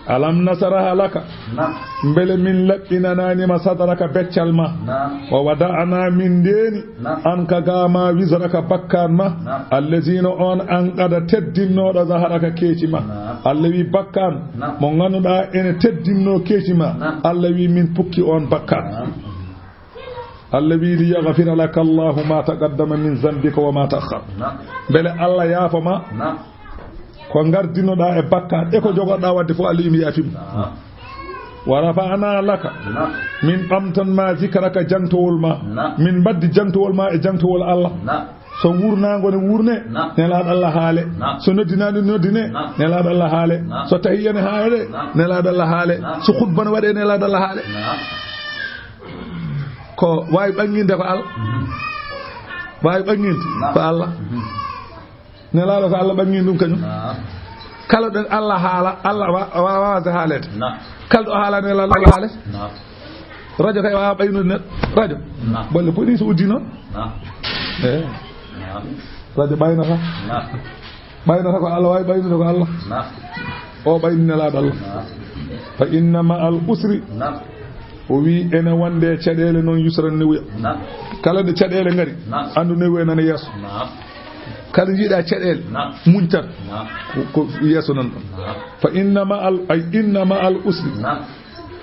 Alam nasaraha laka. Naam. Mbele min laɓɓinanaani ma sadaraka beccal ma. Naam. Wa wada'ana min ndeeni. Naam. Anka gaa ma wizraka bakkaan ma. Naam. Allazi no on anqada teddinnooɗo zaharaka keeci ma. Naam. Allah wi bakkaan. Naam. Mo ngannduɗaa ene teddinnoo keeci ma. Naam. Allah wi min pukki on bakkaan. Naam. Allah wi li yaghfira laka Allahu ma taqaddama min zambika wa ma ta'akhkhar. Naam. Mbele Allah yaafo ma. Naam. Ko ngardinoɗaa e bakkaat e ko jogoɗaa waɗde fof, Allah wi mi yaafi mo. Naam. Wa rafa'na laka. Naam. Min ɓamtan ma zikraka jantowol ma. Naam. Min mbaddi jantowol ma e jantowol Allah. Naam. So wurnaango ne wurne, naam, nelaaɗo Allah haale. Naam. So noddinaani noddine, naam, nelaaɗo Allah haale. Naam. So tahiyya ne haale, naam, nelaaɗo Allah haale. Naam. So khutba ne waɗe, nelaaɗo Allah haale. Naam. Ko waawi ɓannginde ko Allah. Mhm. Waawi ɓannginde, naam, ko Allah. Mhm. Nelaaɗo ko Allah ɓanngini ɗum kañum. Naam. Kala ɗo Allah haala, Allah wa-, wa-, waawata haaleede. Naam. Kala ɗo haala nelaaɗo Allah haaleede. Naam. Radio kay waawa ɓaynude neɗɗo. Radio. Naam. Bolle police uddi noon. Naam. Eh. Naam. Radio ɓaynata. Naam. Ɓaynata ko Allah waawi ɓaynude ko Allah. Naam. O ɓayni nelaaɗo Allah. Naam. Fa inna ma'al usri. Naam. O wi ene wonde caɗeele noon yusran newuya. Naam. Kala nde caɗeele ngari, naam, anndu newuya nana yeeso. Naam. Kala njiiɗa caɗeele, naam, muñ tan. Naam. Ko, ko yeeso nan ɗon. Naam. Fa inna ma'al, ay inna ma'al usri. Naam.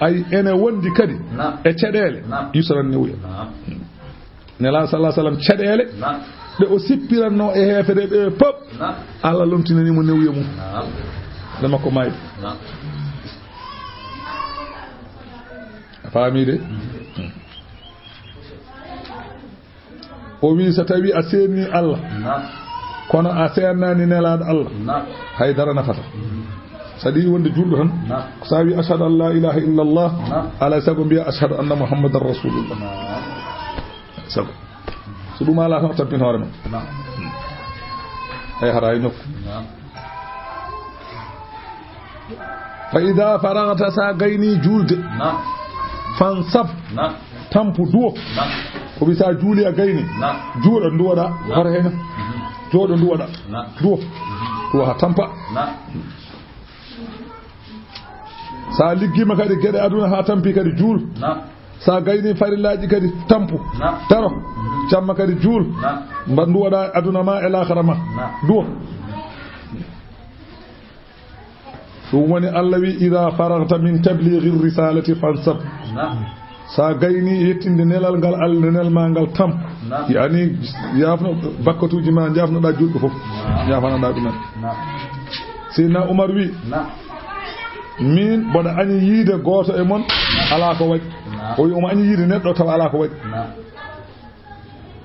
Ay ene wondi kadi, naam, e caɗeele, naam, yusran newuya. Naam. Nelaaɗo sallallahu alaihi wasallam caɗeele, naam, ɗe o sippiranno e heefere ɓe pop. Naam. Allah lomtinani mo newuya mum. Naam. Nde makko maayi. Naam. A faami de? Mhm. O wi so tawi a seenni Allah, naam, kono a seennaani nelaaɗo Allah, naam, hay dara nafata. Mhm. So a ɗi wonde juulɗo tan, naam, so a wi ashhadu an la ilaha illallah, naam, alaa sago mbiya ashhadu anna muhammadan rasulullah. Naam. Sago. So ɗum alaa tan, a tampin hoore ma. Naam. Hay hara hay nokku. Naam. Fa ida faragta, sa gayni juulde. Naam. Fansab. Naam. Tampu, duwo. Naam. Ko wi sa juuli a gayni. Naam. Juuɗo nduwoɗa. Naam. Hoto hena. Mhm. Jooɗo nduwoɗa. Naam. Duwo. Mhm. Duwo ha tampa. Naam. Sa liggima kadi geɗe aduna ha tampi kadi juul. Naam. Sa gayni farillaaji kadi tampu. Naam. Daro. Mhm. Jamma kadi juul. Naam. Mba nduwoɗa aduna ma e laakhara ma. Naam. Duwo. Ɗum woni Allah wi, "Ida faragta min tablighi risalati fansab." Naam. Sa gayni yettinde nelal ngal Allah, nelal ma ngal tam. Naam. Yani, yaafno bakkatuuji ma, jaafnoɗa julɓe fof. Naam. Yaafanoɗa ɗumen. Naam. Seydina Umar wi, naam, min mboɗo añi yiide gooto e mon, alaa ko waɗi. Naam. O wi omo añi yiide neɗɗo tawa alaa ko waɗi. Naam.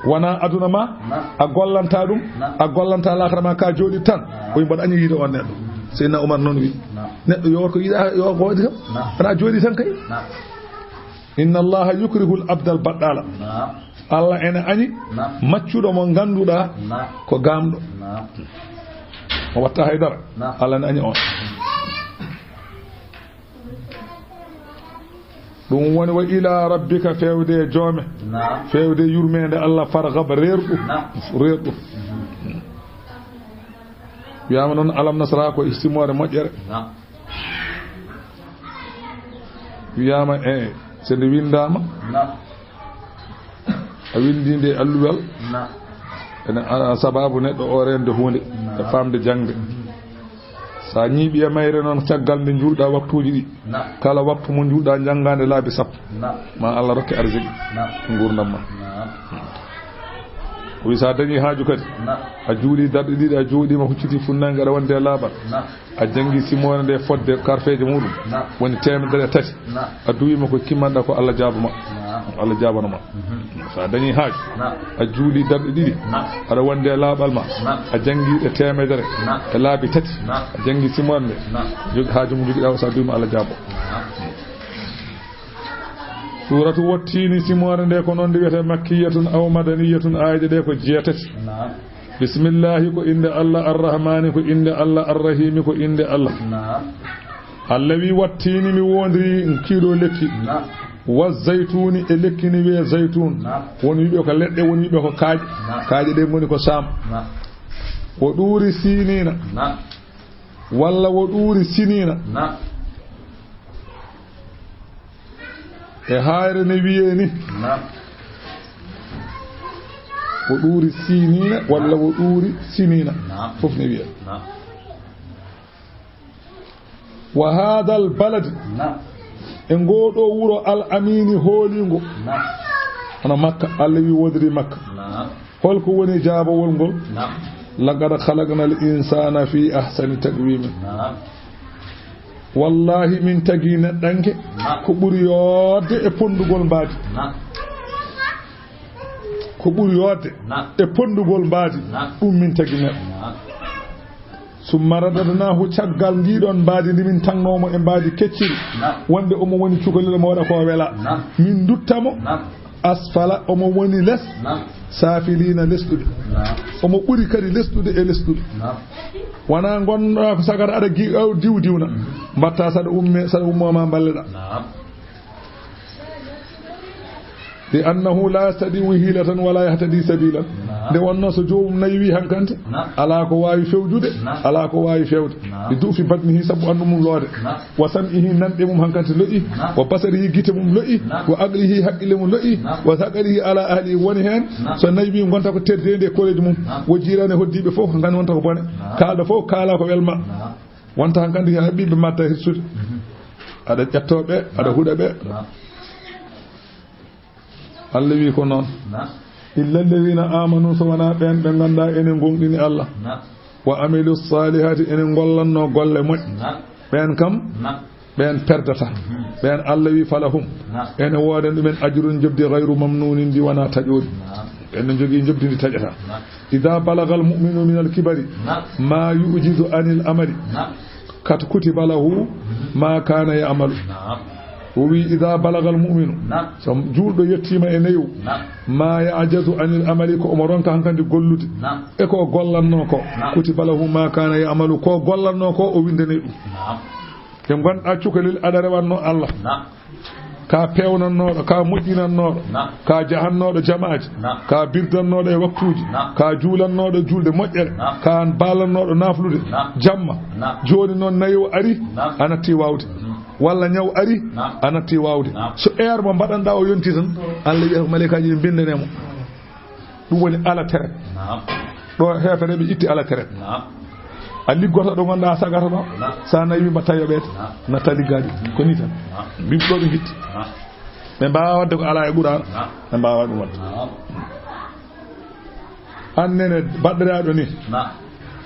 Wona aduna ma, naam, a gollanta ɗum, naam, a gollanta laakhara ma, ka jooɗi tan. Naam. O wi mboɗo añi yiide on neɗɗo. Seydina Umar noon wi, naam, neɗɗo yo ko yiɗa, yo ko waɗi kam. Naam. Wona jooɗi tan kay. Naam. Inna Allaha yukrihul abdal baɗɗala. Naam. Allah ene añi, naam, maccuɗo mo ngannduɗaa, naam, ko gamɗo. Naam. O watta haydara. Naam. Allah ne añi on. Ɗum woni wa ila rabbika, fewde e joome. Naam. Fewde yurmeende Allah, farghab, reerɗu. Naam. Reerɗu. Wiyaama noon alam nasra ko e simoore moƴƴere. Naam. Wiyaama e so nde winndaama. Naam. A winndi nde e alluwal. Naam. Ene a-, sababu neɗɗo o reende huunde. Naam. E faamde jaŋde. Mhm. So a ñiiɓi e mayre noon, caggal nde njuulɗa waktuuji ɗi. Naam. Kala waktu mo njuulɗa njanngaande laabi sappo. Naam. Ma Allah rokke arziki. Naam. Nguurndam ma. Naam. O wi so a dañi haaju kadi. Naam. A juuli darɗe ɗiɗi, a jooɗiima, hucciti funnaange, aɗa wonde e laaɓal. Naam. A janngi simoore nde fodde karfeeje muɗum. Naam. Woni teemedere e tati. Naam. A duwiima ko kimmanɗa ko Allah jaabuma. Naam. Allah jaabano ma. Mhm. So a dañi haaju. Naam. A juuli darɗe ɗiɗi. Naam. Aɗa wonde e laaɓal ma. Naam. A janngi ɗe teemedere. Naam. E laabi tati. Naam. A janngi simoore nde. Naam. Jog-, haaju mo jogiɗa o, so a duwiima Allah jaabo. Naam. Suuratu Wattiini, simoore nde ko noon nde wiyetee, makkiyatun aw madaniyatun, aayeeje ɗe ko jeetati. Naam. Bismillahi ko innde Allah, Arrahmaani ko innde Allah, Arrahiimi ko innde Allah. Naam. Allah wi, Wattiini, mi woondiri kiiɗo lekki. Naam. Wa zaytuuni, e lekki ni wiyee zaytuun. Naam. Won wiɓe ko leɗɗe, won wiɓe ko kaaƴe. Naam. Kaaƴe ɗe ngoni ko Saam. Naam. Wa ɗuuri Siiniina. Naam. Walla wa ɗuuri Siniina. Naam. E haayre ne wiyee ni, Naam. Wo ɗuuri Siiniina walla wo ɗuuri Siniina. Naam. Fof ne wiyee. Naam. Wa haadal baladi, Naam. e ngoo ɗoo wuro al amiini hooliingo, Naam. hono Makka, Allah wi woodiri Makka. Naam. Holko woni jaabawol ngol? Naam. Laqad khalaqnal insaana fii ahsani taqwiim. Naam. Wallaahi, min tagi neɗɗanke Naam. ko ɓuri yooɗde e ponndugol mbaadi. Naam. Ko ɓuri yooɗde Naam. e ponndugol mbaadi, Naam. ɗum min tagi neɗɗo. Naam. Summa radadnaahu, caggal ndii ɗoon mbaadi ndi min tagnoomo e mbaadi kecciri, Naam. wonde omo woni cukalel, omo waɗa ko wela. Naam. Min ndutta mo Naam. asfala, omo woni les, Naam. saafiliina, lesɗude. Naam. Omo ɓuri kadi lesɗude e lesɗude. Naam. Wonaa ngonɗaa ko sagata aɗa gi-, aw diw diwna. Mbaɗta saɗa umme, saɗa ummo ma mballeda. Naam. Li annahu la yastati'u hilatan wala yahtadi sabilan. Naam. Nde wonnoo so joomum naywii hankante, Naam. alaa ko waawi fewjude, Naam. alaa ko waawi fewde. Naam. Li du'fi badnihi, sabu ɓanndu mum lo'de. Naam. Wa sam'ihi, nanɗe mum hankante lo'i. Naam. Wa basarihi, gite mum lo'i. Naam. Wa aqlihi, haqqille mum lo'i. Naam. Wa thaqalihi ala ahlihi, woni heen. Naam. So naywii ngonta ko teddeende e koreeji mum. Naam. Wo jiiraani, hoddiiɓe fof hankante wonta ko bone. Naam. Kaalɗo fof kaala ko welma. Naam. Wonta hankante heen ɓiɓɓe mbaɗta hirsude. Mhm. Aɗa ƴettoo ɓe, aɗa huɗa ɓe. Naam. Allah wi ko noon. Naam. Illa alladhina amanu, so wonaa ɓeen ɓe nganndaa ene ngoongɗini Allah. Naam. Wa amilu salihati, ene ngollanno golle moƴƴe. Naam. Ɓeen kam, Naam. ɓeen perdata. Mhm. Ɓeen Allah wi falahum. Naam. Ene wooda ɗumen ajrun, njoɓdi, ghayru mamnunin, ndi wonaa taƴooɗi. Naam. Ene njogii njoɓdi ndi taƴata. Naam. Idha balagha al mu'minu min al kibari Naam. ma yu'jizu anil amali. Naam. Kat kutiba lahu ma kana ya'malu. Naam. O wi, idha balagha al mu'minu. Naam. So juulɗo yettiima e nayu. Naam. Ma ya'jazu anil amali, ko omo ronka hankadi gollude. Naam. E ko gollanno ko. Naam. Kutiba lahu ma kana ya'malu, ko gollanno ko o windani ɗum. Naam. Nde ngonɗa cukalel aɗa rewanno Allah. Naam. Ka pewnannooɗo, ka moƴƴinannooɗo, Naam. Ka jahannooɗo jamaaji, Naam. Ka birdannooɗo e waktuuji, Naam. Ka juulannooɗo juulde moƴƴere, Naam. Ka baalannooɗo naflude, Naam. Jamma. Naam. Jooni noon nayo ari, Naam. A natti waawde. Mhm. Walla ñaw ari, Naam. A natti waawde. Naam. So heure mo mbaɗanɗa o yonti tan, Allah wiya ko malaykaaji ɗi mbindane mo. Ɗum woni ala tere. Naam. Ɗo heefereɓe itti ala tere. Naam. A liggoto ɗo ngonɗa a sagata ɗo. Naam. Sa nayi mbatta yoɓeede. Naam. Natta liggaade. Ko ni tan. Naam. Bimɓe ɗo ɓe gitti. Naam. Ɓe mbawa wadde ko ala e Qur'an. Naam. Ɓe mbawa ɗum wadde. Naam. Annene baɗɗiraɗo ni. Naam.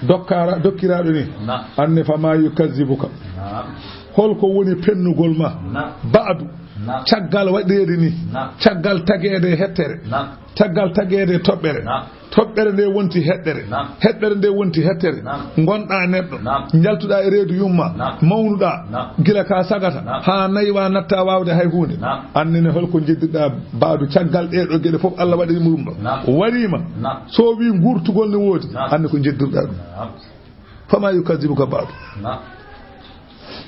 Dokkara-, dokkiraɗo ni. Naam. Anne fa ma yukazzibuka. Naam. Holko woni pennugol ma? Naam. Ba'du. Naam. Caggal waɗeede ni. Naam. Caggal tageede e hettere. Naam. Caggal tageede e toɓɓere. Naam. Toɓɓere nde wonti heɗɗere. Naam. Heɗɗere nde wonti hettere. Naam. Ngonɗa neɗɗo. Naam. Njaltuɗa e reedu yumma. Naam. Mawnuɗa. Naam. Gila ka sagata. Naam. Ha naywa natta wawde hay hunde. Naam. Annene holko jeddirɗa ba'du caggal ɗeɗo geɗe fof Allah waɗani mo ɗum ɗo. Naam. Warima. Naam. So wi gurtugol ne woodi. Naam. Anne ko jeddirɗa ɗum. Naam. Fama yukazzibuka ba'du. Naam.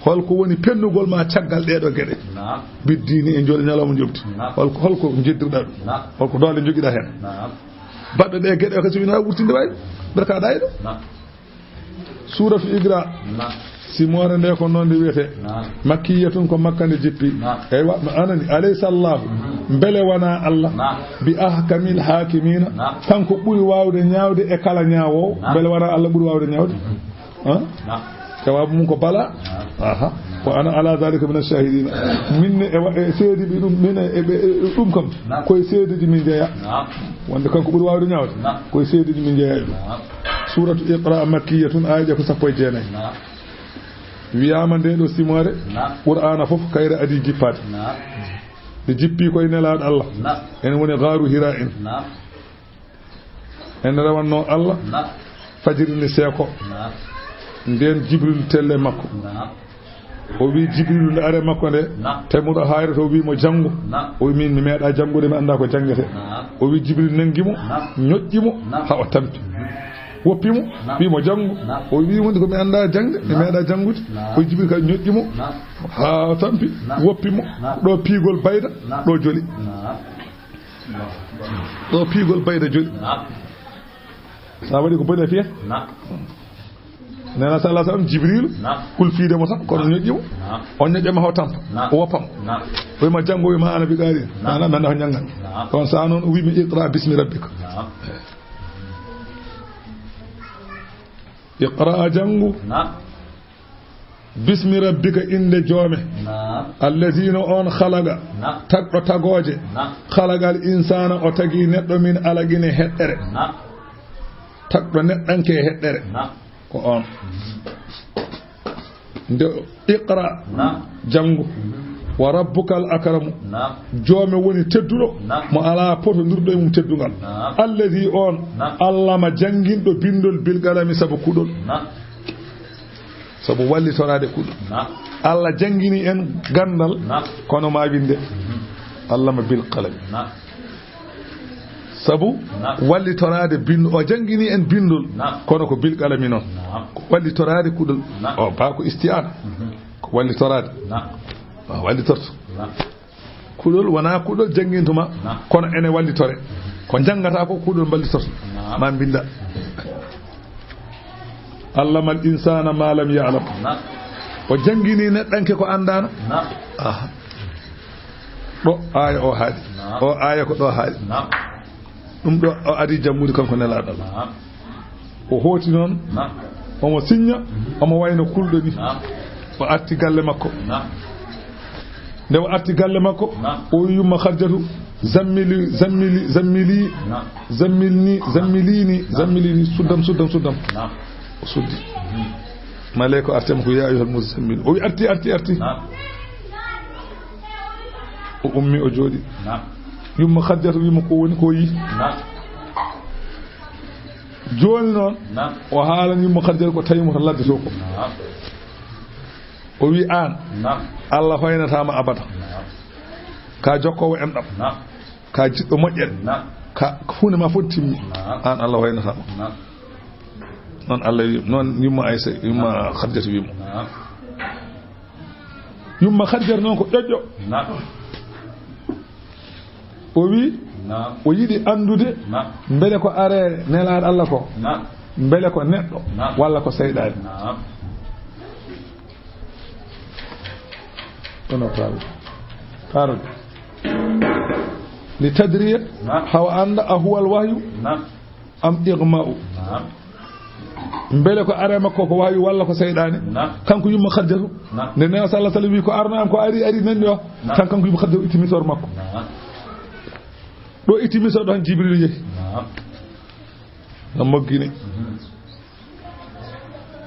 Holko woni pennugol ma caggal ɗeɗo geɗe? Naam. Biddini e jooɗi ñalawma njoɓdi. Naam. Holko, holko jeddirɗa ɗum? Naam. Holko doole jogiɗa hen? Naam. Baɗɗo ɗe geɗe o kasi wina wurtinde wawi. Barka ɗa e ɗo. Naam. Suratu Iqra. Naam. Simore nde ko noon nde wiyete. Naam. Makkiyatun, ko Makka nde jippi. Naam. Eywa, no anani. Alaysa Allahu. Mhm. Mbele wona Allah. Naam. Bi ahkamil hakimina. Naam. Kanko ɓuri wawde ñaawde e kala ñaawowo. Naam. Mbele wona Allah ɓuri wawde ñaawde? Mhm. Ha? Naam. Jawaabu mum ko bala. Naam. Aha. Wa ana ala dhalika min ash-shahidin. Min ne e wa-, e seediɓe ɗum, min e, e, e ɗum kam. Naam. Koye seedeji min jeeya. Naam. Wonde kanko ɓuri wawde ñaawde. Naam. Koye seedeji min jeeya ɗum. Naam. Suratu Iqra makkiyatun, aya ko sappo e jeenayi. Naam. Wiyama nde ɗo simore. Naam. Qur'ana fof kayre adi jippade. Naam. Nde jippi koye nelaɗo Allah. Naam. Ene woni gaaru Hira en. Naam. En rewanno Allah. Naam. Fajiri ni seeko. Naam. Nden Jibril telle makko. Naam. O wi Jibril nde are makko nde. Naam. Tawi muɗo hayre to, o wi mo janngo. Naam. O wi min mi meeɗa janngude, mi annda ko janngete. Naam. O wi Jibril nangi mo, naam, ñoƴƴi mo, naam, ha o tampi. Woppi mo, naam, wi mo janngo. Naam. O wi wonde ko mi annda jannde, mi, naam, meeɗa janngude. Naam. O wi Jibril kadi ñoƴƴi mo, naam, ha o tampi, naam, woppi mo. Naam. Ɗo piigol bayda, naam, ɗo joli. Naam. Ɗo piigol bayda joli. Naam. Sa waɗi ko boni a fiya? Naam. Nana sallallahu alaihi wasallam, Jibril, Naam. Hulfiide mo tan, kono Naam. Ñoƴƴi mo. Naam. O ñoƴƴa ma o tampa. Naam. O woppa mo. Naam. O wiima janngo, o wiima an a bigaari. Naam. Nana, nana ko janngam. Naam. On saha noon o wiimi iqra bismi rabbika. Naam. Iqra janngu. Naam. Bismi rabbika, innde joome. Naam. Allazi no on khalaqa. Naam. Tagɗo tagooje. Naam. Khalaqal insana, o tagi neɗɗo min alaqin e heɗɗere. Naam. Tagɗo neɗɗanke e heɗɗere. Naam. Ko on. Nde iqra, Naam. Janngu. Wa rabbukal akramu. Naam. Joome woni tedduɗo, Naam. Mo alaa potondirɗo e mum teddungal. Naam. Allazi on, Naam. Allama jannginɗo binndol bil qalami sabu kuɗol. Naam. Sabu wallitoraade kuɗol. Naam. Allah janngini en ganndal, Naam. Kono ma winnde. Mhm. Allama bil qalami. Naam. Sabu Naam. Wallitoraade binndol, o janngini en binndol, Naam. Kono ko bil qalami noon. Naam. Ko wallitoraade kuɗol. Naam. O ba ko isti'aana. Mhm. Ko wallitoraade. Naam. O wallitorto. Naam. Kuɗol wonaa kuɗol janngintuma, Naam. Kono ene wallitore. Ko janngata ko kuɗol mballitorto. Naam. Ma mbinnda. Allamal insana ma lam ya'lam. Naam. O janngini neɗɗanke ko anndaano. Naam. Aha. Ɗo aaya o haaɗi. Naam. O aaya ko ɗo haaɗi. Naam. Ɗum ɗo o adii jammude kanko nelaaɗo Allah. Naam. O hooti noon, Naam. Omo siñña, Mhm. Omo wayno kulɗo ni. Naam. O arti galle makko. Naam. Nde o arti galle makko, Naam. O wi yumma Khadijatu, "Zammili, zammili, zammili, Naam. Zammilni, zammilini, Naam. Zammilini, suddam, suddam, suddam." Naam. O suddi. Mhm. Maleyka o arti mo ko, "Ya ayyuhal muzzammil." O wi, "Arti, arti, arti." Naam. O ummi, o jooɗi. Naam. Yumma Khadijatu wi mo ko woni ko yi. Naam. Jooni noon, Naam. O haalani yumma Khadijatu ko tawi mo to ladde to ko. Naam. O wi aan, Naam. Allah hoynata ma abada. Naam. Ka jokkoowo enɗam. Naam. Ka jiɗɗo moƴƴere. Naam. Ka huunde ma fof timmi. Naam. Aan Allah hoynata ma. Naam. Noon Allah wi, noon yumma Aysa, yumma Naam. Khadijatu wi mo. Naam. Yumma Khadijatu noon ko ƴoƴƴo. Naam. O wi, Naam. O yiɗi anndude Naam. Mbele ko are nelaaɗo Allah ko. Naam. Mbele ko neɗɗo Naam. Walla ko seyɗaani. Naam. Kono faal. Faal. Li tadriya Naam. Hawa annda a huwal wahyu Naam. Am ighma'u. Naam. Mbele ko are makko ko wahyu walla ko seyɗaane? Naam. Kanko yumma Khadijatu. Naam. Nde Neewo sallallahu alaihi wasallam wi ko arno am ko ari, ari nanni o. Naam. Tan kanko yumma Khadijatu itti misor makko. Naam. Ɗo itti misor ɗo han Jibril yehi. Naam. Na moggini. Mhm.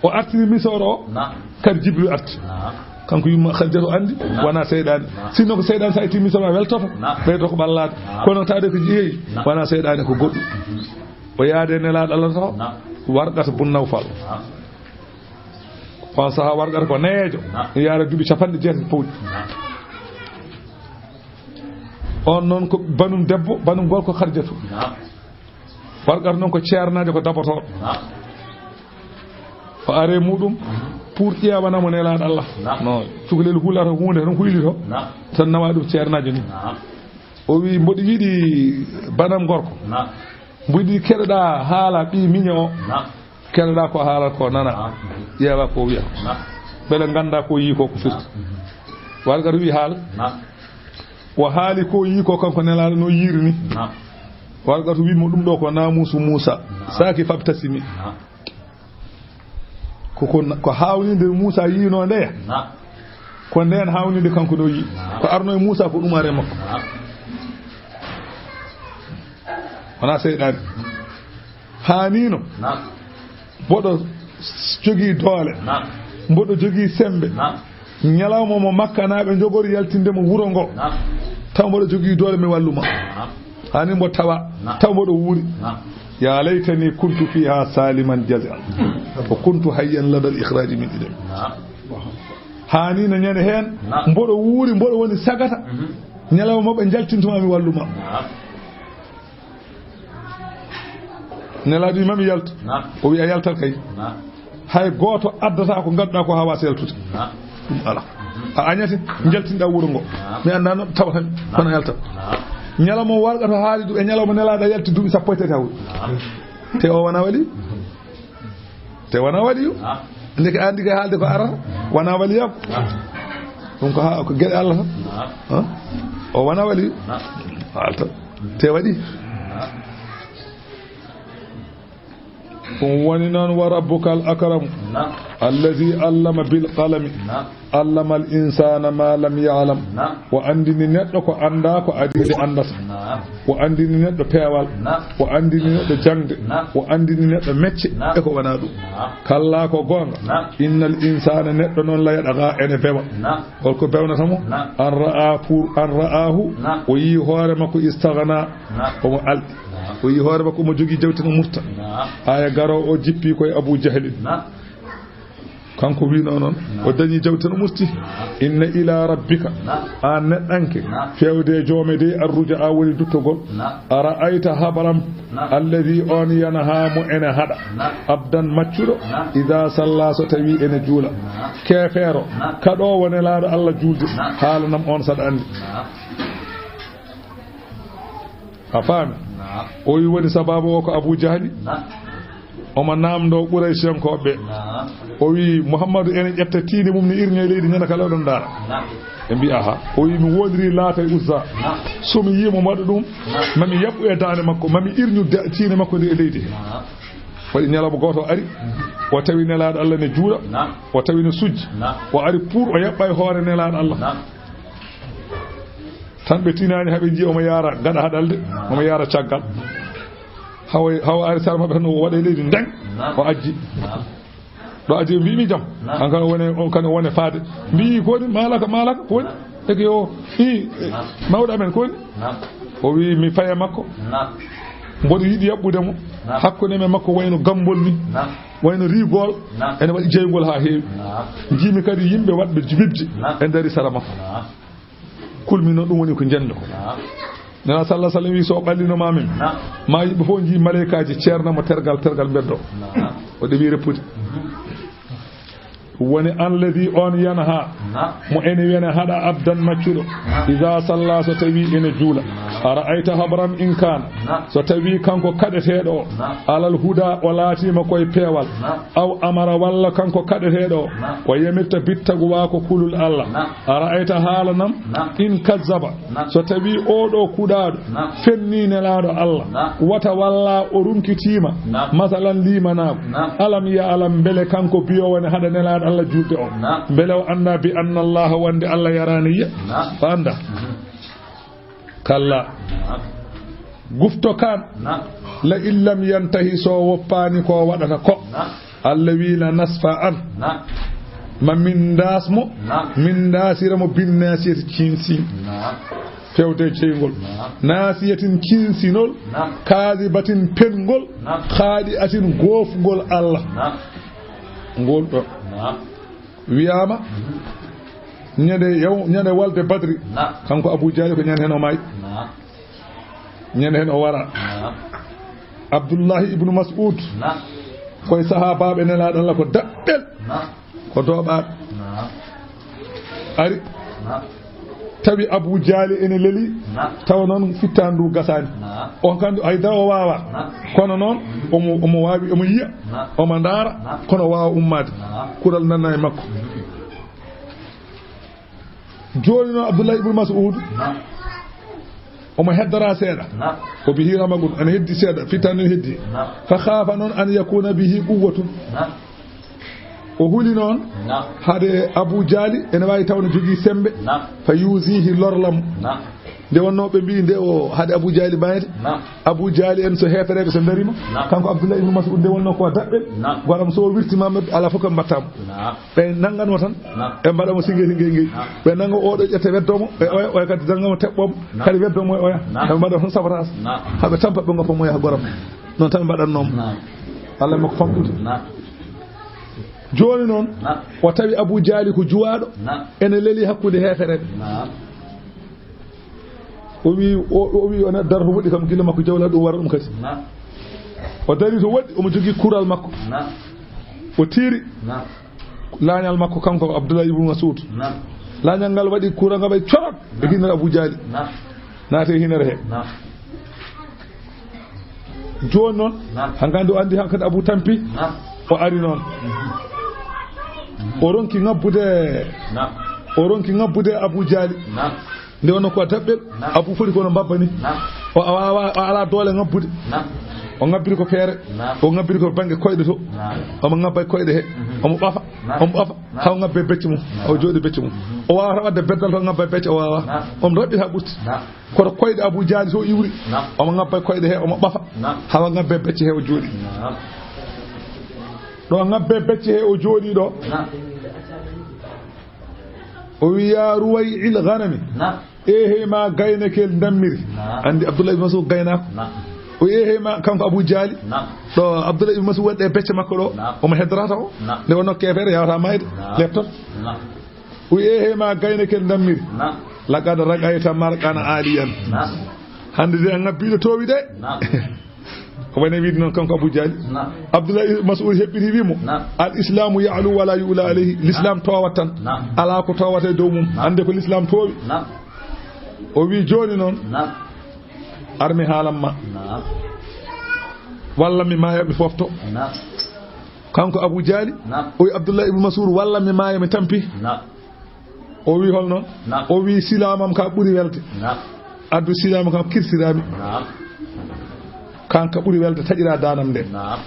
O artini misor o. Naam. Kadi Jibril arti. Naam. Kanko yumma Khadijatu andi, Naam. Wona seyɗaane. Naam. Sinno ko seyɗaane sa itti misor ma weltoto. Naam. Ɓeydo ko ɓallaade. Naam. Kono taade ko jeeyi, Naam. Wona seyɗaane ko goɗɗum. Mhm. O yaade nelaaɗo Allah to. Naam. Warqata bun Nawfal. Naam. On saha warqata ko neejo. Naam. Yaara duuɓi capanɗe jeetati pawɗi. Naam. On noon ko banum debbo, banum gorko Khadijatu. Naam. Warqata noon ko ceernaajo ko dabotooɗo. Naam. O are muɗum, Mhm. Pour ƴeewana mo nelaaɗo Allah. Naam. No cukalel hulata huunde, tan huylito. Naam. Tan nawa ɗum ceernaajo ni. Naam. O wi mboɗo yiɗi banam gorko. Naam. Mboɗo yiɗi keɗoɗa haala ɓii miño o. Naam. Keɗoɗa ko haala ko nana. Naam. Ƴeewa ko wiya. Naam. Mbele ngannda ko yii ko ko firti. Naam. Warqata wi haala. Naam. O haali ko yii ko kanko nelaaɗo no yiiri ni. Naam. Warqata wi mo ɗum ɗo ko namuusu Muusa. Naam. Saaki fabtasimi. Naam. Ko, ko, ko haawninde Muusa yiino ndeya. Naam. Ko ndeen haawninde kanko no yii. Naam. Ko arno e Muusa ko ɗum are makko. Naam. Wona seyɗaani. Haanino. Naam. Mboɗo jogii doole. Naam. Mboɗo jogii sembe. Naam. Ñalawma mo Makkanaaɓe njogori yaltinde mo wuro ngo. Naam. Taw mboɗo jogii doole mi walluma. Naam. Hani mbo tawa, Naam. Taw mboɗo wuuri. Naam. Ya laytani kuntu fiha saliman jazi'an. Wa kuntu hayyan ladal ikhraji min idami. Naam. Hani no ñande heen, Naam. Mboɗo wuuri, mboɗo woni sagata. Mhm. Ñalawma ɓe njaltintuma mi walluma. Naam. Nelaaɗo wi mami yaltu. Naam. O wi a yaltat kay. Naam. Hay gooto addata ko ngannduɗaa ko haa waasa yaltude. Naam. Ɗum alaa. A añate, njaltinɗaa wuro ngo. Naam. Mi anndaa no tawata mi, kono a yaltat. Naam. Ñalawma warqata haali ɗum e ñalawma nelaaɗo yalti duuɓi sappo e tati hawri. Naam. Te o wona wali? Te wona waliyu. Ndeke an ndiga haalde ko arata. Wona waliyaaku. Ɗum ko ha, ko geɗe Allah tan. Ha? O wona waliyu. Haalta. Te waɗi. Ɗum woni noon, wa rabbukal akramu. Allazi allama bil qalami. Allama al insana ma lam ya'lam. O anndini neɗɗo ko anndaa ko adii nde anndata. O anndini neɗɗo peewal. O anndini neɗɗo jaŋde. O anndini neɗɗo mecce e ko wonaa ɗum. Kallaa, ko goonga. Innal insana, neɗɗo noon, la yatgha, ene bewa. Holko bewnata mo? An ra'a pour, an ra'ahu, o yii hoore makko, istaghna, omo alɗi. O yii hoore makko omo jogii jawdi tan o murta. Aya garoowo o jippi koye Abu Jahlin. Kanko wiino noon, o dañi jawdi tan o murti. Inna ila rabbika, an neɗɗanke, fewde e joome de, arruja, a woni duttogol. A ra'ayta habram, alladi on yanha, mo ene haɗa. Abdan, maccuɗo, ida salla, so tawi ene juula. Keefeero, kaɗoowo Nelaaɗo Allah juulde, haalanam on saɗa anndi. A faami? O wi woni sababu o ko Abu Jahli. Omo naamndoo Quraysiyankooɓe ɓe. O wi, Muhammadu ene ƴetta tiinde mum ne irña e leydi, ñande kala oɗon ndaara. Ɓe mbi, aha. O wi, mi woondirii Laata e Uzza. So mi yii mo waɗa ɗum, mami yaɓɓu e daande makko, mami irñu da-, tiinde makko nde e leydi. Waɗi ñalawma gooto o ari, o tawi Nelaaɗo Allah ne juula, o tawi ne sujji. O ari pour o yaɓɓa e hoore Nelaaɗo Allah. Tan ɓe tinaani, haɓe nji omo yaara gaɗa haɗalde, omo yaara caggal. Hawa, hawa ari sara maɓɓe tan, o waɗa e leydi ndeng, o ajji. Ɗo ajji, o mbi mi jam. An kan o wone, on kan o wone faade. Mbi ko woni, maalaka, maalaka, ko woni? Eke o, i, e, mawɗo amen, ko woni? O wi mi faye makko. Mboɗo yiɗi yaɓɓude mo. Hakkunde men makko wayno gambol ni. Wayno rigol. Ene waɗi jeygol haa heewi. Njiimi kadi yimɓe waɗɓe jibibji. E ndari sara makko. Kulmi noon, ɗum woni ko njenndo. Nabi sallallahu alaihi wasallam wi, so o ɓallino ma min, ma yimɓe fof nji maleykaaji ceerna mo tergal, tergal mbeddo. O ɗeɓi reppude. Woni alladi on yanha, mo ene wene haɗa abdan maccuɗo. Ida salla, so tawi ene juula. A ra'ayta habram in kana, so tawi kanko kaɗeteeɗo o, alal huda, o laatiima koye peewal. Aw amara, walla kanko kaɗeteeɗo o, o yamirta bittagu wa ko kulol Allah. A ra'ayta, haalanam, in kazzaba, so tawi oɗo kuɗaaɗo fenni Nelaaɗo Allah, wata walla o runkitiima, masalan, limanaagu. Alam ya alam, mbele kanko biyo woni haɗa Nelaaɗo Allah juulde o, mbele o annda bi anna Allah, wonde Allah yaraani yiya? O annda. Kalla. Gufto kan. La in lam yantahi, so woppaani ko waɗata ko. Allah wi la nasfa an. Ma min ndaas mo, min ndaasira mo bin nasiyati, cinsin. Fewde jeygol. Nasiyatin, cinsinol. Kazibatin, pengol. Khadi'atin, gofgol Allah. Ngol ɗo. Wiyaama, ñande yaw-, ñande walde Badri, kanko Abu Jahli, ko ñande heen o maayi. Ñande heen o wara. Abdullahi ibnu Mas'ud, koye sahaabaaɓe Nelaaɗo Allah ko daɓɓel, ko dooɓaaɓe. Ari, tawi Abu Jahli ene leli, tawa noon fittaandu ndu gasaani. On kan hay dara o waawaa. Kono noon, omo, omo waawi, omo yiya, omo ndaara, kono o waawaa ummaade. Kural nana e makko. Jooni noon, Abdullahi ibnu Mas'ud, omo heddora seeɗa. Ko bihi ramagun, ene heddi seeɗa, fittaandu ene heddi. Fa khaafa noon an yakuna bihi quwwatun. O huli noon, hade Abu Jahli ene waawi taw ne jogii semmbe, fa yuzihi, lorla mo. Nde wonnoo ɓe mbii nde o hade Abu Jahli maayde, Abu Jahli en so heefereeɓe so ndariima, kanko Abdullah ibn Mas'ud nde wonnoo ko daɓɓel, goɗam so o wirtiima maɓɓe, alaa fof ko ɓe mbaɗta mo. Ɓe nanngan mo tan, ɓe mbaɗa mo singe singe ngey. Ɓe nannga oɗo ƴetta weddoo mo, e oya, oya kadi nannga mo teɓɓoo mo, kadi weddoo mo e oya. Ɓe mbaɗa tan sabotaas. Haa ɓe tampa ɓe ngoppa mo yaha goram. Noon tan ɓe mbaɗatnoo mo. Allah makko famɗude. Jooni noon, o tawi Abu Jahli ko juwaaɗo, ene leli hakkunde heefereɓe. O wi, o, o wi, o darto woɗɗi kam gila makko jawla ɗum wara ɗum kadi. O dari to woɗɗi, omo jogii kural makko. O tiiri laañal makko kanko Abdullah ibn Mas'ud. Laañal ngal waɗi kural ngal waɗi corok e hinnere Abu Jahli. Naate e hinnere he. Jooni noon, hankadi o anndi hankadi Abu Tampi. O ari noon. O ronki ŋabbude. Naam. O ronki ŋabbude Abu Jaali. Naam. Nde wonno ko daɓɓel. Naam. Abu foti kono mbabba ni. Naam. O, o, o, o alaa doole ŋabbude. Naam. O ŋabbiri ko feere. Naam. O ŋabbiri ko bannge koyɗe to. Naam. Omo ŋabba e koyɗe he. Mhm. Omo ɓafa. Naam. Omo ɓafa. Naam. Haa o ŋabbe becce mum. Naam. O jooɗi becce mum. Mhm. O waawata waɗde beddal to ŋabba e becce o waawaa. Naam. Omo raɓɓi haa ɓurti. Naam. Koto koyɗe Abu Jaali so iwri. Naam. Omo ŋabba e koyɗe he, omo ɓafa. Naam. Haa o ŋabbe becce he o jooɗi. Naam. Ɗo ŋabbe becce he o jooɗi ɗo. Naam. O wi, "Ya ruway'il ghanami." Naam. Eehey ma gaynakel ndammiri. Naam. Anndi Abdullah ibn Mas'ud gaynaako. Naam. O wi, "Eehey ma," kanko Abu Jaali. Naam. Ɗo Abdullah ibn Mas'ud woni e becce makko ɗo. Naam. Omo hedorata o. Naam. Nde wonno keefeere yawata maayde. Naam. Leptoto. Naam. O wi, "Eehey ma gaynakel ndammiri." Naam. "Laqad raqayta marqan aliyan." Naam. Hannde de a ŋabbiiɗo toowi de. Naam. Ko wayno wiide noon kanko Abu Jaali. Naam. Abdullah ibn Mas'ud heɓɓiti wi mo, naam, "Al islamu ya'lu wa la yu'la alayhi." L'islam toowat tan. Naam. Alaa ko toowata e dow mum. Naam. Hannde ko l'islam toowi. Naam. O wi, "Jooni noon, naam, ar mi haalan ma. Naam. Walla mi maaya mi fofto." Naam. Kanko Abu Jaali, naam, o wi Abdullah ibn Mas'ud, "Walla mi maaya mi tampi." Naam. O wi, "Holno?" Naam. O wi, "Silaamam ka ɓuri welde." Naam. "Addu silaamam kam kirsiraami." Naam. "Kan ka ɓuri welde taƴira daanam nde." Naam.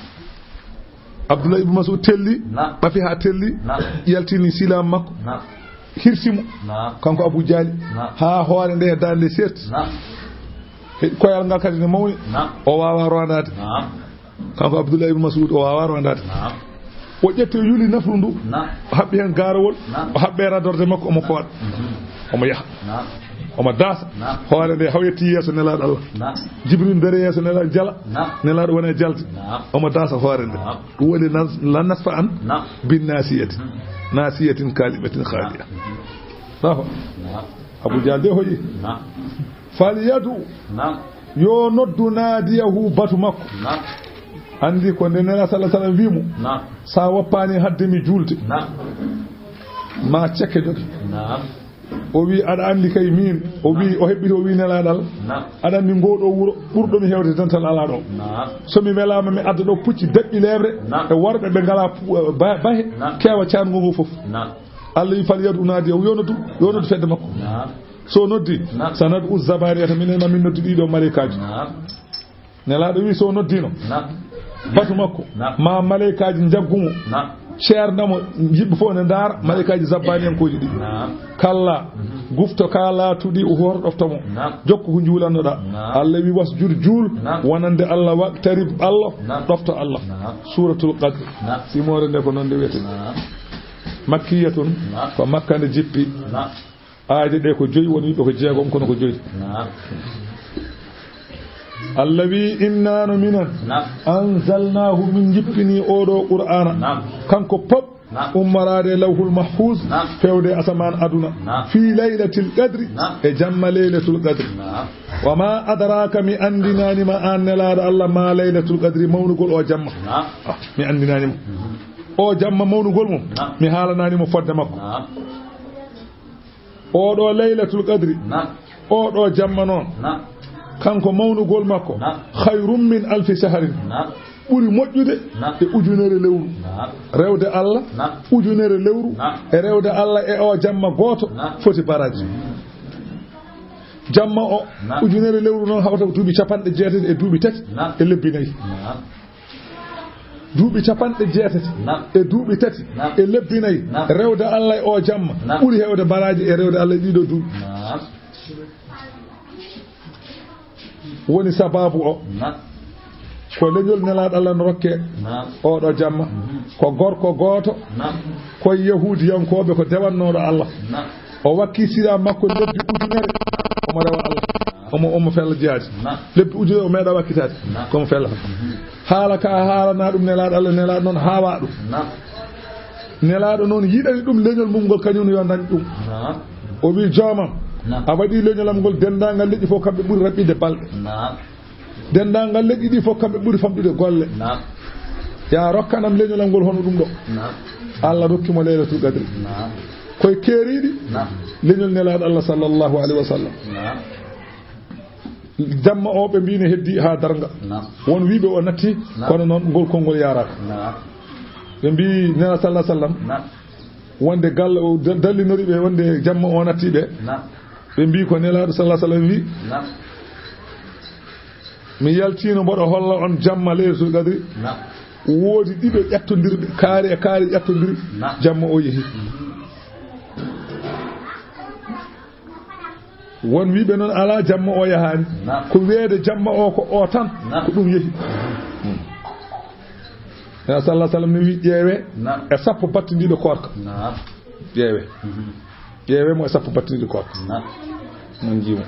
Abdullah ibn Mas'ud telli, naam, ɓafi haa telli, naam, yaltini silaam makko. Naam. Hirsi mo. Naam. Kanko Abu Jaali. Naam. Haa hoore nde e daande nde serti. Naam. He koyal ngal kadi ne mawni. Naam. O waawaa rondaade. Naam. Kanko Abdullah ibn Mas'ud o waawaa rondaade. Naam. O ƴetti, o yuli nafru ndu. Naam. O haɓɓi heen gaarawol. Naam. O haɓɓi e radorde makko, omo fooɗa. Mhm. Omo yaha. Naam. Omo daasa. Naam. Hoore nde haw yetti yeeso Nelaaɗo Allah. Naam. Jibril dare yeeso Nelaaɗo jala. Naam. Nelaaɗo wona e jalde. Naam. Omo daasa hoore nde. Naam. Ɗum woni nas-, la nasfa an, naam, bin nasiyati. Mhm. Nasiyatin kalimatin khaliya. Naam. Nafa. Naam. Abu Jahl de hoyi. Naam. Falyadu. Naam. Yo noddu naadiyahu batu makko. Naam. Anndi ko nde Nelaaɗo sallallahu alaihi wasallam wi mo, naam, sa woppaani hadde mi juulde, naam, ma cekke jogi. Naam. O wi, aɗa anndi kay min, o wi, o heɓɓiti, o wi Nelaaɗo Allah. Naam. Aɗa anndi ngoo ɗoo wuro ɓurɗo mi heewde dental alaa ɗo. Naam. So mi welaama mi adda ɗo pucci daɓɓi leeɓre, naam, e worɓe ɓe ngalaa pu-, ba-, bahe, naam, keewa caango ngo fof. Naam. Allah wi, "Falyadu naadiyahu, yo noddu, yo noddu fedde makko." Naam. So noddi, naam, sanad'u zabaniyata, minen ma min noddi ɗiɗo malaykaaji. Naam. Nelaaɗo wi, so noddino, naam, batu makko, naam, ma malaykaaji njaggu mo, naam, ceernda mo, yimɓe fof ne ndaara, naam, malaykaaji zabbaniyankooji ɗi. Naam. Kalla, mhm, gufto ka laatuɗi, o hoto ɗofto mo. Naam. Jokku ko njuulannoɗaa. Naam. Allah wi, "Wasjud, juul, naam, wonande Allah, waqtarib, Allah, naam, ɗofto Allah." Naam. Suuratul Qadr. Naam. Simoore nde ko noon nde wiyetee. Naam. Makkiyatun, naam, ko Makka nde jippi. Naam. Aaje ɗe ko joyi, won wiɓe ko jeegom, kono ko joyi. Naam. Allah wi, "Inna no minen, naam, anzalnahu, min jippini oɗo Qur'aana, naam, kanko pop, naam, ummoraade e Lawhul Mahfuz, naam, fewde asamaan aduna, naam, fi laylatil qadri, naam, e jamma Laylatul Qadri." Naam. "Wa ma adraka, mi anndinaani ma aan Nelaaɗo Allah ma Laylatul Qadri, mawnugol o jamma." Naam. Ah, mi anndinaani mo. Mhm. O jamma mawnugol mum, naam, mi haalanaani mo fodde makko. Naam. Oɗo Laylatul Qadri, naam, oɗo jamma noon, naam, kanko mawnugol makko, naam, khayrun min alfi shahrin, naam, ɓuri moƴƴude, naam, e ujunere lewru. Naam. Rewde Allah, naam, ujunere lewru, naam, e rewde Allah e o jamma gooto, naam, foti baraaji. Mhm. Jamma o, naam, ujunere lewru noon hawta ko duuɓi capanɗe jeetati e duuɓi tati, naam, e lebbi nayi. Naam. Duuɓi capanɗe jeetati, naam, e duuɓi tati, naam, e lebbi nayi, naam, rewde Allah e o jamma, naam, ɓuri heewde baraaji e rewde Allah e ɗiɗo duuɓi. Naam. Woni sababu o. Naam. Ko leñol Nelaaɗo Allah no rokke, naam, oɗo jamma. Mhm. Ko gorko gooto. Naam. Ko Yahuudiyankooɓe, ko dewannooɗo Allah. Naam. O wakki silaam makko lebbi ujunere, omo rewa Allah. Omo, omo fella jihaadi. Naam. Lebbi ujunere o meeɗa wakkitaade. Naam. Komo fella. Mhm. Haala ka haalana ɗum Nelaaɗo Allah, Nelaaɗo noon haawa ɗum. Naam. Nelaaɗo noon yiɗani ɗum leñol mum ngol, kañum yo dañ ɗum. Naam. O wi, "Joomam, naam, a waɗi leñolam ngol, denndaangal leƴƴi fof kamɓe ɓuri raɓɓiɗde balɗe." Naam. Denndaangal leƴƴi ɗi fof kamɓe ɓuri famɗude golle. Naam. Ya rokkanam leñolam ngol hono ɗum ɗo. Naam. Allah rokki mo Laylatul Qadri. Naam. Koye keeriiɗi, naam, leñol Nelaaɗo Allah sallallahu alaihi wa sallam. Naam. Jamma o ɓe mbi ne heddi haa darnga. Naam. Won wiiɓe o natti, naam, kono noon ngol konngol yaaraaka. Naam. Ɓe mbi Nela sallallahu alaihi wasallam, Naam. Wonde gal o da-, dallinori ɓe wonde jamma o natti ɓe. Naam. Ɓe mbi ko Nelaaɗo sallallahu alaihi wasallam wi, Naam. Mi yaltino mboɗo holla on jamma Laylatul Qadri. Naam. Woodi ɗiɗo ƴettondirɓe, kaari e kaari ƴettondiri. Naam. Jamma o yehi. Won wiiɓe noon alaa jamma o yahaani. Naam. Ko weede jamma o ko o tan, Naam. ko ɗum yehi. Ya sallallahu alaihi wasallam ne wi ƴeewe Naam. e sappo battindiiɗo koorka. Naam. Ƴeewe. Mhm. Ƴeewe mo e sappo battindiiɗo koorka. Naam. Mon njiimo.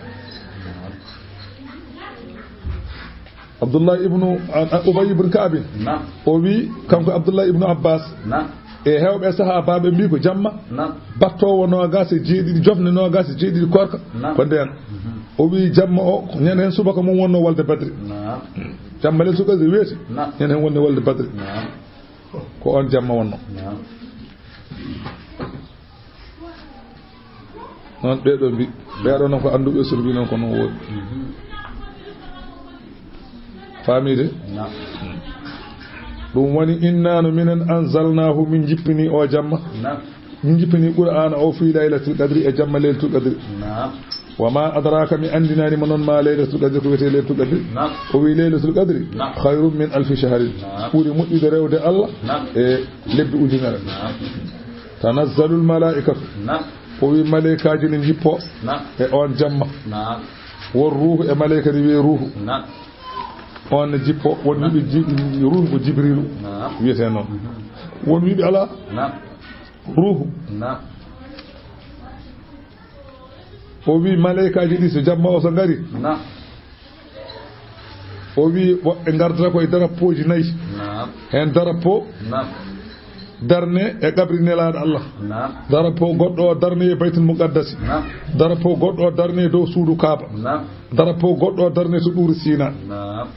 Abdullah ibnu, a, a, Ubay ibn Ka'bin. Naam. O wi, kanko Abdullah ibnu Abbas. Naam. E heewɓe sahaabaaɓe mbi ko jamma. Naam. Battoowo noogaas e jeeɗiɗi, jofne noogaas e jeeɗiɗi koorka. Naam. Ko ndeen. Mhm. O wi jamma o, ñande heen subaka mum wonno walde Badri. Naam. Jamma Laylatul Qadri weeti. Naam. Ñande heen wonno walde Badri. Naam. Ko on jamma wonno. Naam. Noon ɓee ɗoo mbi, ɓee ɗoo noon ko annduɓe, so mbi noon ko noon woodi. Mhm. Faamiide? Naam. Ɗum woni, inna no minen anzalnaahu, min njippini o jamma. Naam. Min njippini Qur'aana o fii Laylatul Qadri, e jamma Laylatul Qadri. Naam. Wa ma adraka, mi anndinaani mo noon ma Laylatul Qadri, ko wiyetee Laylatul Qadri. Naam. O wi Laylatul Qadri Naam. khayrun min alfi shahrin. Naam. Ɓuri moƴƴude rewde Allah Naam. e lebbi ujunere. Naam. Tanazzalul malaa'ikatu. Naam. O wi maleykaaji ne njippo Naam. e on jamma. Naam. Won ruuhu e maleyka ne wiye ruuhu. Naam. On ne jippo, won wiɓe ji-, ruuhu ko Jibrilu Naam. wiyetee noon. Mhm. Won wiɓe alaa Naam. ruuhu. Naam. O wi maleykaaji ɗi so jamma o so ngari. Naam. O wi woɓɓe ngardata koye darappooji nayi. Naam. Heen darappo Naam. darne e qabri Nelaaɗo Allah. Naam. Darappo goɗɗo o darne e Baytul Muqaddasi. Naam. Darappo goɗɗo o darne dow suudu Kaaba. Naam. Darappo goɗɗo o darne to Ɗuuri Siina. Naam.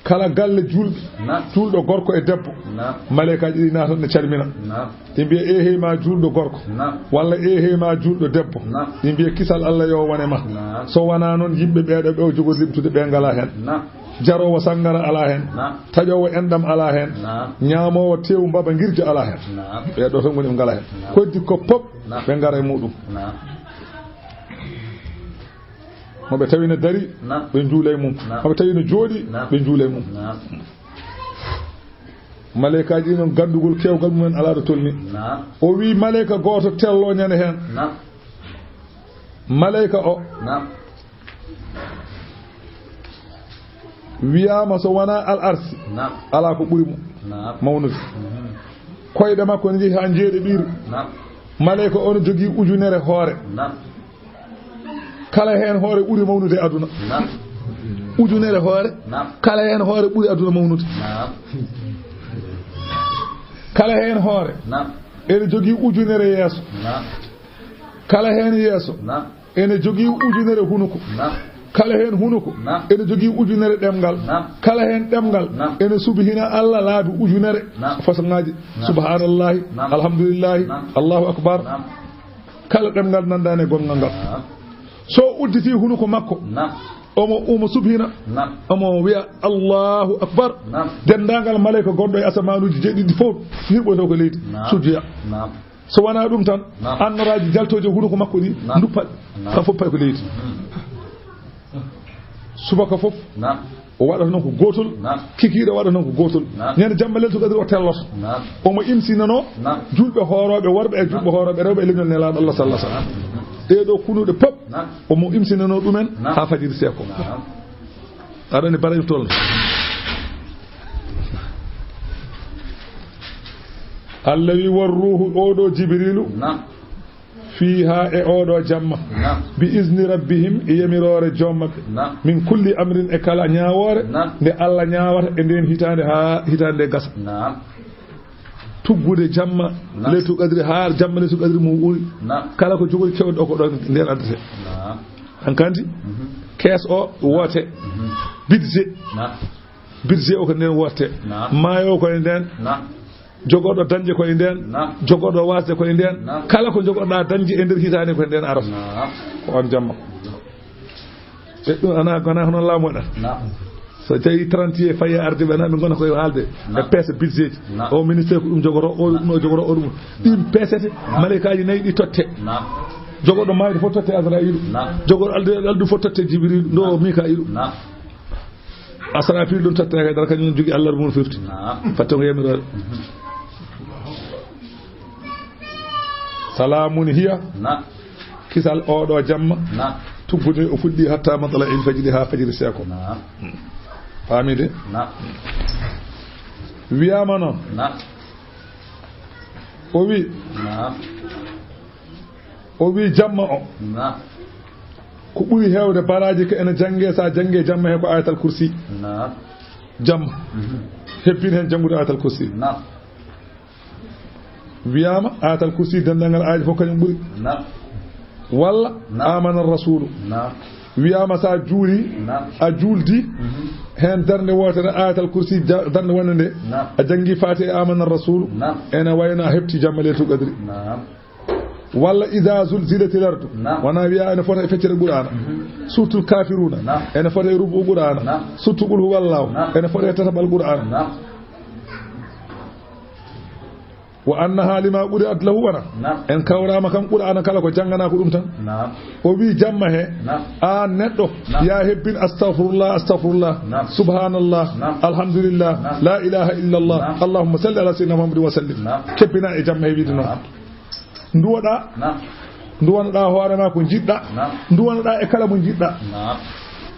Kala galle juulɓe, Naam. juulɗo gorko e debbo, Naam. maleykaaji ɗi naatat ne calmina. Naam. Ɗi mbiya, "Eehey ma juulɗo gorko." Naam. Walla, "Eehey ma juulɗo debbo." Naam. Ɗi mbiya, "Kisal Allah yo wone ma." Naam. So wonaa noon, yimɓe ɓee ɗo ɓe o jogori limtude ɓe ngalaa heen. Naam. Jaroowo sanngara alaa heen. Naam. Taƴoowo enɗam alaa heen. Naam. Ñaamoowo teewu mbaba ngirja alaa heen. Naam. Ɓee ɗo tan ngoni ɓe ngalaa heen. Naam. Ko heddi ko pop, naam, ɓe ngara e muɗum. Naam. Mo ɓe tawi no dari, naam, ɓe njuula e mum. Naam. Mo ɓe tawi no jooɗi, naam, ɓe njuula e mum. Naam. Maleykaaji ɗi noon, ganndugol keewgal mumen alaa ɗo tolni. Naam. O wi maleyka gooto tello ñande heen. Naam. Maleyka o, naam, wiyaama so wonaa al arsi, naam, alaa ko ɓuri mo, naam, mawnude. Mhm. Koyɗe makko ne njehi haa njeeɗiɗiri. Naam. Maleyka o no jogii ujunere hoore. Naam. Kala heen hoore ɓuri mawnude e aduna. Naam. Ujunere hoore. Naam. Kala heen hoore ɓuri aduna mawnude. Naam. Kala heen hoore, naam, ene jogii ujunere yeeso. Naam. Kala heen yeeso, naam, ene jogii ujunere hunuko. Naam. Kala heen hunuko, naam, ene jogii ujunere ɗemngal. Naam. Kala heen ɗemngal, naam, ene subhina Allah laabi ujunere, naam, façon ŋaaji. Naam. Subhanallahi, naam, alhamdulillahi, naam, Allahu akbar. Naam. Kala ɗemngal nanɗaani e gonngal ngal. Naam. So udditi hunuko makko, naam, omo, omo subhina, naam, omo wiya, "Allahu akbar." Naam. Denndaangal maleyka gonɗo e asamaanuuji jeeɗiɗi fof, yirɓoyto ko leydi, naam, sujjoya. Naam. So wonaa ɗum tan, naam, annoraaji jaltooji e hunuko makko ɗi, naam, nduppa, naam, kam fof pay ko leydi. Hmm. Subaka fof, naam, o waɗata noon ko gootol, naam, kikiiɗe waɗata noon ko gootol. Naam. Ñande jamma Laylatul Qadri o telloto. Naam. Omo imsinanoo, naam, juulɓe hoorooɓe worɓe e juulɓe hoorooɓe rewɓe e leñol Nelaaɗo Allah sallallahu alaihi wasallam. Naam. Ɗee ɗoo kunuuɗe pop, naam, omo imsinanoo ɗumen, naam, haa fajiri seeko. Naam. Aɗa anndi barayɓe tolno. Allah wi, "War ruuhu", oo ɗoo Jibriilu, naam, "fiihaa", e oo ɗoo jamma, naam, "bi izni rabbihim", e yamiroore joom maɓɓe, naam, "min kulli amrin", e kala ñaawoore, naam, nde Allah ñaawata e ndeen hitaande haa hitaande nde gasa. Naam. Tuggude jamma, naam, Laylatul Qadri haa jamma Laylatul Qadri mum ɓuri. Naam. Kala ko jogori kewɗo ɗo ko ɗoon ndeen addete. Naam. Hankandi, mhm, kees o woote, mhm, budget. Naam. Budget o ko ndeen woote. Naam. Maayo ko e ndeen. Naam. Jogorɗo dañde ko e ndeen. Naam. Jogorɗo waasde ko e ndeen. Naam. Kala ko jogorɗaa dañde e nder hitaande ko e ndeen arata. Naam. Ko on jamma. E ɗum ana, ana hono laamu waɗata. Naam. So tawi trente e fayi e arde ɓe, na ɓe ngona koye haalde. E peese budget ji. O ministère ko ɗum jogoro, o ɗum o jogoro, o ɗum. Ɗin peesete, malaykaaji nayi ɗi totte. Jogoɗo maayde fof totte Asra'iilu. Jogoɗo aldu, aldu fof totte Jibriilu, ɗo Mikaa'iilu. Asrafiilu ɗum totte kay dara, kañum jogi Allah mum firti. Fatte ko yamiroore. Salaamun hiya. Kisal oɗo jamma. Tuggude o fuɗɗi hatta matla'il fajri, ha fajiri seeko. Faamide? Wiyaama noon. O wi. O wi jamma o. Ko ɓuri heewde baraaji ko ene jannge, sa jannge jamma he ko Ayatal Kursi. Jamma. Hebbin heen janngude Ayatal Kursi. Wiyaama Ayatal Kursi, denndaangal aaji fof kañum ɓuri. Walla Amana Rasulu. Wiyaama sa juuli, a juuldi heen darnde wootere Ayatal Kursi, ja-, darnde wonde nde, a janngi Faatiha e Amana Rasulu, ene wayno a heɓti jamma Leylatul Qadri. Walla Iza zulzilatil ardu. Wona wiya ene fota e feccere Qur'aana. Suratul Kafiruna. Ene fota e rubu Qur'aana. Surtu Qul huwallahu. Ene fota e tataɓal Qur'aana. Wa annaha lima quri'at lahu wana. En kawrama kam Qur'aana kala ko janngana ko ɗum tan. O wi jamma he, an neɗɗo, ya hebbin astaghfirullah, astaghfirullah, subhanallah, alhamdulillah, la ilaha illallah, allahumma salli ala sayyidina Muhammadin wa sallim. Kebbina e jamma he wiide noon. Nduwoɗa, nduwanoɗa hoore ma ko njiɗɗa, nduwanoɗa e kala mo njiɗɗa.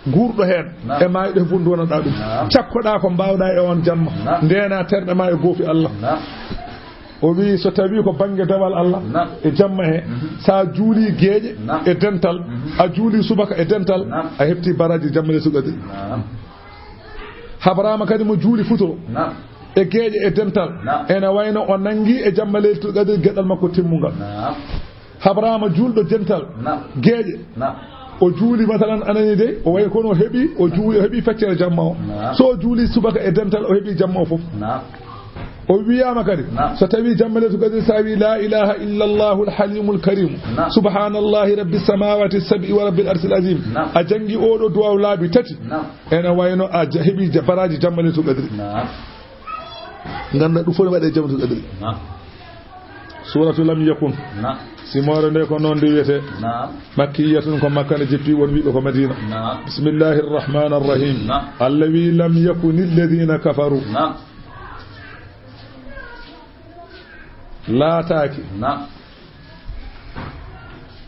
Guurɗo heen, e maayɗo he fof nduwanoɗa ɗum. Cakkoɗa ko mbawɗa e on jamma. Ndena terɗe ma e goofi Allah. O wi so tawi ko bannge dewal Allah, e jamma he, sa juuli geeƴe e dental, a juuli subaka e dental, a heɓti baraaji jamma Leylatul Qadri. Habrama kadi mo juuli futuro e geeƴe e dental, ene wayno o nangi e jamma Leylatul Qadri geɗal makko timmungal. Habrama juulɗo dental, geeƴe, o juuli masalan anani de, o wayi kono o heɓi, o juuli, o heɓi feccere jamma o. So o juuli subaka e dental, o heɓi jamma o fof. O wiyama kadi, so tawi jamma Leylatul Qadri, sa wi la ilaha illa Allahul Halimul Karim, subhanallahi rabbis samawati sab'i wa rabbil arshil azim, a jangi oɗo duwaw laabi tati, ene wayno a ja-, heɓi ja-, baraaji jamma Leylatul Qadri. Ganda ɗum fof ne waɗe jamma Leylatul Qadri. Suratu Lam Yakun. Simoore nde ko noon nde wiyete. Makkiyatun, ko Makka nde jippi, won wiɓe ko Madina. Bismillahir Rahmanir Rahim. Allah wi, "Lam yakuni alladhina kafaru." Laataaki.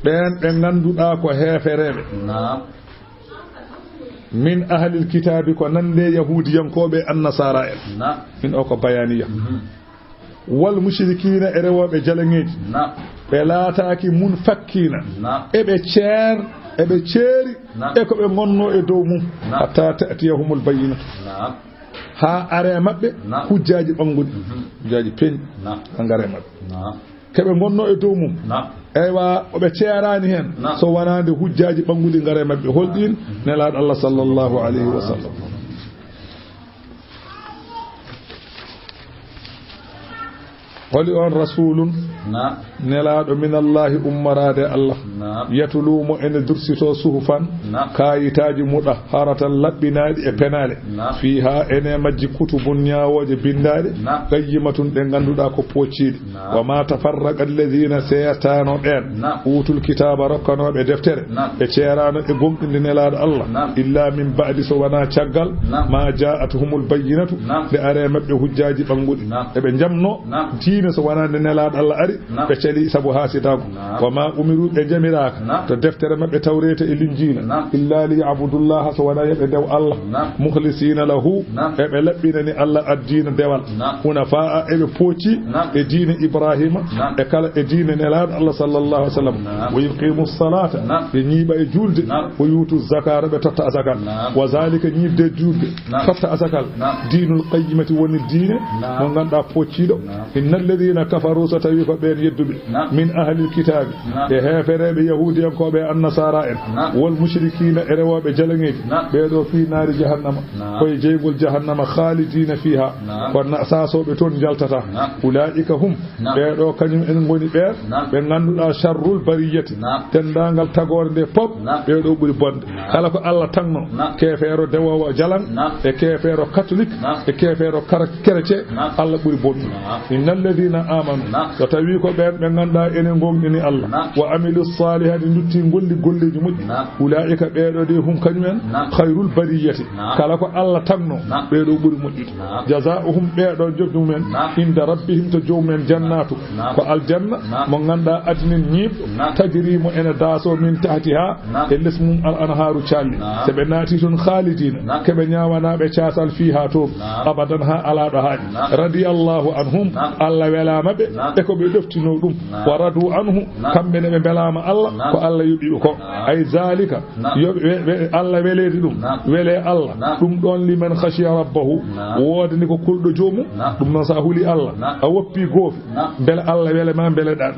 Ɓeen ɓe ngannduɗaa ko heefereeɓe. Min ahlil kitaabi, ko nande yahuudiyankooɓe, annasaara en. Min o ko bayaaniya. Wal mushrikiina, e rewooɓe jalaŋeeji. Ɓe laataaki munfakkiina. Eɓe ceer, eɓe ceeri e ko ɓe ngonnoo e dow mum. Hatta ta'tiyahumul bayyinatu. Haa are maɓɓe hujjaaji ɓannguɗi. Hujjaaji peeñɗi. Ngara e maɓɓe. Ke ɓe ngonnoo e dow mum. Eywa, o ɓe ceeraani heen. So wanaande hujjaaji ɓannguɗi ngara e maɓɓe. Holɗiin? Nelaaɗo Allah sallallahu alayhi wa sallam. Holi on rasulun? Nelaaɗo minallahi, ummoraade Allah. Yatulu, mo ene dursito suhufan, kaayitaaji muɗahharatan, laɓɓinaaɗi e penaale. Fiiha, ene majji kutubun, ñaawooje binndaaɗe. Qayyimatun, ɗe ngannduɗaa ko poocciiɗe. Wa ma tafarraqa alladhina, seertaano ɓeen, utul kitaaba, rokkanooɓe deftere, ɓe ceeraano e gomɗinde Nelaaɗo Allah, illa min ba'di, so wonaa caggal, ma ja'atuhumul bayyinatu, nde are maɓɓe hujjaaji ɓannguɗi. Eɓe njamno diine so wonaa nde Nelaaɗo Allah ari, ɓe cali sabu haasidaagu. Wa ma umiru, ɓe njamiraaka to deftere maɓɓe Tawreeta e Linjiila, illa li ya'budullaha, so wonaa yo ɓe dew Allah, mukhlisina lahu, eɓe laɓɓinani Allah addiina dewal. Hunafaa'a, eɓe pooci e diine Ibrahima, e kala e diine Nelaaɗo Allah sallallahu alaihi wasallam. Wa yuqimu salata, ɓe ñiiɓa e juulde. Wa yutu zakata, ɓe totta zakal. Wa zalika, ñiiɓde e juulde, totta zakal, dinul qayyimati, woni diine mo ngannduɗaa poocciiɗo. Inna Alladina kafaru, so tawi ko ɓeen yedduɓe, min ahlil kitaabi, e heefereeɓe yahuudiyankooɓe e annasaara en, wal mushrikiina e rewooɓe jalaŋeeji, ɓee ɗo fii naari jahannama, koye jeyngol jahannama, khaalidiina fiiha, ko na-, saasooɓe toon njaltata. Ulaa'ika hum, ɓee ɗo kañum en ngoni ɓeen ɓe ngannduɗaa sharrul bariyati, denndaangal tagoore nde pop, ɓee ɗo ɓuri bonde. Kala ko Allah tagno, keefeero dewoowo jalaŋ, e keefeero katolik, e keefeero kar-, kerece, Allah ɓuri bonɗum. Inna alladina amanu, so tawi ko ɓeen ɓe ngannduɗaa ene ngoongɗini Allah, wa amilu salihati, ndutti golli golleeji moƴƴi, ulaa'ika, ɓee ɗo de, hum, kañum en, khayrul bariyati, kala ko Allah tagno, ɓee ɗo ɓuri moƴƴude. Jazaa'uhum, ɓee ɗo njoɓdi mumen, inda rabbihim, to joomum en, jannatu, ko aljanna mo ngannduɗaa adnin ñiiɓɗo, tajri, mo ene daaso, min tahtiha, e les mum, al anhaaru, calli. So ɓe naati toon, khaalidiina, ko ɓe ñaawanaaɓe caasal, fiiha, toon, abadan, haa alaa ɗo haaɗi. Radiyallahu anhum, Allah welaama ɓe e ko ɓe ɗoftinoo ɗum. Wa radu anhu, kamɓe ne ɓe mbelaama Allah, ko Allah yoɓi ɓe ko. Ay zalika, yo ɓe, ɓe, Allah weleede ɗum, wele Allah. Ɗum ɗoon, liman khashiya rabbahu, woodani ko kulɗo joomum. Ɗum noon, so a huli Allah, a woppi goofi, mbele Allah wele ma, mbele ɗan.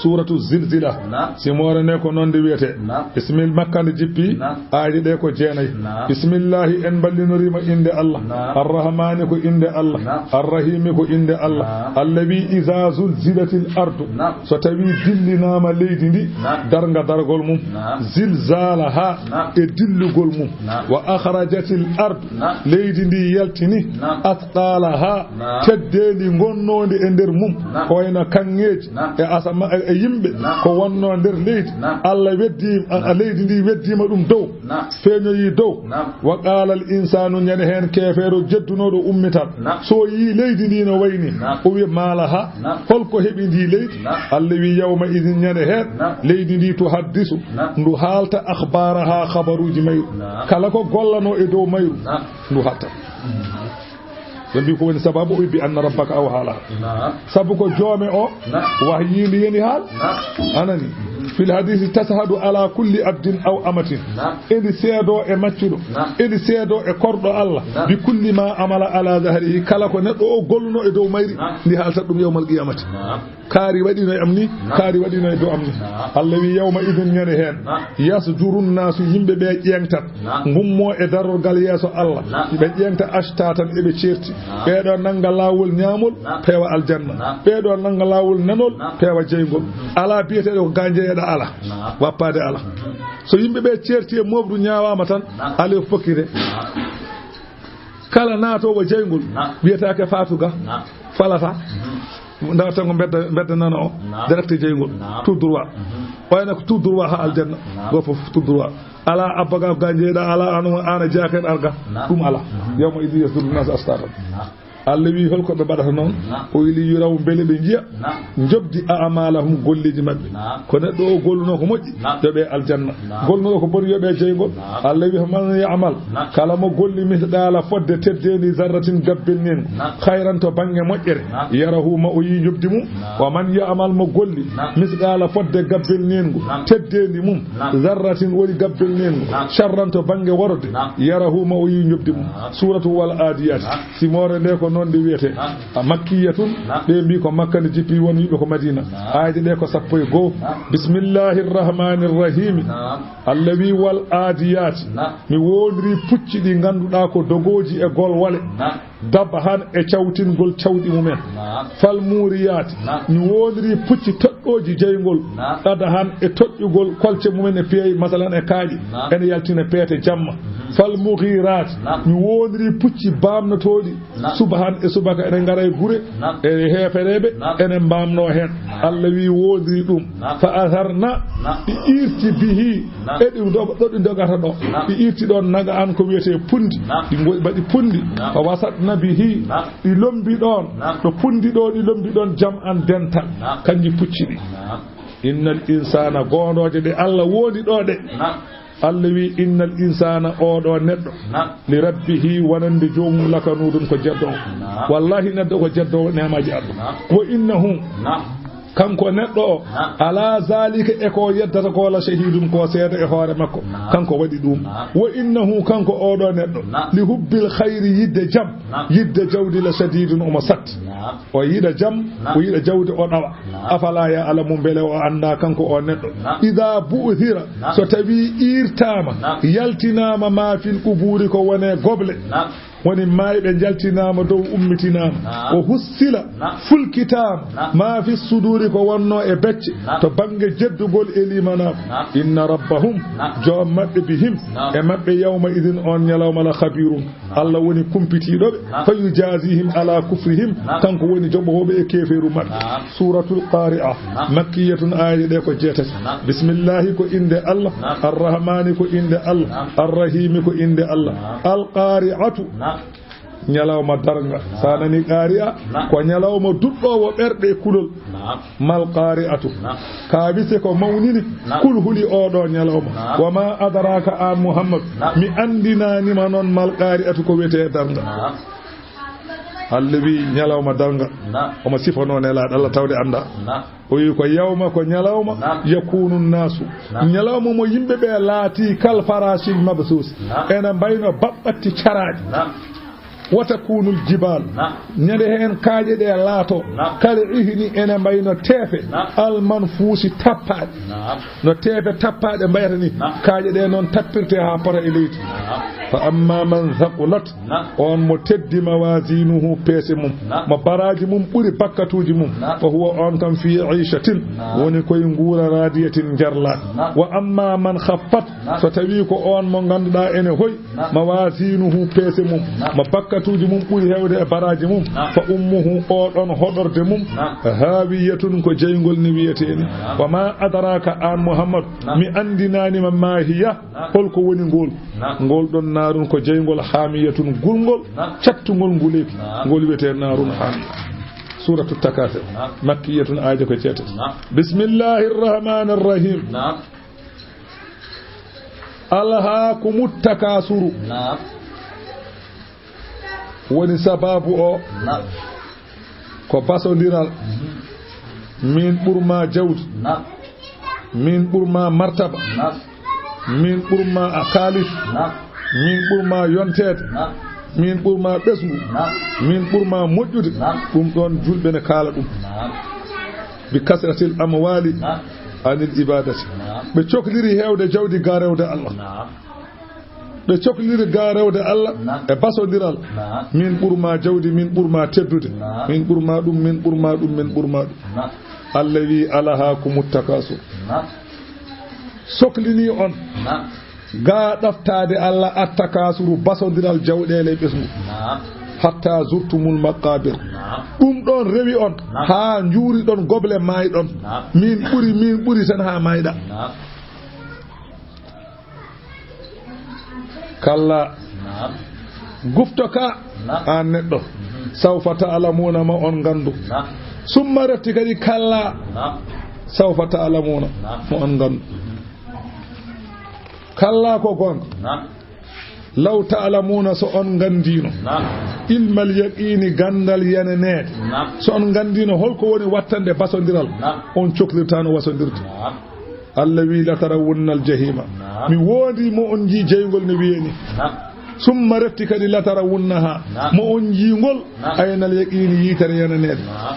Suuratu Zilzila, simoore ne ko noon nde wiyetee. Bismil-, Makka nde jippi, aaje ɗe ko jeenayi. Bismillahi, en mballinorii mo innde Allah. Arrahmani, ko innde Allah. Arrahimi, ko innde Allah. Allah wi, iza zulzilatil ardu, so tawi dillinaama leydi ndi, darnga dargol mum, zilzalaha, e dillugol mum, wa akhrajatil ardu, leydi ndi yaltini, athqalaha, teddeendi ngonnoondi e nder mum, ko wayno kaŋŋeeji e asama, e, e yimɓe, ko wonnoo nder leydi. Allah weddi, a, a, leydi ndi weddiima ɗum dow, feeñoyi dow. Wa qala al insanu, ñande heen keefeero jeddunooɗo ummital, so yii leydi ndi no wayni, o wi, malaha, holko heɓi ndi leydi? Allah wi, yawma idin, ñande heen, leydi ndi tuhaddisu, ndu haalta, akhbaraha, khabaruuji mayru, kala ko gollanoo e dow mayru, ndu haalta. Ɓe mbi ko woni sababu? O wi, bi anna rabbaka awha laha. Sabu ko joome o, wahyi ndi yani haal. Anani. Fil hadisi, tashhadu ala kulli abdin aw amatin. Edi seedo e maccuɗo. Edi seedo e korɗo Allah. Bi kulli ma amala ala zahrihi. Kala ko neɗɗo o golluno e dow mayri, ndi haaltat ɗum yawmal qiyamati. Kaari waɗino e am ni, kaari waɗino e dow am ni. Allah wi, yawma idin, ñande heen, yasjuru nnaasu, yimɓe ɓe ƴeeŋtat, ngummo e darorgal yeeso Allah, ɓe ƴeeŋta, ashtatan, eɓe ceerti. Ɓee ɗo nannga laawol ñaamol, peewa aljanna. Ɓee ɗo nannga laawol nanol, peewa jeyngol. Alaa biyeteeɗo ko ga jeyeɗa, alaa. Wappaade alaa. So yimɓe ɓe ceerti e mooɓru ñaawaama tan, alaa ko fokkite. Kala naatoowo jeyngol, wiyetaake faatu ga, falata. Ndawa tan ko mbedda, mbedda nana o, direct jeyngol, tout droit. Wayno ko tout droit haa aljanna, go fof tout droit. Alaa abba ga, ga jeeɗa, alaa an, an a jaake arga, ɗum alaa. Yawma idin yasduru nnasu ashtatan. Allah wi, holko ɓe mbaɗata noon? O wi, li yuraw, mbele ɓe njiya. Njoɓdi a'malahum, golleeji maɓɓe. Ko neɗɗo o golluno ko moƴƴi, yoɓe aljanna. Golluno ko boni, yoɓe jeyngol. Allah wi, man ya'mal, kala mo golli, misqala, fodde teddeendi, zarratin, gabbel neengu, khayran, to bannge moƴƴere, yarahu, ma o yii njoɓdi mum. Wa man ya'mal, mo golli, misqala, fodde gabbel neengu, teddeendi mum, zarratin, woni gabbel neengu, sharran, to bannge worode, yarahu, ma o yii njoɓdi mum. Suuratu Wal Aadiyat. Simoore nde ko noon nde wiyetee. A makkiyatun, ɓe mbi ko Makka nde jippi, won wiɓe ko Madina. Aaje ɗe ko sappo e goo. Bismillahi rrahmani rrahimi. Allah wi, wal aadiyati. Mi woondiri pucci ɗi ngannduɗaa ko dogooji e golwale. Dabhan, e cawtingol cawɗi mumen. Fal muriyati. Mi woondiri pucci toɗɗooji jeyngol. Qadhan, e toɗɗugol kolce mumen e peeyi, masalan e kaaƴe. Ene yaltina peete jamma. Fal mughirati. Mi woondiri pucci baamnotooɗi. Subhan, e subaka ene ngara e gure, e heefereeɓe, ene mbaamnoo heen. Allah wi, woondiri ɗum. Fa atharna, ɗi irti bihi, e ɗi do-, ɗo ɗi ndogata ɗo. Ɗi irti ɗoon naga an ko wiyetee pundi. Ɗi ngoy mbaɗi pundi. Fa wasatna bihi, ɗi lombi ɗoon. Ɗo pundi ɗo, ɗi lombi ɗoon jam an dental. Kanji pucci ɗi. Innal insana, goondooje ɗe Allah wondi ɗo ɗe. Allah wi, innal insana, oɗo neɗɗo, li rabbihi, wonande joomum, lakanudun, ko jeddoowo. Wallahi, neɗɗo ko jeddoowo neemaaji Allah. Wa innahu, Kanko neɗɗo o, ala zalika, e ko yeddata ko, la shahidun, ko seede e hoore makko. Kanko waɗi ɗum. Wa innahu, kanko oɗo neɗɗo, li hubbil khayri, yidde jam, yidde jawdi, la shadidun, omo satti. O yiɗa jam, o yiɗa jawdi, o ɗawa. Afala ya'lamu, mbele o annda, kanko o neɗɗo, idha bu'thira, so tawi irtama, yaltinama, ma fil quburi, ko wone goble, woni maayɓe njaltinaama dow, ummitinaama. Naam. O hussila, naam, fulkitaama, naam, maa fi suduuri, ko wonnoo e becce, naam, to bannge jeddugol e limanaaku. Naam. Inna rabbahum, naam, joom maɓɓe, bihim, naam, e maɓɓe, yawma idin, on ñalawma, la khabiirun. Naam. Allah woni kumpitiiɗo ɓe. Naam. Fa yujaazihim ala kufrihim, naam, kanko woni joɓoowo ɓe e keefeeru maɓɓe. Naam. Suuratul Qaari'a, naam, makkiyatun, aaye ɗe ko jeetati. Naam. Bismillahi, ko innde Allah. Naam. Arrahmaani, ko innde Allah. Naam. Arrahiimi, ko innde Allah. Naam. Al Qaari'atu. Naam. Ñalawma darnga. Naam. Sa nani qaari'a, naam, ko ñalawma duɗɗoowo ɓerɗe e kulol. Naam. Mal qaari'atu. Naam. Ka wise ko mawnini, naam, kul huli oɗo ñalawma. Naam. Wa ma adraka, an Muhammad. Naam. Mi anndinaanima noon mal qaari'atu, ko wiyetee darnga. Naam. Allah wi ñalawma darnga. Naam. Omo sifanoo Nelaaɗo Allah tawde annda. Naam. O wi ko yawma, ko ñalawma, naam, yakunu naasu. Naam. Ñalawma mo yimɓe ɓe laati kal farashil mabsuus. Naam. Ena mbayno baɓɓatti caraaɗi. Naam. Wa takunul jibaal. Naam. Ñande heen kaaƴe ɗe laato. Naam. Kal ihni, ene mbayno teefe. Naam. Al manfuusi, tappaaɗe. Naam. No teefe tappaaɗe mbayata ni. Naam. Kaaƴe ɗe noon tappirte haa pota e leydi. Naam. Fa amma man thaqulat, naam, on mo teddi mawazinuhu, peese mum, naam, mo baraaji mum ɓuri bakkatuuji mum, naam, fa huwa, on kam, fi ishatin, naam, woni koye nguura, radiyatin, njarlaaɗo. Naam. Wa amma man khaffat, naam, so tawi ko on mo ngannduɗaa ene hoy, naam, mawazinuhu, peese mum, naam, mo bakkatuuji mum ɓuri heewde e baraaji mum, naam, fa ummuhu, oɗon hoɗorde mum, naam, hawiyatun, ko jeyngol ni wiyetee ni. Naam. Wa ma adraka, an Muhammad, naam, mi anndinaanima ma hiya, naam, holko woni ngol. Naam. Ngol ɗon naarun ko jeyngol, haamiyatun, gulngol, naam, cattungol nguleeki. Naam. Ngol wiyetee naarun haamiya. Suuratu Takaasur. Naam. Makkiyatun, aaje ko jeetati. Naam. Bismillahir Rahmanir Rahim. Naam. Alhaakumut Takaasuru. Naam. Woni sababu o. Naam. Ko basondiral. Mhm. Min ɓurma jawdi. Naam. Min ɓurma martaba. Naam. Min ɓurma a kaalis. Naam. Min ɓurma yonteede. Naam. Min ɓurma ɓesngu. Naam. Min ɓurma moƴƴude. Naam. Ɗum ɗoon julɓe ne kaala ɗum. Naam. Bi kasratil amwali, naam, anil ibadati. Naam. Ɓe cokliri heewde jawdi ga rewde Allah. Naam. Ɓe cokliri ga rewde Allah, naam, e basondiral. Naam. Min ɓurma jawdi, min ɓurma teddude. Naam. Min ɓurma ɗum, min ɓurma ɗum, min ɓurma ɗum. Naam. Allah wi, "Alhaakumut takaasur." Naam. Soklini on. Naam. Ga ɗaftaade Allah, at takaasuru, basondiral jawɗeele e ɓesngu. Naam. Hatta zurtumul maqabir. Naam. Ɗum ɗon rewi on, naam, haa njuuri ɗon goble, maay ɗon. Naam. Min ɓuri, min ɓuri tan haa maayɗa. Naam. Kalla. Naam. Gufto ka, naam, aan neɗɗo. Mhm. Sawfa ta'lamuuna, ma on nganndu. Naam. Summa refti kadi, kalla. Naam. Sawfa ta'lamuuna, naam, ma on nganndu. Mhm. Kalla, ko goonga. Naam. Law ta'lamuuna, so on nganndiino. Naam. Ilmal yaqiini, ganndal yeneneede. Naam. So on nganndiino holko woni wattande basondiral, naam, on coklirtaano wasondirde. Naam. Allah wi, "Latarawunnal jahiima." Naam. Mi woondii mo on njii jeyngol no wiyee ni. Naam. Summa refti kadi, "Latarawunnaha." Naam. Mo on njii ngol, naam, aynal yaqiini, yitere yeneneede. Naam.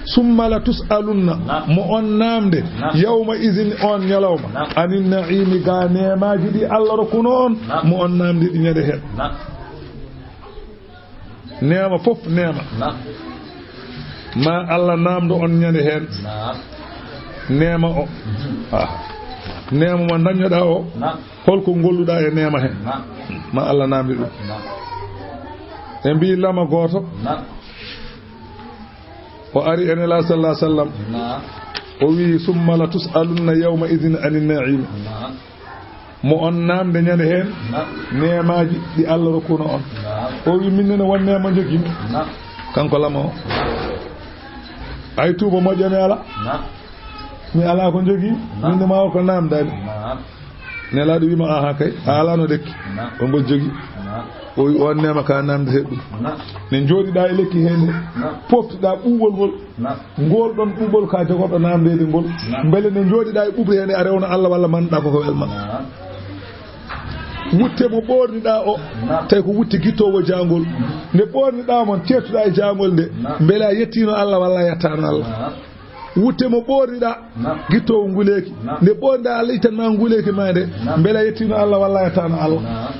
Summa la tus'alunna, naam, mo on naamde, naam, yawma izin, on ñalawma, naam, anin na'iimi, ga neemaaji ɗi Allah rokkuno on, naam, mo on naamde ɗi ñande heen. Naam. Neema fof neema. Naam. Ma Allah naamdo on ñande heen. Naam. Neema o. Mhm. Ah. Neema mo dañoɗaa o. Naam. Holko ngolluɗaa e neema heen? Naam. Ma Allah naamdi ɗum. Naam. Ɓe mbii lama gooto. Naam. O ari e Nelaaɗo sallallahu alaihi wasallam. Naam. O wii, "Summa la tus'alunna yawma idhin anin na'im." Naam. Mo on naamde ñande heen, naam, neemaaji ɗi Allah rokkuno on. Naam. O wii, "Min ne, won neema njogii?" Naam. Kanko lama o. Naam. Ay tuuba moƴƴa mi ala. Naam. Mi ala ko njogii. Naam. Min ne ma o ko naamdaani. Naam. Nelaaɗo wiima, "Aha kay, a alaano lekki." Naam. Ko ngol jogi. Naam. O wi, "On neema ka naamndetee ɗum." Naam. Ne njooɗiɗaa e lekki hee nde. Naam. Poftiɗaa ɓuuɓol ngol. Naam. Ngol ɗon ɓuuɓol ka jogorɗo naamndeede ngol. Naam. Mbele ne njooɗiɗaa e ɓuuɓri hee nde a rewna Allah walla manɗaa ko ko welma. Naam. Wutte mo ɓoorniɗaa o, naam, tawi ko wutte gittoowo jaangol. Nde ɓoorniɗaa mo, ceertuɗaa e jaangol nde, naam, mbele a yettiino Allah walla a yettaano Allah? Naam. Wutte mo ɓoorniɗaa, naam, gittoowo nguleeki. Naam. Nde ɓoorniɗaa Allah ittan ma nguleeki ma nde, naam, mbele a yettiino Allah walla a yettaano Allah? Naam.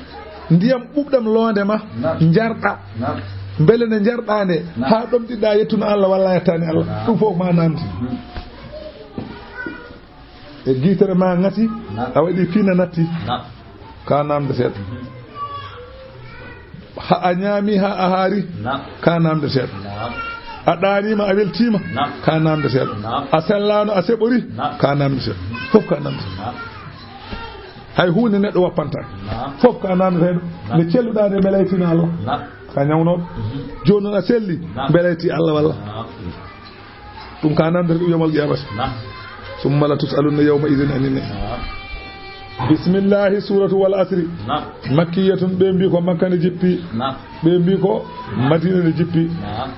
Ndiyam ɓuuɓɗam loonde ma, naam, njarɗaa. Naam. Mbele nde njarɗaa nde, naam, haa ɗomɗiɗaa yettuno Allah walla a yettaani Allah? Naam. Ɗum fof ma naamndi. Mhm. E giitere ma ŋati, naam, a waɗi fiina natti. Naam. Ka naamndeteeɗo. Mhm. Ha a ñaami, ha a haari, naam, ka naamndeteeɗo. Naam. A ɗaaniima, a weltiima, naam, ka naamndeteeɗo. Naam. A sellaano, a seɓori, naam, ka naamndeteeɗo. Fof ka naamndeteeɗo. Naam. Hay huunde neɗɗo woppantaa. Naam. Fof ka naamndeteeɗo. Naam. Nde celluɗaa nde, mbele a yettiino Allah? Naam. Ka ñawnooɗo. Mhm. Jooni noon a selli, naam, mbele a yettii Allah walla? Naam. Ɗum ka naamndetee ɗum yawmal qiyamati. Naam. Summa la tus'alunna yawma idin anin na'im. Naam. Bismillahi, suuratu Wal Asri. Naam. Makkiyatun, ɓe mbi ko Makka nde jippi. Naam. Ɓe mbi ko Madiina nde jippi. Naam.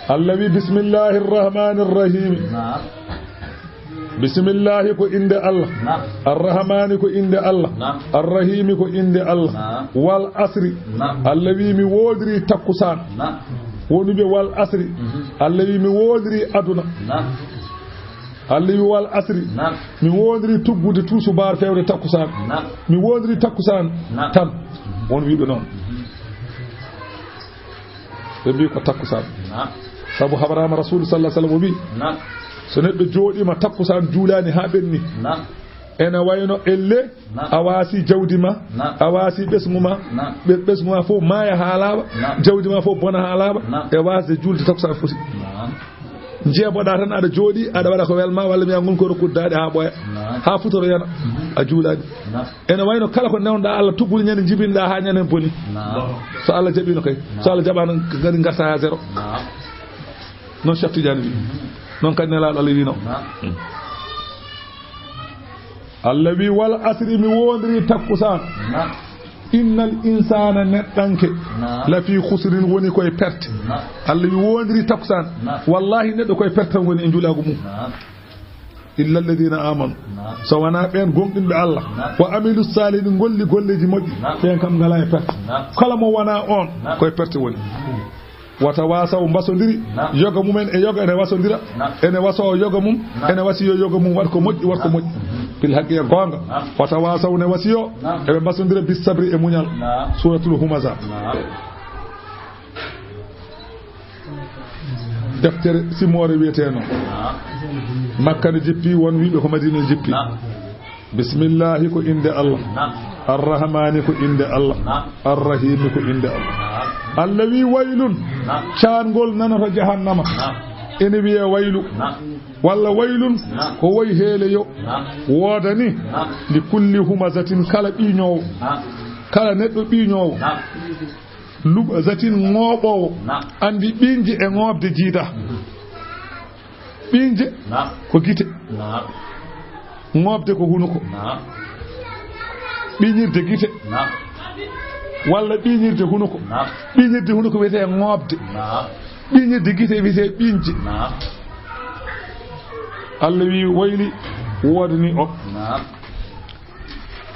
Allah wi, "Bismillahi rrahmani rrahim." Naam. Bismillahi ko innde Allah. Naam. Arrahmani ko innde Allah. Naam. Arrahimi ko innde Allah. Naam. Wal asri. Naam. Allah wi, "Mi woondiri takkusaan." Naam. Wonduɓe wal asri. Mhm. Allah wi, "Mi woondiri aduna." Naam. Allah wi, "Wal asri." Naam. "Mi woondiri tuggude tuusubaar fewde takkusaan." Naam. "Mi woondiri takkusaan." Naam. Tan. Won wiiɓe noon. Mhm. Ɓe mbi ko takkusaan. Naam. Sabu haɓraama Rasuulu sallallahu alaihi wasallam o wi, naam, so neɗɗo jooɗiima takkusaan juulaani haa ɓenni, naam, ene wayno elle, naam, a waasi jawdi ma, naam, a waasi ɓesngu ma, naam, ɓe-, ɓesngu ma fof maaya haa laaɓa, naam, jawdi ma fof bona haa laaɓa, naam, e waasde juulde takkusaan foti. Naam. Njeeboɗaa tan aɗa jooɗi, aɗa waɗa ko welma, walla mbiyaa ngun ko rokkude daaɗe haa ɓooya, naam, haa futoro yana, mhm, a juulaani. Naam. Ene wayno kala ko newnoɗaa Allah, tuggude ñande njibinɗaa haa ñande boni. Naam. So Allah jaɓiino kay. Naam. So Allah jaɓaano kadi ngarta haa zéro. Naam. Noon Cheikh Tidiane wi. Mhm. Noon kadi Nelaaɗo Allah wiino. Naam. Allah wi, "Wal asri, mi woondiri takkusaan." Naam. "Innal insaana, neɗɗanke, naam, la fii khusrin, woni koye perte." Naam. Allah wi, "Woondiri takkusaan." Naam. Wallahi neɗɗo koye perte tan woni e njulaagu mum. Naam. "Illa alladhina amanu." Naam. So wonaa ɓeen gomɗinɓe Allah. Naam. "Wa amilu salihin", golli golleeji moƴƴi. Naam. Ɓeen kam ngalaa e perte. Naam. Kala mo wonaa oon, naam, koye perte woni. "Wa tawasaw", mbasondiri. Naam. Yoga mumen e yoga ene wasondira. Naam. Ene wasoo yoga mum, naam, ene wasiyoo yoga mum, waɗ ko moƴƴi, waɗ ko, naam, moƴƴi. Mhm. Bil haqqi e goonga. Naam. "Wa tawasaw", ne wasiyoo. Naam. Eɓe mbasondira bis sabri, e muñal. Naam. Suuratul Humaza. Naam. Deftere simoore wiyetee noon. Naam. Makka no jippi, won wiiɓe ko Madiina no jippi. Naam. Bismillahi ko innde Allah. Naam. Arrahmani ko innde Allah. Naam. Arrahimi ko innde Allah. Naam. Allah wi, "Waylun." Naam. Caangol nanoto jahannama. Naam. Ene wiyee waylu. Naam. Walla waylun, naam, ko woy heeleyo. Naam. Woodani, naam, li kulli humazatin, kala ɓiiñoowo. Naam. Kala neɗɗo ɓiiñoowo. Naam. Lumazatin, ŋooɓoowo. Naam. Anndi ɓiiñde e ŋooɓde jiida. Mhm. Ɓiiñde, naam, ko gite. Naam. Ŋooɓde ko hunuko. Naam. Ɓiiñirde gite. Naam. Walla ɓiiñirde hunuko. Naam. Ɓiiñirde hunuko wiyetee ŋooɓde. Naam. Ɓiiñirde gite wiyetee ɓiiñde. Naam. Allah wi, wayli woodani o. Naam.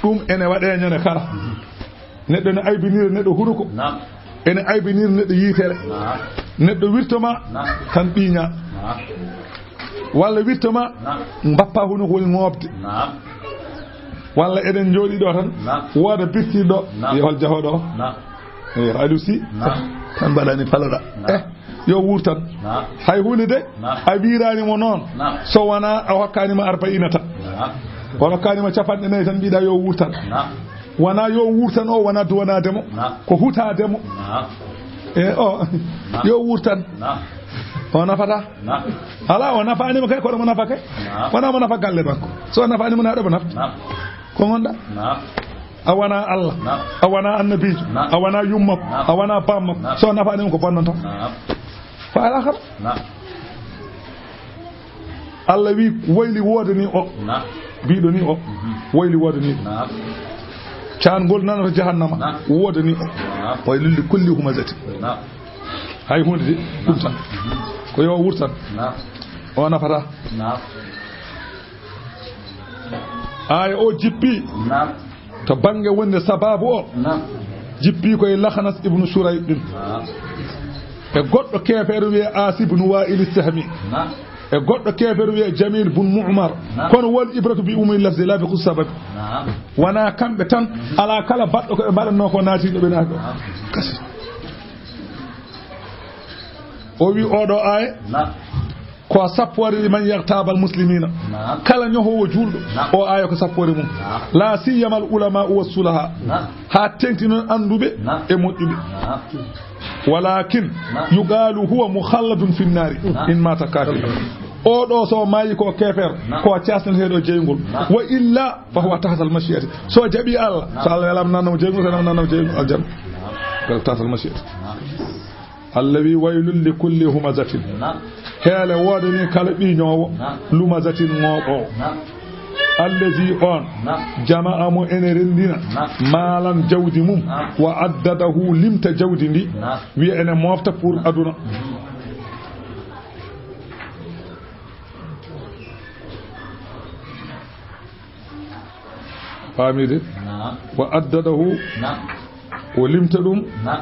Ɗum ene waɗee ñande kala. Mhm. Neɗɗo ne aybinira neɗɗo hunuko. Naam. Ene aybinira neɗɗo yitere. Naam. Neɗɗo wirtoma, naam, tan ɓiiña. Naam. Walla wirtoma, naam, mbappa hunuko woni ŋooɓde. Naam. Walla eɗen njooɗi ɗo tan, naam, wooda birtiiɗo, naam, yo hol jahooɗo o? Naam. Eyo, Aliou Sy, naam, tan mbaɗani paloɗa. Naam. Eh, yo wuur tan. Naam. Hay huunde de, naam, a wiiraani mo noon, naam, so wonaa o hokkaani ma arba'iina tan. Naam. O hokkaani ma capanɗe nayi tan, mbiɗa yo wuur tan. Naam. Wonaa yo wuur tan o, wonaa duwanaade mo. Naam. Ko hutaade mo. Naam. E o, naam, yo wuur tan. Naam. O nafata. Naam. Alaa, o nafaani mo kay, kono mo nafa kay. Naam. Wonaa mo nafa galle makko. So o nafaani mo, na ɗo mo nafta. Naam. Ko ngonɗa? Naam. A wonaa Allah. Naam. A wonaa annabiijo. Naam. A wonaa yummakko. Naam. A wonaa bammakko. Naam. So o nafaani mo, ko bonnanta. Naam. Fa alaa kam. Naam. Allah wi, wayli woodani o. Naam. Biiɗo ni o, mhm, woyli woodani ɗum. Naam. Caangol nanata jahannama, naam, woodani o. Naam. Waylun li kulli humazatin. Naam. Hay huunde de, ɗum tan. Mhm. Ko yo wurtan. Naam. O nafata. Naam. Aaya o jippi. Naam. To bannge wonde sababu o, naam, jippi ko e Laxnas ibnu Surayq ɗin. Naam. E goɗɗo keefeero wiyee Aas ibnu Waa'il Sahmi. Naam. E goɗɗo keefeero wiyee Jamil bun Mu'mar. Naam. Kono wal ibratu bi umumi lafzi la bi khusus sababi. Naam. Wonaa kamɓe tan, mhm, alaa kala baɗɗo ko ɓe mbaɗatnoo ko naati ɗo ɓe naati ɗo. Naam. Kasi. O wi oɗo aaya. Naam. Ko sappoore liman yaghtabal muslimina. Naam. Kala ñohoowo juulɗo, naam, o aaya ko sappoore mum. Naam. La siyama al ulama wa sulaha. Naam. Haa teŋti noon annduɓe, naam, e moƴƴuɓe. Naam. Walakin, naam, yuqalu huwa mukhalladun fi nnaari, naam, in mata kafir. O ɗo so maayi ko keefeer, naam, ko caasneteeɗo jeyngol. Naam. Wa illa fa huwa tahta al mashi'ati. So jaɓi Allah, naam, so Allah welam nanamo jeyngol, so welam nanamo jeyngol aljanna. Naam. Ko tahta al mashi'ati. Naam. Allah wi, "Waylun li kulli humazatin." Naam. Heele woodani kala ɓiñoowo, naam, lumazatin ŋooɓoowo. Naam. Allazi on, naam, jama'a mo ene renndina, naam, maalan jawdi mum, naam, wa addadahu limta jawdi ndi, naam, wiya ene mofta pour aduna. Mhm. Faami de? Naam. Wa addadahu. Naam. O limta ɗum. Naam.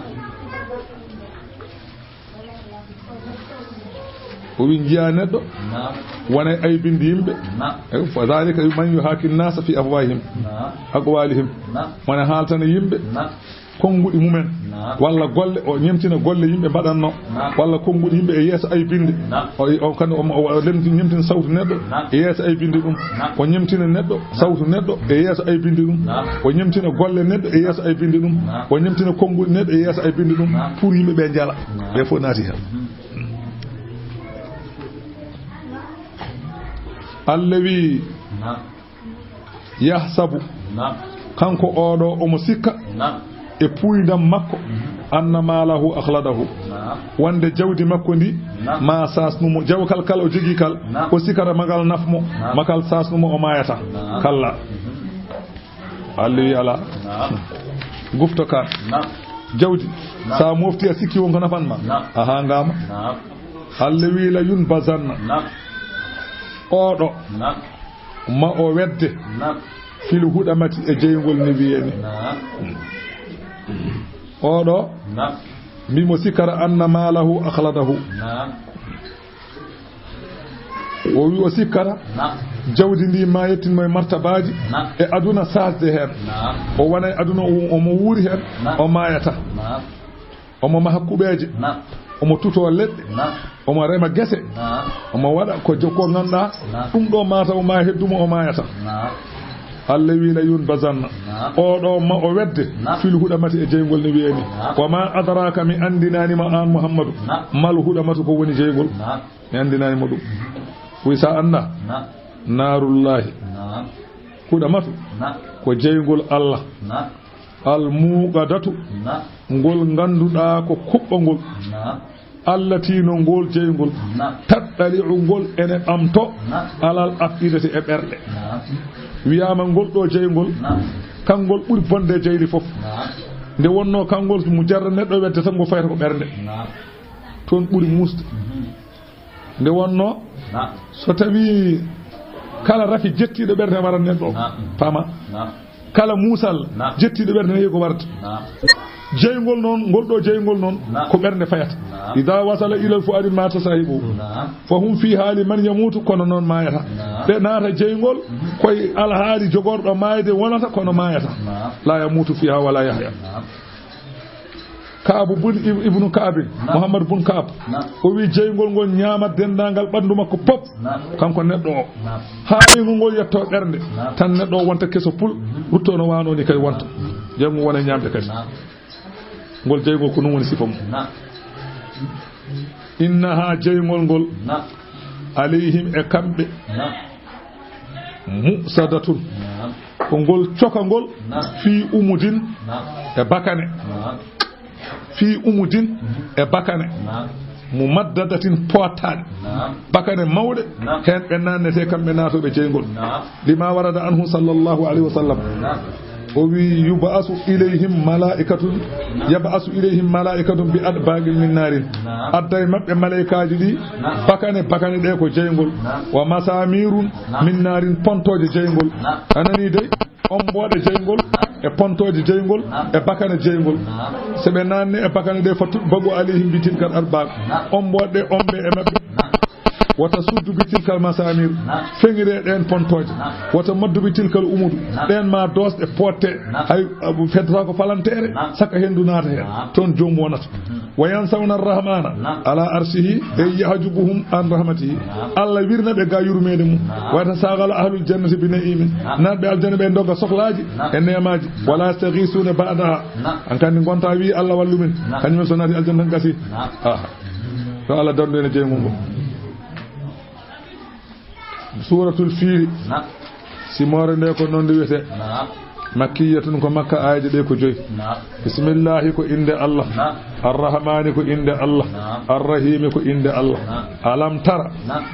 O wi, njiya neɗɗo. Naam. Wona e aybinde yimɓe. Naam. E, fa dhalika man yuhaki nnasa fi afwahihim. Naam. Aqwalihim. Naam. Wona haaltana yimɓe. Naam. Konnguɗi mumen, naam, walla golle, o ñemtina golle yimɓe mbaɗatno, naam, walla konnguɗi yimɓe e yeeso aybinde. Naam. O, o, kan, o, o, o lemti-, ñemtina sawtu neɗɗo, naam, e yeeso aybinde ɗum. Naam. O ñemtina neɗɗo, naam, sawtu neɗɗo e yeeso aybinde ɗum. Naam. O ñemtina golle neɗɗo e yeeso aybinde ɗum. Naam. O ñemtina konnguɗi neɗɗo e yeeso aybinde ɗum. Naam. Pour yimɓe ɓe njala. Naam. Ɓe fof naati heen. Mhm. Allah wi, naam, yahsabu. Naam. Kanko oɗo omo sikka. Naam. E puuyndam makko. Mhm. Anna maalahu akhladahu. Naam. Wonde jawdi makko ndi, naam, ma sasnu mo. Jawkal kala o jogii kal, naam, o sikkata magal naf mo, naam, makal sasnu mo, o maayata. Naam. Kalla. Mhm. Allah wi ala. Naam. Gufto kan. Naam. Jawdi. Naam. Sa mofti a sikki won ko nafan ma. Naam. Aha ngama. Naam. Allah wi la yunbazanna. Naam. Oɗo. Naam. Ma o wedde. Naam. Fil huɗamati e jeyngol ni wiyeni. Naam. Oɗo. Naam. Mbimo sikkata anna maalahu akhladahu. Naam. O wi o sikkata. Naam. Jawdi ndi ma yettin mo e martabaaji. Naam. E aduna saasde heen. Naam. O wona e aduna o, omo wuuri heen. Naam. O maayata. Naam. Omo maha kuɓeeje. Naam. Omo tutoo leɗɗe. Naam. Omo rema gese. Naam. Omo waɗa ko jo-, ko ngannduɗaa. Naam. Ɗum ɗo mataw ma heddu mo o maayata. Naam. Allah wi la yunbazanna. Naam. Oɗo ma o wedde. Naam. Fil huɗamati e jeyngol ne wiyeni. Naam. Wa ma adraka mi anndinaani ma aan Muhammadu. Naam. Mal huɗamatu ko woni jeyngol. Naam. Mi anndinaani mo ɗum. Wi sa annda. Naam. Naarullahi. Naam. Huɗamatu. Naam. Ko jeyngol Allah. Naam. Almuuqadatu, naam, ngol ngannduɗaa ko kuɓɓangol. Naam. Allati no ngol jeyngol. Naam. Tattali'u ngol ene ɓamto. Naam. Alal af'idati e ɓerɗe. Naam. Wiyaama ngol ɗo jeyngol. Naam. Kanngol ɓuri bonde jeyli fof. Naam. Nde wonnoo kanngol mujarrad neɗɗo wedde tan ngo fayata ko ɓernde. Naam. Toon ɓuri muusde. Mhm. Nde wonnoo, naam, so tawii kala rafi jettiiɗo ɓernde waran neɗɗo, naam, fama. Naam. Kala muusal, naam, jettiiɗo ɓernde ne ko warde. Naam. Jeyngol noon, ngol ɗo jeyngol noon, naam, ko ɓernde fayata. Naam. Ida wasala ilal fuadi mata sahibu. Naam. Fa hum fi hali man yamutu, kono noon maayata. Naam. Ɓe naata jeyngol, mhm, koye alhaali jogorɗo maayde wonata, kono maayata. Naam. La yamutu fiha wala yahya. Naam. Kaabu bun Ib-, Ibnu Kaabin, naam, Muhammad bun Kaab, naam, o wi jeyngol ngol ñaamat denndaangal ɓanndu makko pop, naam, kanko neɗɗo o. Naam. Haa jeyngol ngol yetto ɓernde, naam, tan neɗɗo o wonta keso pul, mhm, rutto no waano ni kay wonta. Naam. Jeyngol wona ñaamde kadi. Naam. Ngol jeyngol ko ɗum woni sifa mum. Naam. Innaha jeyngol ngol, naam, alayhim e kamɓe, naam, musadatun. Naam. Ko ngol cokangol, naam, fii umudin, naam, e bakane. Naam. Fii umudin, mhm, e bakane. Naam. Mumaddadatin, poottaaɗe. Naam. Bakane mawɗe. Naam. Heen ɓe naannetee, kamɓe naatooɓe jeyngol. Naam. Lima warada anhu sallallahu alayhi wa sallam. Naam. O wi, "Yub'asu ilayhim malaa'ikatun, yab'asu ilayhim malaa'ikatun bi adbagin min naarin." Naam. Adda e maɓɓe malaykaaji ɗi, naam, bakane, bakane ɗe ko jeyngol. Naam. "Wa masamirun, naam, min naarin," pontooje jeyngol. Naam. A nanii dey? Ombooɗe jeyngol, naam, e pontooje jeyngol, naam, e bakane jeyngol. Naam. So ɓe naanni e bakane ɗe, "Fa tutbagu alayhim bi tilkal adbag." Naam. Ombooɗe ɗe ombe e maɓɓe. Naam. "Wa tasuddu bi tilkal masamir." Naam. Feŋire ɗeen pontooje. Naam. "Wa tumaddu bi tilkal umudu." Naam. Ɗeen ma doosɗe pootte. Naam. Hay, uh, feddata ko falanteere, naam, saka henndu naata heen. Naam. Toon joom wonata. Mhm. "Wa yansawna arrahmana, naam, ala arshihi, e yahjubuhum an rahmatihi." Naam. Allah wirna ɓe ga yurmeende mum. Naam. "Wa yatasagala ahlul jannati bi na'imin." Naam. Naatɓe aljanna ɓe ndogga sohlaaji, naam, e neemaaji. Naam. "Wala yastaghisuna ba'daha." Naam. An kandi ngonta wi, "Allah wallu min." Naam. Kañum en so naati aljanna tan gasi. Naam. Aha. Yo Allah dandu en e jey mum. Suuratul Fiili. Naam. Simoore nde ko noon nde wiyetee. Naam. Makkiyatun, ko Makka, aayeeje ɗe ko joyi. Naam. Bismillahi ko innde Allah. Naam. Arrahmani ko innde Allah. Naam. Arrahimi ko innde Allah. Naam. Alam tara. Naam.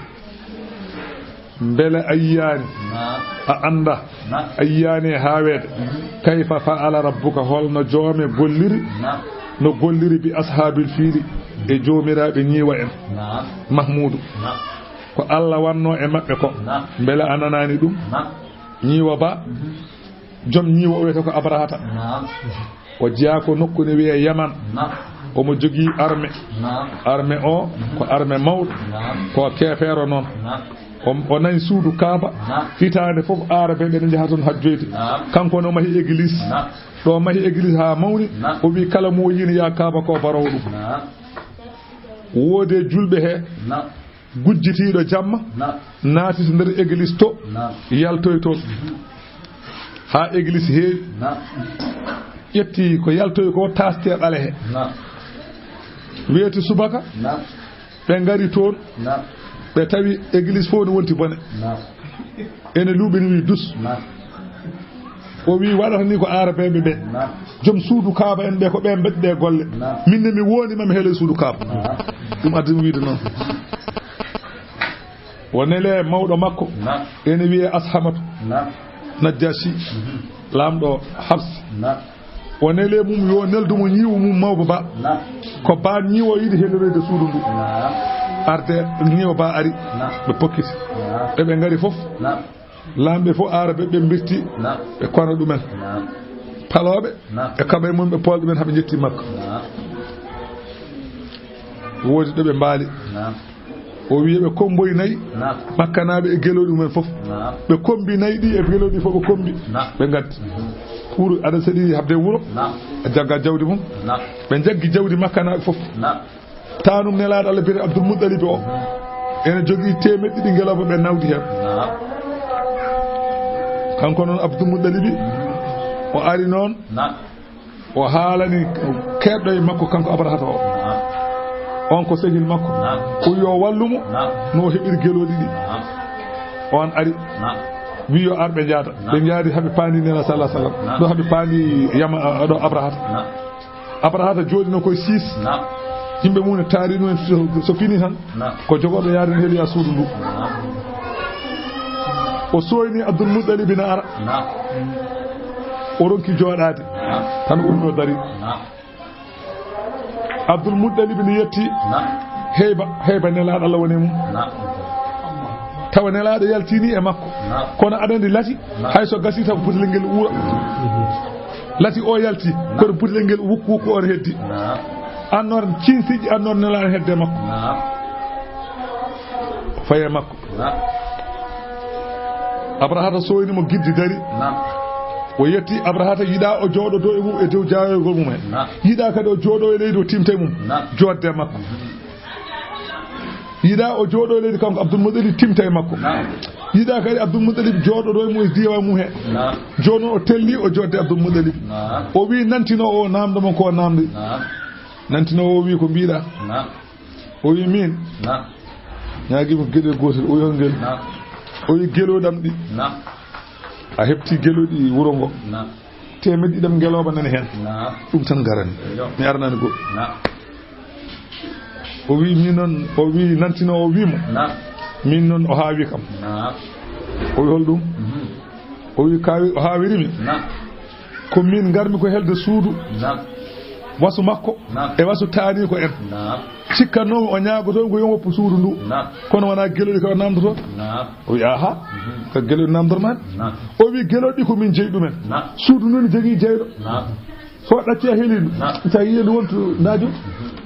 Mbele a yiyaani? Naam. A annda? Naam. A yiyaani e haaweede? Mhm. Kayfa fa'ala rabbuka, holno joome golliri? Naam. No golliri bi ashaabil fiili, e joomiraaɓe ñiiwa en? Naam. Mahmuudu. Naam. Ko Allah wanno e maɓɓe ko. Naam. Mbele a nanaani ɗum? Naam. Ñiiwa ba, mhm, joom ñiiwa o wiyata ko Abrahata. Naam. O jeyaa ko nokku ne wiyee Yaman. Naam. Omo jogii arme. Naam. Arme o, mhm, ko arme mawɗo. Naam. Ko keefeero noon. Naam. O, o nayi suudu Kaaba. Naam. Hitaande fof, Aarabeeɓe ne njaha toon hajjoyde. Naam. Kanko ne o mahi église. Naam. Ɗo o mahi église haa mawni. Naam. O wi kala mo o yiini yaa Kaaba ko baroowo ɗum. Naam. Woodi e julɓe he. Naam. Gujjitiiɗo jamma. Naam. Naati to nder église to. Naam. Yaltoy toon. Mhm. Haa église heewi. Naam. Ƴetti ko yaltoy ko, taasti e ɓale he. Naam. Weeti subaka. Naam. Ɓe ngari toon. Naam. Ɓe tawi église fof ne wonti bone. Naam. Ene luuɓi ne wi dus. Naam. O wi waɗata ni ko Aarabeeɓe ɓe. Naam. Joom suudu Kaaba en ɓe, ko ɓe mbaɗi ɗe golle. Naam. Min ne mi wooni ma mi heeloy suudu Kaaba. Naam. Ɗum addi mi wiide noon. O nele mawɗo makko. Naam. Ene wiyee Ashamatu. Naam. Najjashi. Mhm. Laamɗo Habs. Naam. O nele mum yo neldu mo ñiiwo mum mawba ba. Naam. Ko ba ñiiwo yiɗi helloreede suudu ndu. Naam. Arde ñiiwo ba ari. Naam. Ɓe pokkiti. Naam. Eɓe ngari fof. Naam. Laamɓe fof Aarabe ɓe mbirti. Naam. Ɓe kona ɗumen. Naam. Palooɓe. Naam. E kaɓe mum ɓe pool ɗumen haa ɓe njetti Makka. Naam. Woodi ɗo ɓe mbaali. Naam. O wiyi ɓe komboy nayi. Naam. Makkanaaɓe e gelooɗi mumen fof. Naam. Ɓe kombi nayi ɗi e gelooɗi fof ɓe kombi. Naam. Ɓe ngaddi. Pour aɗa seɗi habde wuro. Naam. A jagga jawdi mum. Naam. Ɓe jaggi jawdi makkanaaɓe fof. Naam. Taanum Nelaaɗo Allah biyetee Abdul Muɗɗalibi o. Ene jogii teemeɗɗe ɗiɗi ngelooba ɓe nawdi heen. Naam. Kanko noon Abdul Muɗɗalibi, o ari noon. Naam. O haalani keedɗo e makko, kanko Abrahata o. Naam. On ko sehil makko. Naam. O yo wallu mo. Naam. No o heɓiri gelooɗi ɗi. Naam. On ari. Naam. Wi yo ar ɓe njaada. Naam. Ɓe njaadi haa ɓe paandi Nelaaɗo sallallahu alaihi wasallam. Naam. Ɗo haa ɓe paandi Yama, ɗo Abrahata. Naam. Abrahata jooɗino koye siis. Naam. Yimɓe mum ne taari ɗum en so, so fini tan. Naam. Ko jogorɗo yaade ne heɗoya suudu ndu. Naam. O sooyni Abdul Muɗɗalib ina ara. Naam. O ronki jooɗaade. Naam. Tan o ummi o dari. Naam. Abdul Muɗɗalib ne yetti. Naam. Heyba, heyba Nelaaɗo Allah woni e mum. Naam. Tawa Nelaaɗo yaltini e makko. Naam. Kono aɗa anndi lati, naam, hay so gasi taw butelel ngel uura. Lati o yalti, naam, kono butelel ngel wukku wukku on heddi. Naam. Annor cinsiji annor Nelaaɗo hedde makko. Naam. Faye makko. Naam. Abrahata sooyni mo giddi dari. Naam. O yetti Abrahata yiɗa o jooɗodo e mum e dow jaayoygol mum he. Naam. Yiɗa kadi o jooɗo e leydi o timta e mum. Naam. Joodde makko. Yiɗa o jooɗo e leydi kanko Abdul Muɗɗalib timta e makko. Naam. Yiɗa kadi Abdul Muɗɗalib jooɗodo e mum e diiwaan mum he. Naam. Jooni o telli o joodde Abdul Muɗɗalib. Naam. O wi nantino o naamdo mo ko naamdi. Naam. Nantino o wi ko mbiɗa. Naam. O wi min. Naam. Ñaagi mo geɗel gootel o wi hol ngel. Naam. O wi gelooɗam ɗi. Naam. A heɓti gelooɗi wuro ngo. Naam. Teemeɗɗe ɗiɗam ngelooba nani heen. Naam. Ɗum tan garani. Yo. Mi aranaani goɗɗum. Naam. O wi min noon, o wi nantino, o wi mo. Naam. Min noon o haawi kam. Naam. O wi hol ɗum? Mhm. O wi kawi, o haawiri mi. Naam. Ko min ngarmi ko helde suudu. Naam. Wasu makko. Naam. E wasu taani ko en. Naam. Cikkannoomi o ñaagoto ko yo woppu suudu ndu. Naam. Kono wonaa gelori ka o namdoto. Naam. O wi aha. Mhm. Ka gelori namdor man. Naam. O wi gelori ɗi ko min jeyi ɗumen. Naam. Suudu ndu ne jogii jeyɗo. Naam. So ɗacci a heli ndu. Naam. Sa yiyi ndu wontu naajo. Mhm.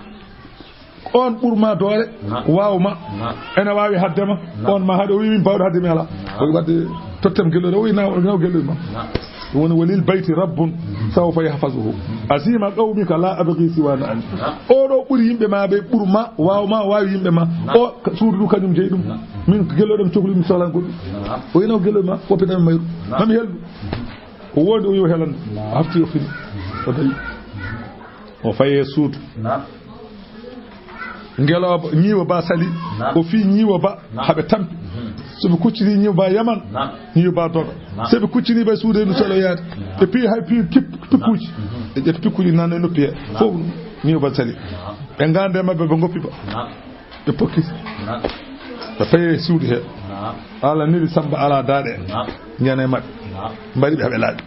On ɓurma doole, na, waaw ma, na, ene waawi hadde ma, na, on ma haɗe, o wi min baawɗo hadde mi alaa. Na. O wi wadde tottem gelɗo, o wi na, na gelɗo ma. Na. Ɗum woni walil bayti rabbun, mhm, sawfa yahfazuhu. Mhm. Asima qawmika la abghi siwa na an. Na. O ɗo ɓuri yimɓe ma ɓe ɓurma, waaw ma, waawi yimɓe ma. Na. O ka-, suudu ndu kañum jeyi ɗum. Na. Min gelɗo ɗum cohli mi sohlan goɗɗum. Na. O wi na gelɗo ma, woppiɗam e mayru. Na. Mami helɗu. Mhm. O woodi o yo helan. Na. O hafti o fini. O dañi. O faye suudu. Na. Ngelooba, ñiiwa ba sali. Na. O fii ñiiwa ba, na, haɓe tampi. Mhm. So ɓe kuccini ñiiwa ba yaman, na, ñiiwa ba doga. Na. So ɓe kuccini ba suudu e ndu salo yaade. Na. Ɓe pii hay pii kip-, pikkuuji. Mhm. Ɓe ƴetti pikkuuji nan e noppi he. Na. Fof ñiiwa ba sali. Na. Ɓe ngande maɓɓe ɓe ngoppi ba. Na. Ɓe pokkiti. Na. Ɓe paye suudu he. Na. Ala neli Samba ala daaɗe. Na. Ñande maɓɓe. Na. Mbari ɓe haɓe laaɓi.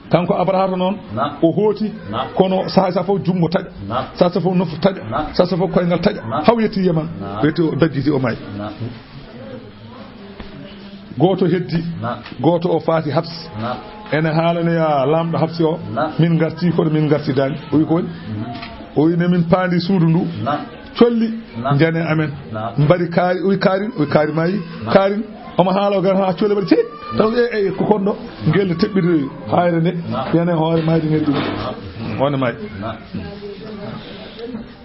Kanko Abrahata noon, na, o hooti, na, kono saha sa fof junngo taƴa, na, saha sa fof nofo taƴa, na, saha sa fof koyngal taƴa, na, haw yetti Yaman, na, weeti o dajjiti o maayi. Na. Gooto heddi, na, gooto o faati Habs. Na. Ene haalanoya laamɗo Habsi o, na, min ngarti kono min ngartidaani. O wi ko woni? Mhm. O wi ne min paandi suudu ndu. Na. Colli, na, njane amen. Na. Mbari kaari, o wi kaarin, o wi kaari maayi. Na. Kaarin, omo haala o gara haa coole mbaɗi cek. Taw e, e, ko kon ɗo, ngel teɓɓirde hayre nde, na, yana e hoore mayde ngel ɗum. Na. Wonde may. Na.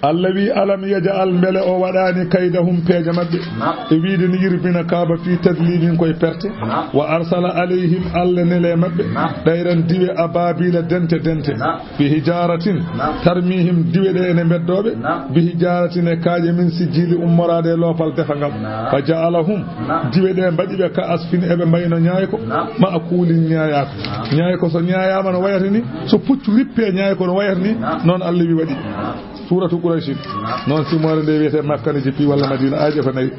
Allah wi, "Alam yaj'al, mbele o waɗaani kaydahum, peeje maɓɓe?" Na. E wiide ni, "Yurbina kaaba fi tadlilin, koye perte." Na. "Wa arsala alayhim, Allah nele maɓɓe." Na. "Ɗayran, diwe, ababila, dente, dente." Na. "Bi hijaratin, na, tarmihim, diwe ɗe ene mbeddooɓe, na, bi hijaratin, e kaaƴe, min sijjili, ummoraade e loofal defangal." Na. "Fa ja'alahum, na, diwe ɗe mbaɗi ɓe ka asfin, eɓe mbayno ñaayko, na, ma'kulin, ñaayaako." Na. Ñaayko so ñaayaama no wayata ni, so puccu rippe ñaayko no wayata ni, na, noon Allah wi waɗi. Na. Suuratu Quraysh. Na. Noon simoore nde wiyetee Makka ne jippi walla Madina, aaje ko nayi.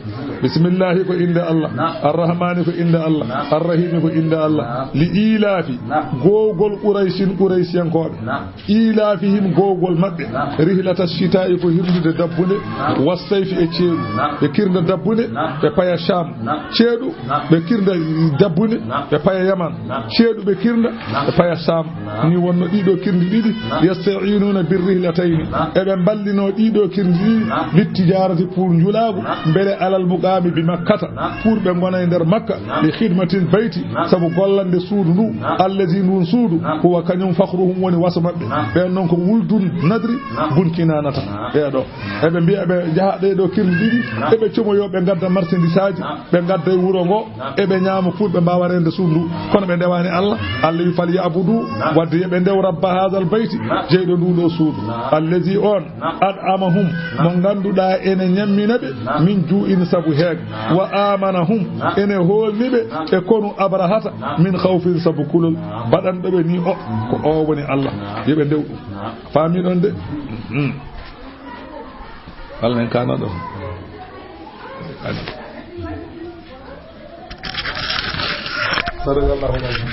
Bismillahi ko innde Allah. Na. Arrahmani ko innde Allah. Na. Arrahimi ko innde Allah. Na. Li ilaafi. Na. Gowgol Qurayshin, Quraysiyankooɓe. Na. Ilafihim gowgol maɓɓe. Na. Rihlata shita'i ko hirnude dabbunde. Na. Wassayfi e ceeɗu. Na. Ɓe kirna dabbunde. Na. Ɓe paya Sham. Na. Ceeɗu. Na. Ɓe kirna dabbunde. Na. Ɓe paya Yaman. Na. Ceeɗu ɓe kirna. Na. Ɓe paya Sham. Na. Ni wonno ɗiɗo kirndi ɗiɗi. Na. Yasta'inuna bir rihlatayni. Na. Eɓe mballino ɗiɗo kirndi ɗiɗi. Na. Bit tijarati pour njulaagu. Na. Mbele alal muqami bi Makkata. Na. Pour ɓe ngona e nder Makka. Na. Li khidmatil bayti. Na. Sabu gollande suudu ndu. Na. Allazi ndun suudu. Na. Huwa kañum fakhruhum woni waso maɓɓe. Na. Ɓen non ko wuldun nadri. Na. Bun Kinanata. Na. Ɓeeɗo. Eɓe mbiya ɓe njaha ɗee ɗo kirndi ɗiɗi. Na. Eɓe comoyo ɓe ngadda marchandisaaji. Na. Ɓe ngadda e wuro ngo. Na. Eɓe ñaama pour ɓe mbaawa reende suudu ndu. Kono ɓe ndewaani Allah. Allah wi, "Fal ya'budu." Na. Wadde yo ɓe ndew rabba hadal bayti. Na. Jeyɗo ndu ɗo suudu. Na. Allazi on. Na. At'amahum. Na. Mo ngannduɗaa ene ñammina ɓe. Na. Min juu'in sabu heeg. Na. Wa amanahum. Na. Ene hoolni ɓe. Na. E konu Abrahata. Na. Min khawfin sabu kulol. Na. Baɗanɗo ɓe ni o. Ko o woni Allah. Na. Yo ɓe ndew ɗum. Na. Faami ɗon de? Mhm. Allah en kana ɗo. Sadakallahu alazim.